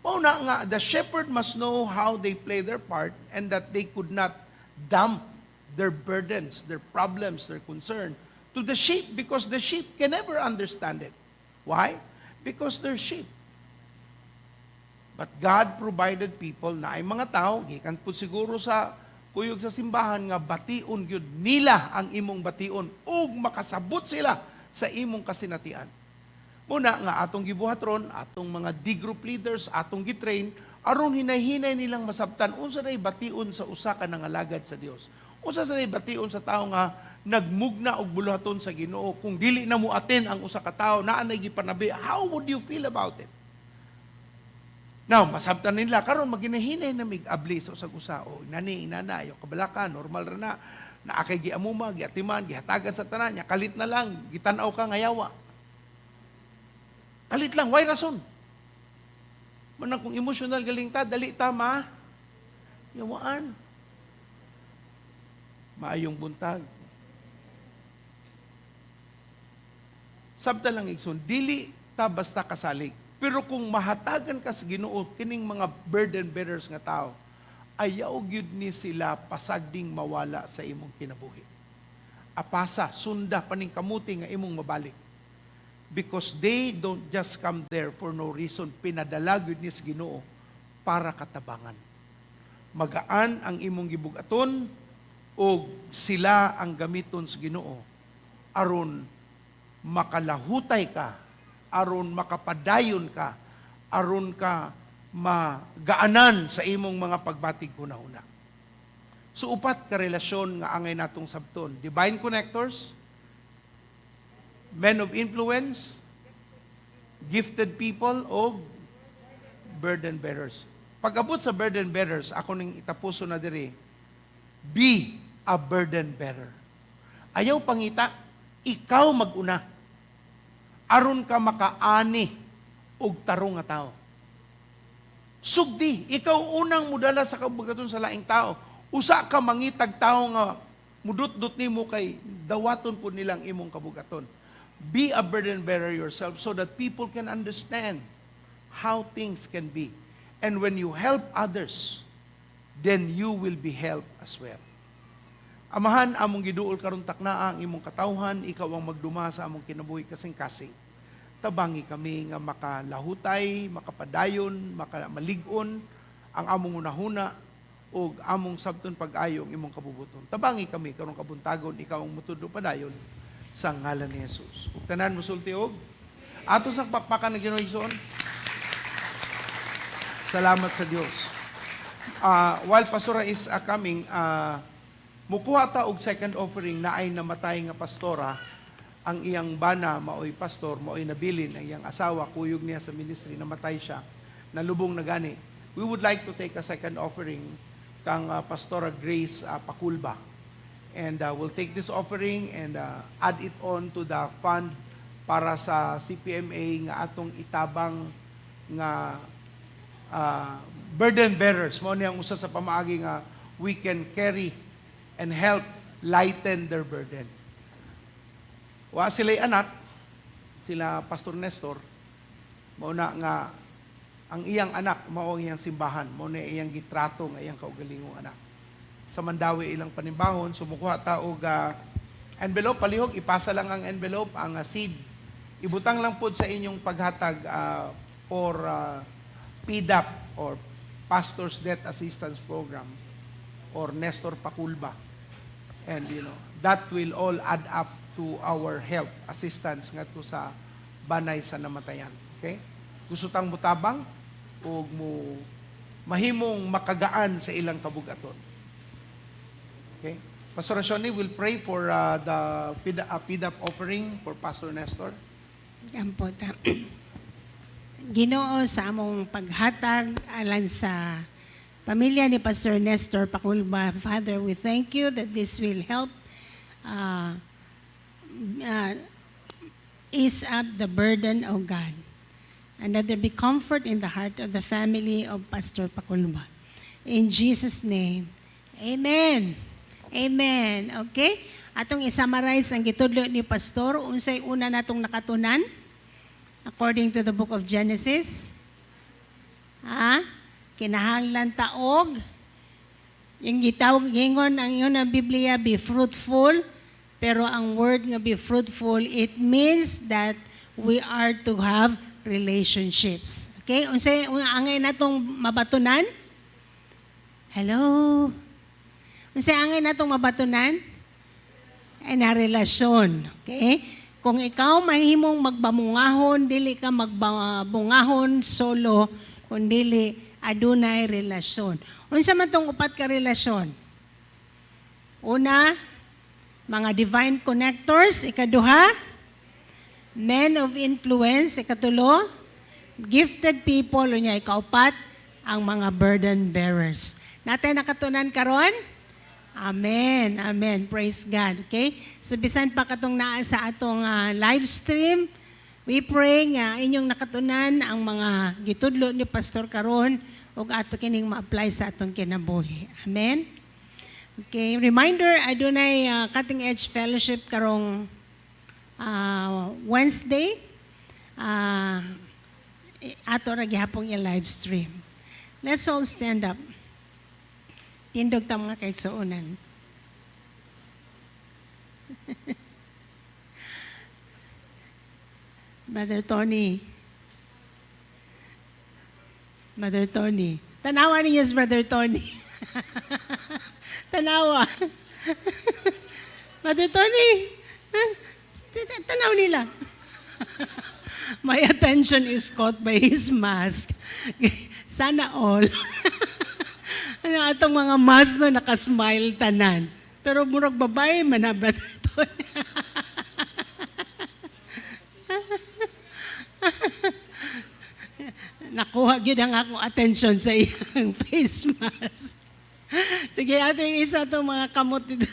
Mao na nga, the shepherd must know how they play their part and that they could not dump their burdens, their problems, their concern to the sheep because the sheep can never understand it. Why? Because they're sheep. But God provided people na ay mga tao, gikan po siguro sa Kuyog sa simbahan nga bation gyud nila ang imong bation ug makasabot sila sa imong kasinatian. Muna nga atong gibuhat ron, atong mga D group leaders, atong gitrain, aron hinay-hinay nilang masabtan unsa nay bation sa usa ka nangalagad sa Dios. Unsa sa nay bation sa tawo nga nagmugna og buluhaton sa Ginoo. Kung dili na mo attend ang usa ka tawo, naa nay gipanabi, how would you feel about it? Now, masabtan nila karon, maginahinay na mig-abli sa usag usa o inani inana ayo kabalaka, normal ra na. Naa kay giamuma, giatiman, gihatagan sa tanan nya, kalit na lang gitan-aw ka nga yawa. Kalit lang, why rason? Manang kung emotional galing ta, dali ta ma yawaan. Maayong buntag. Sabta lang, igsoon, dili ta basta kasalig. Pero kung mahatagan ka sa Ginoo kining mga burden bearers nga tao, ayaw gyud ni sila pasagding mawala sa imong kinabuhi. Apasa, sunda paning kamuti nga imong mabalik. Because they don't just come there for no reason. Pinadala gyud ni sa Ginoo para katabangan. Magaan ang imong gibugaton og sila ang gamiton sa Ginoo aron makalahutay ka, aron makapadayon ka, aron ka magaanan sa imong mga pagbatig hunahuna. So upat ka relasyon nga angay natong sabton: divine connectors, men of influence, gifted people, o burden bearers. Pag-abot sa burden bearers, ako ning itapuso na diri, be a burden bearer. Ayaw pangita, ikaw maguna. Aron ka makaani og tarong nga tao. Sugdi, ikaw unang mudala sa kabugaton sa laing tao. Usa ka mangitag tao nga mudutdot nimo kay dawaton po nilang imong kabugaton. Be a burden bearer yourself so that people can understand how things can be. And when you help others, then you will be helped as well. Amahan, among giduol karon takna ang imong katawhan, ikaw ang magduma sa among kinabuhi kasing-kasing. Tabangi kami nga makalahutay, makapadayon, makamalig-on ang among hunahuna ug among sabton pag-ayo ang imong kabubuton. Tabangi kami karong kabuntagon, ikaw ang mutudlo padayon sa ngalan ni Jesus. Ug tanan mosulti og ato sa pakpakan ng Ginoo, igsoon. Salamat sa Dios. While pastora is coming, mukuha ta og second offering na ay namatay nga pastora, ang iyang bana maoy pastor, maoy nabilin ang iyang asawa, kuyog niya sa ministry, namatay siya, nalubong na gani. We would like to take a second offering kang Pastora Grace Pakulba. And we'll take this offering and add it on to the fund para sa CPMA nga atong itabang nga burden bearers. Mao ni ang usa sa pamaagi nga we can carry and help lighten their burden. Wa sila'y anak, sila Pastor Nestor, mao na nga ang iyang anak mao ang iyang simbahan, mao na iyang gitrato nga iyang kaugalingong anak. Sa Mandaue ilang panimbahon, sumukuha ta og envelope, palihog ipasa lang ang envelope, ang seed. Ibutang lang pod sa inyong paghatag for PDAP or Pastor's Death Assistance Program or Nestor Pakulba. And that will all add up to our help, assistance ngadto sa banay sa namatayan. Okay? Gusto tang mutabang ug mo mahimong makagaan sa ilang kabugaton. Okay? Pastor Shoni will pray for the PDAP offering for Pastor Nestor. Ampo ta. Ginoo, sa among paghatag alang sa pamilya ni Pastor Nestor Pakulba. Father, we thank you that this will help ease up the burden of God and that there be comfort in the heart of the family of Pastor Pakulba. In Jesus' name, amen. Amen. Okay? Atong i-summarize ang gitudlo ni Pastor. Unsay una natong nakatunan? According to the book of Genesis? Ha? Kinahanglan ta og yung gitawag gingon ang ingon ang Biblia, "Be fruitful," pero ang word nga "be fruitful," it means that we are to have relationships. Okay? Unsay angay natong mabatunan? Hello? Unsay angay natong mabatunan? Ay na relasyon. Okay? Kung ikaw mahimong magbamungahon, dili ka magbungahon solo, kung dili adunay relasyon. Unsa man tong upat ka relasyon? Una, mga divine connectors. Ikaduha, men of influence. Ikatulo, gifted people. Unya, ikaupat, ang mga burden bearers. Naa tay nakatunan karon? Amen. Amen. Praise God. Okay? So bisan pa katong naa sa atong live stream, we pray nga inyong nakatunan ang mga gitudlo ni Pastor karon ug ato kining ma-apply sa atong kinabuhi. Amen. Okay, reminder, adunay Cutting Edge Fellowship karong Wednesday. Ato ra gihapong i-live stream. Let's all stand up. Tindog ta, mga kaigsuonan. Brother Tony. Brother Tony. Tanawa niyo si Brother Tony. Tanawa. Brother Tony. Tanaw nila. My attention is caught by his mask. Sana all. Ano atong mga mask no, nakasmile tanan. Pero murag babae man na, Brother Tony. Nakuha gyud ang akong attention sa iyang face mask. Sige, ating isa itong mga kamot dito.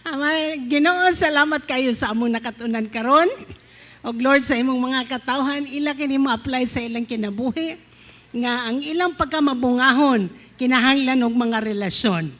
Ama, Ginoo, salamat kayo sa among nakatunan karon. Og Lord, sa imong mga katawhan, ila kini mo-apply sa ilang kinabuhi nga ang ilang pagkamabungahon kinahanglan og mga relasyon.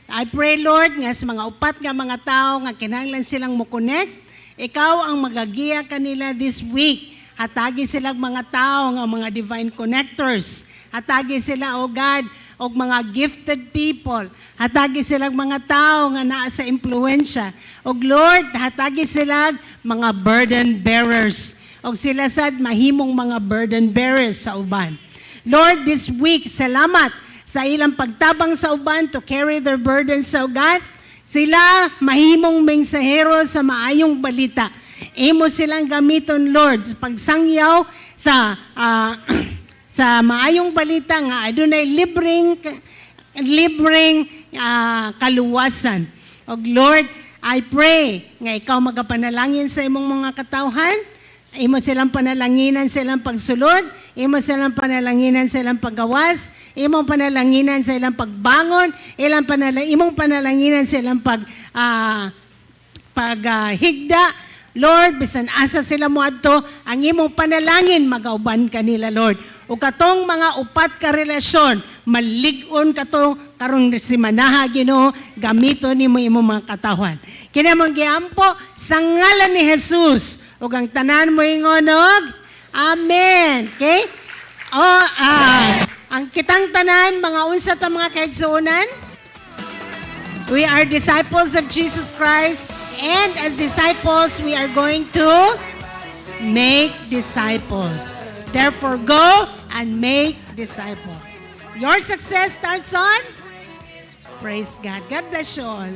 I pray, Lord, nga sa mga upat nga mga tao nga kinahanglan silang mo-connect, ikaw ang magagiya kanila this week. Hatagi sila mga tao nga mga divine connectors. Hatagi sila, O God, og mga gifted people. Hatagi sila mga tao nga naa sa impluensya. Og Lord, hatagi sila mga burden bearers. Og sila sad mahimong mga burden bearers sa uban. Lord, this week, salamat sa ilang pagtabang sa uban to carry their burdens sa God. Sila mahimong mensahero sa maayong balita. Imo silang gamiton, Lord, sa pagsangyaw sa maayong balita nga adunay libreng libreng kaluwasan. Og Lord, I pray nga ikaw magapanalangin sa imong mga katawhan. Imo silang panalanginan sa ilang pagsulod, imo silang panalanginan sa ilang paggawas, imong panalanginan sa ilang pagbangon, imong panalanginan sa ilang paghigda. Lord, bisan asa sila moadto, ang imong panalangin magauban kanila, Lord. O katong mga upat ka relasyon, malig-on kato karong simanaha, Ginoo, gamiton nimo imong mga katawhan. Kini among giampo sa ngalan ni Jesus. Ug ang tanan mo ingon og Amen. Okay? Oh, ang kitang tanan, mga unsa ta, mga kaigsuonan? We are disciples of Jesus Christ, and as disciples, we are going to make disciples. Therefore, go and make disciples. Your success starts on. Praise God. God bless you all.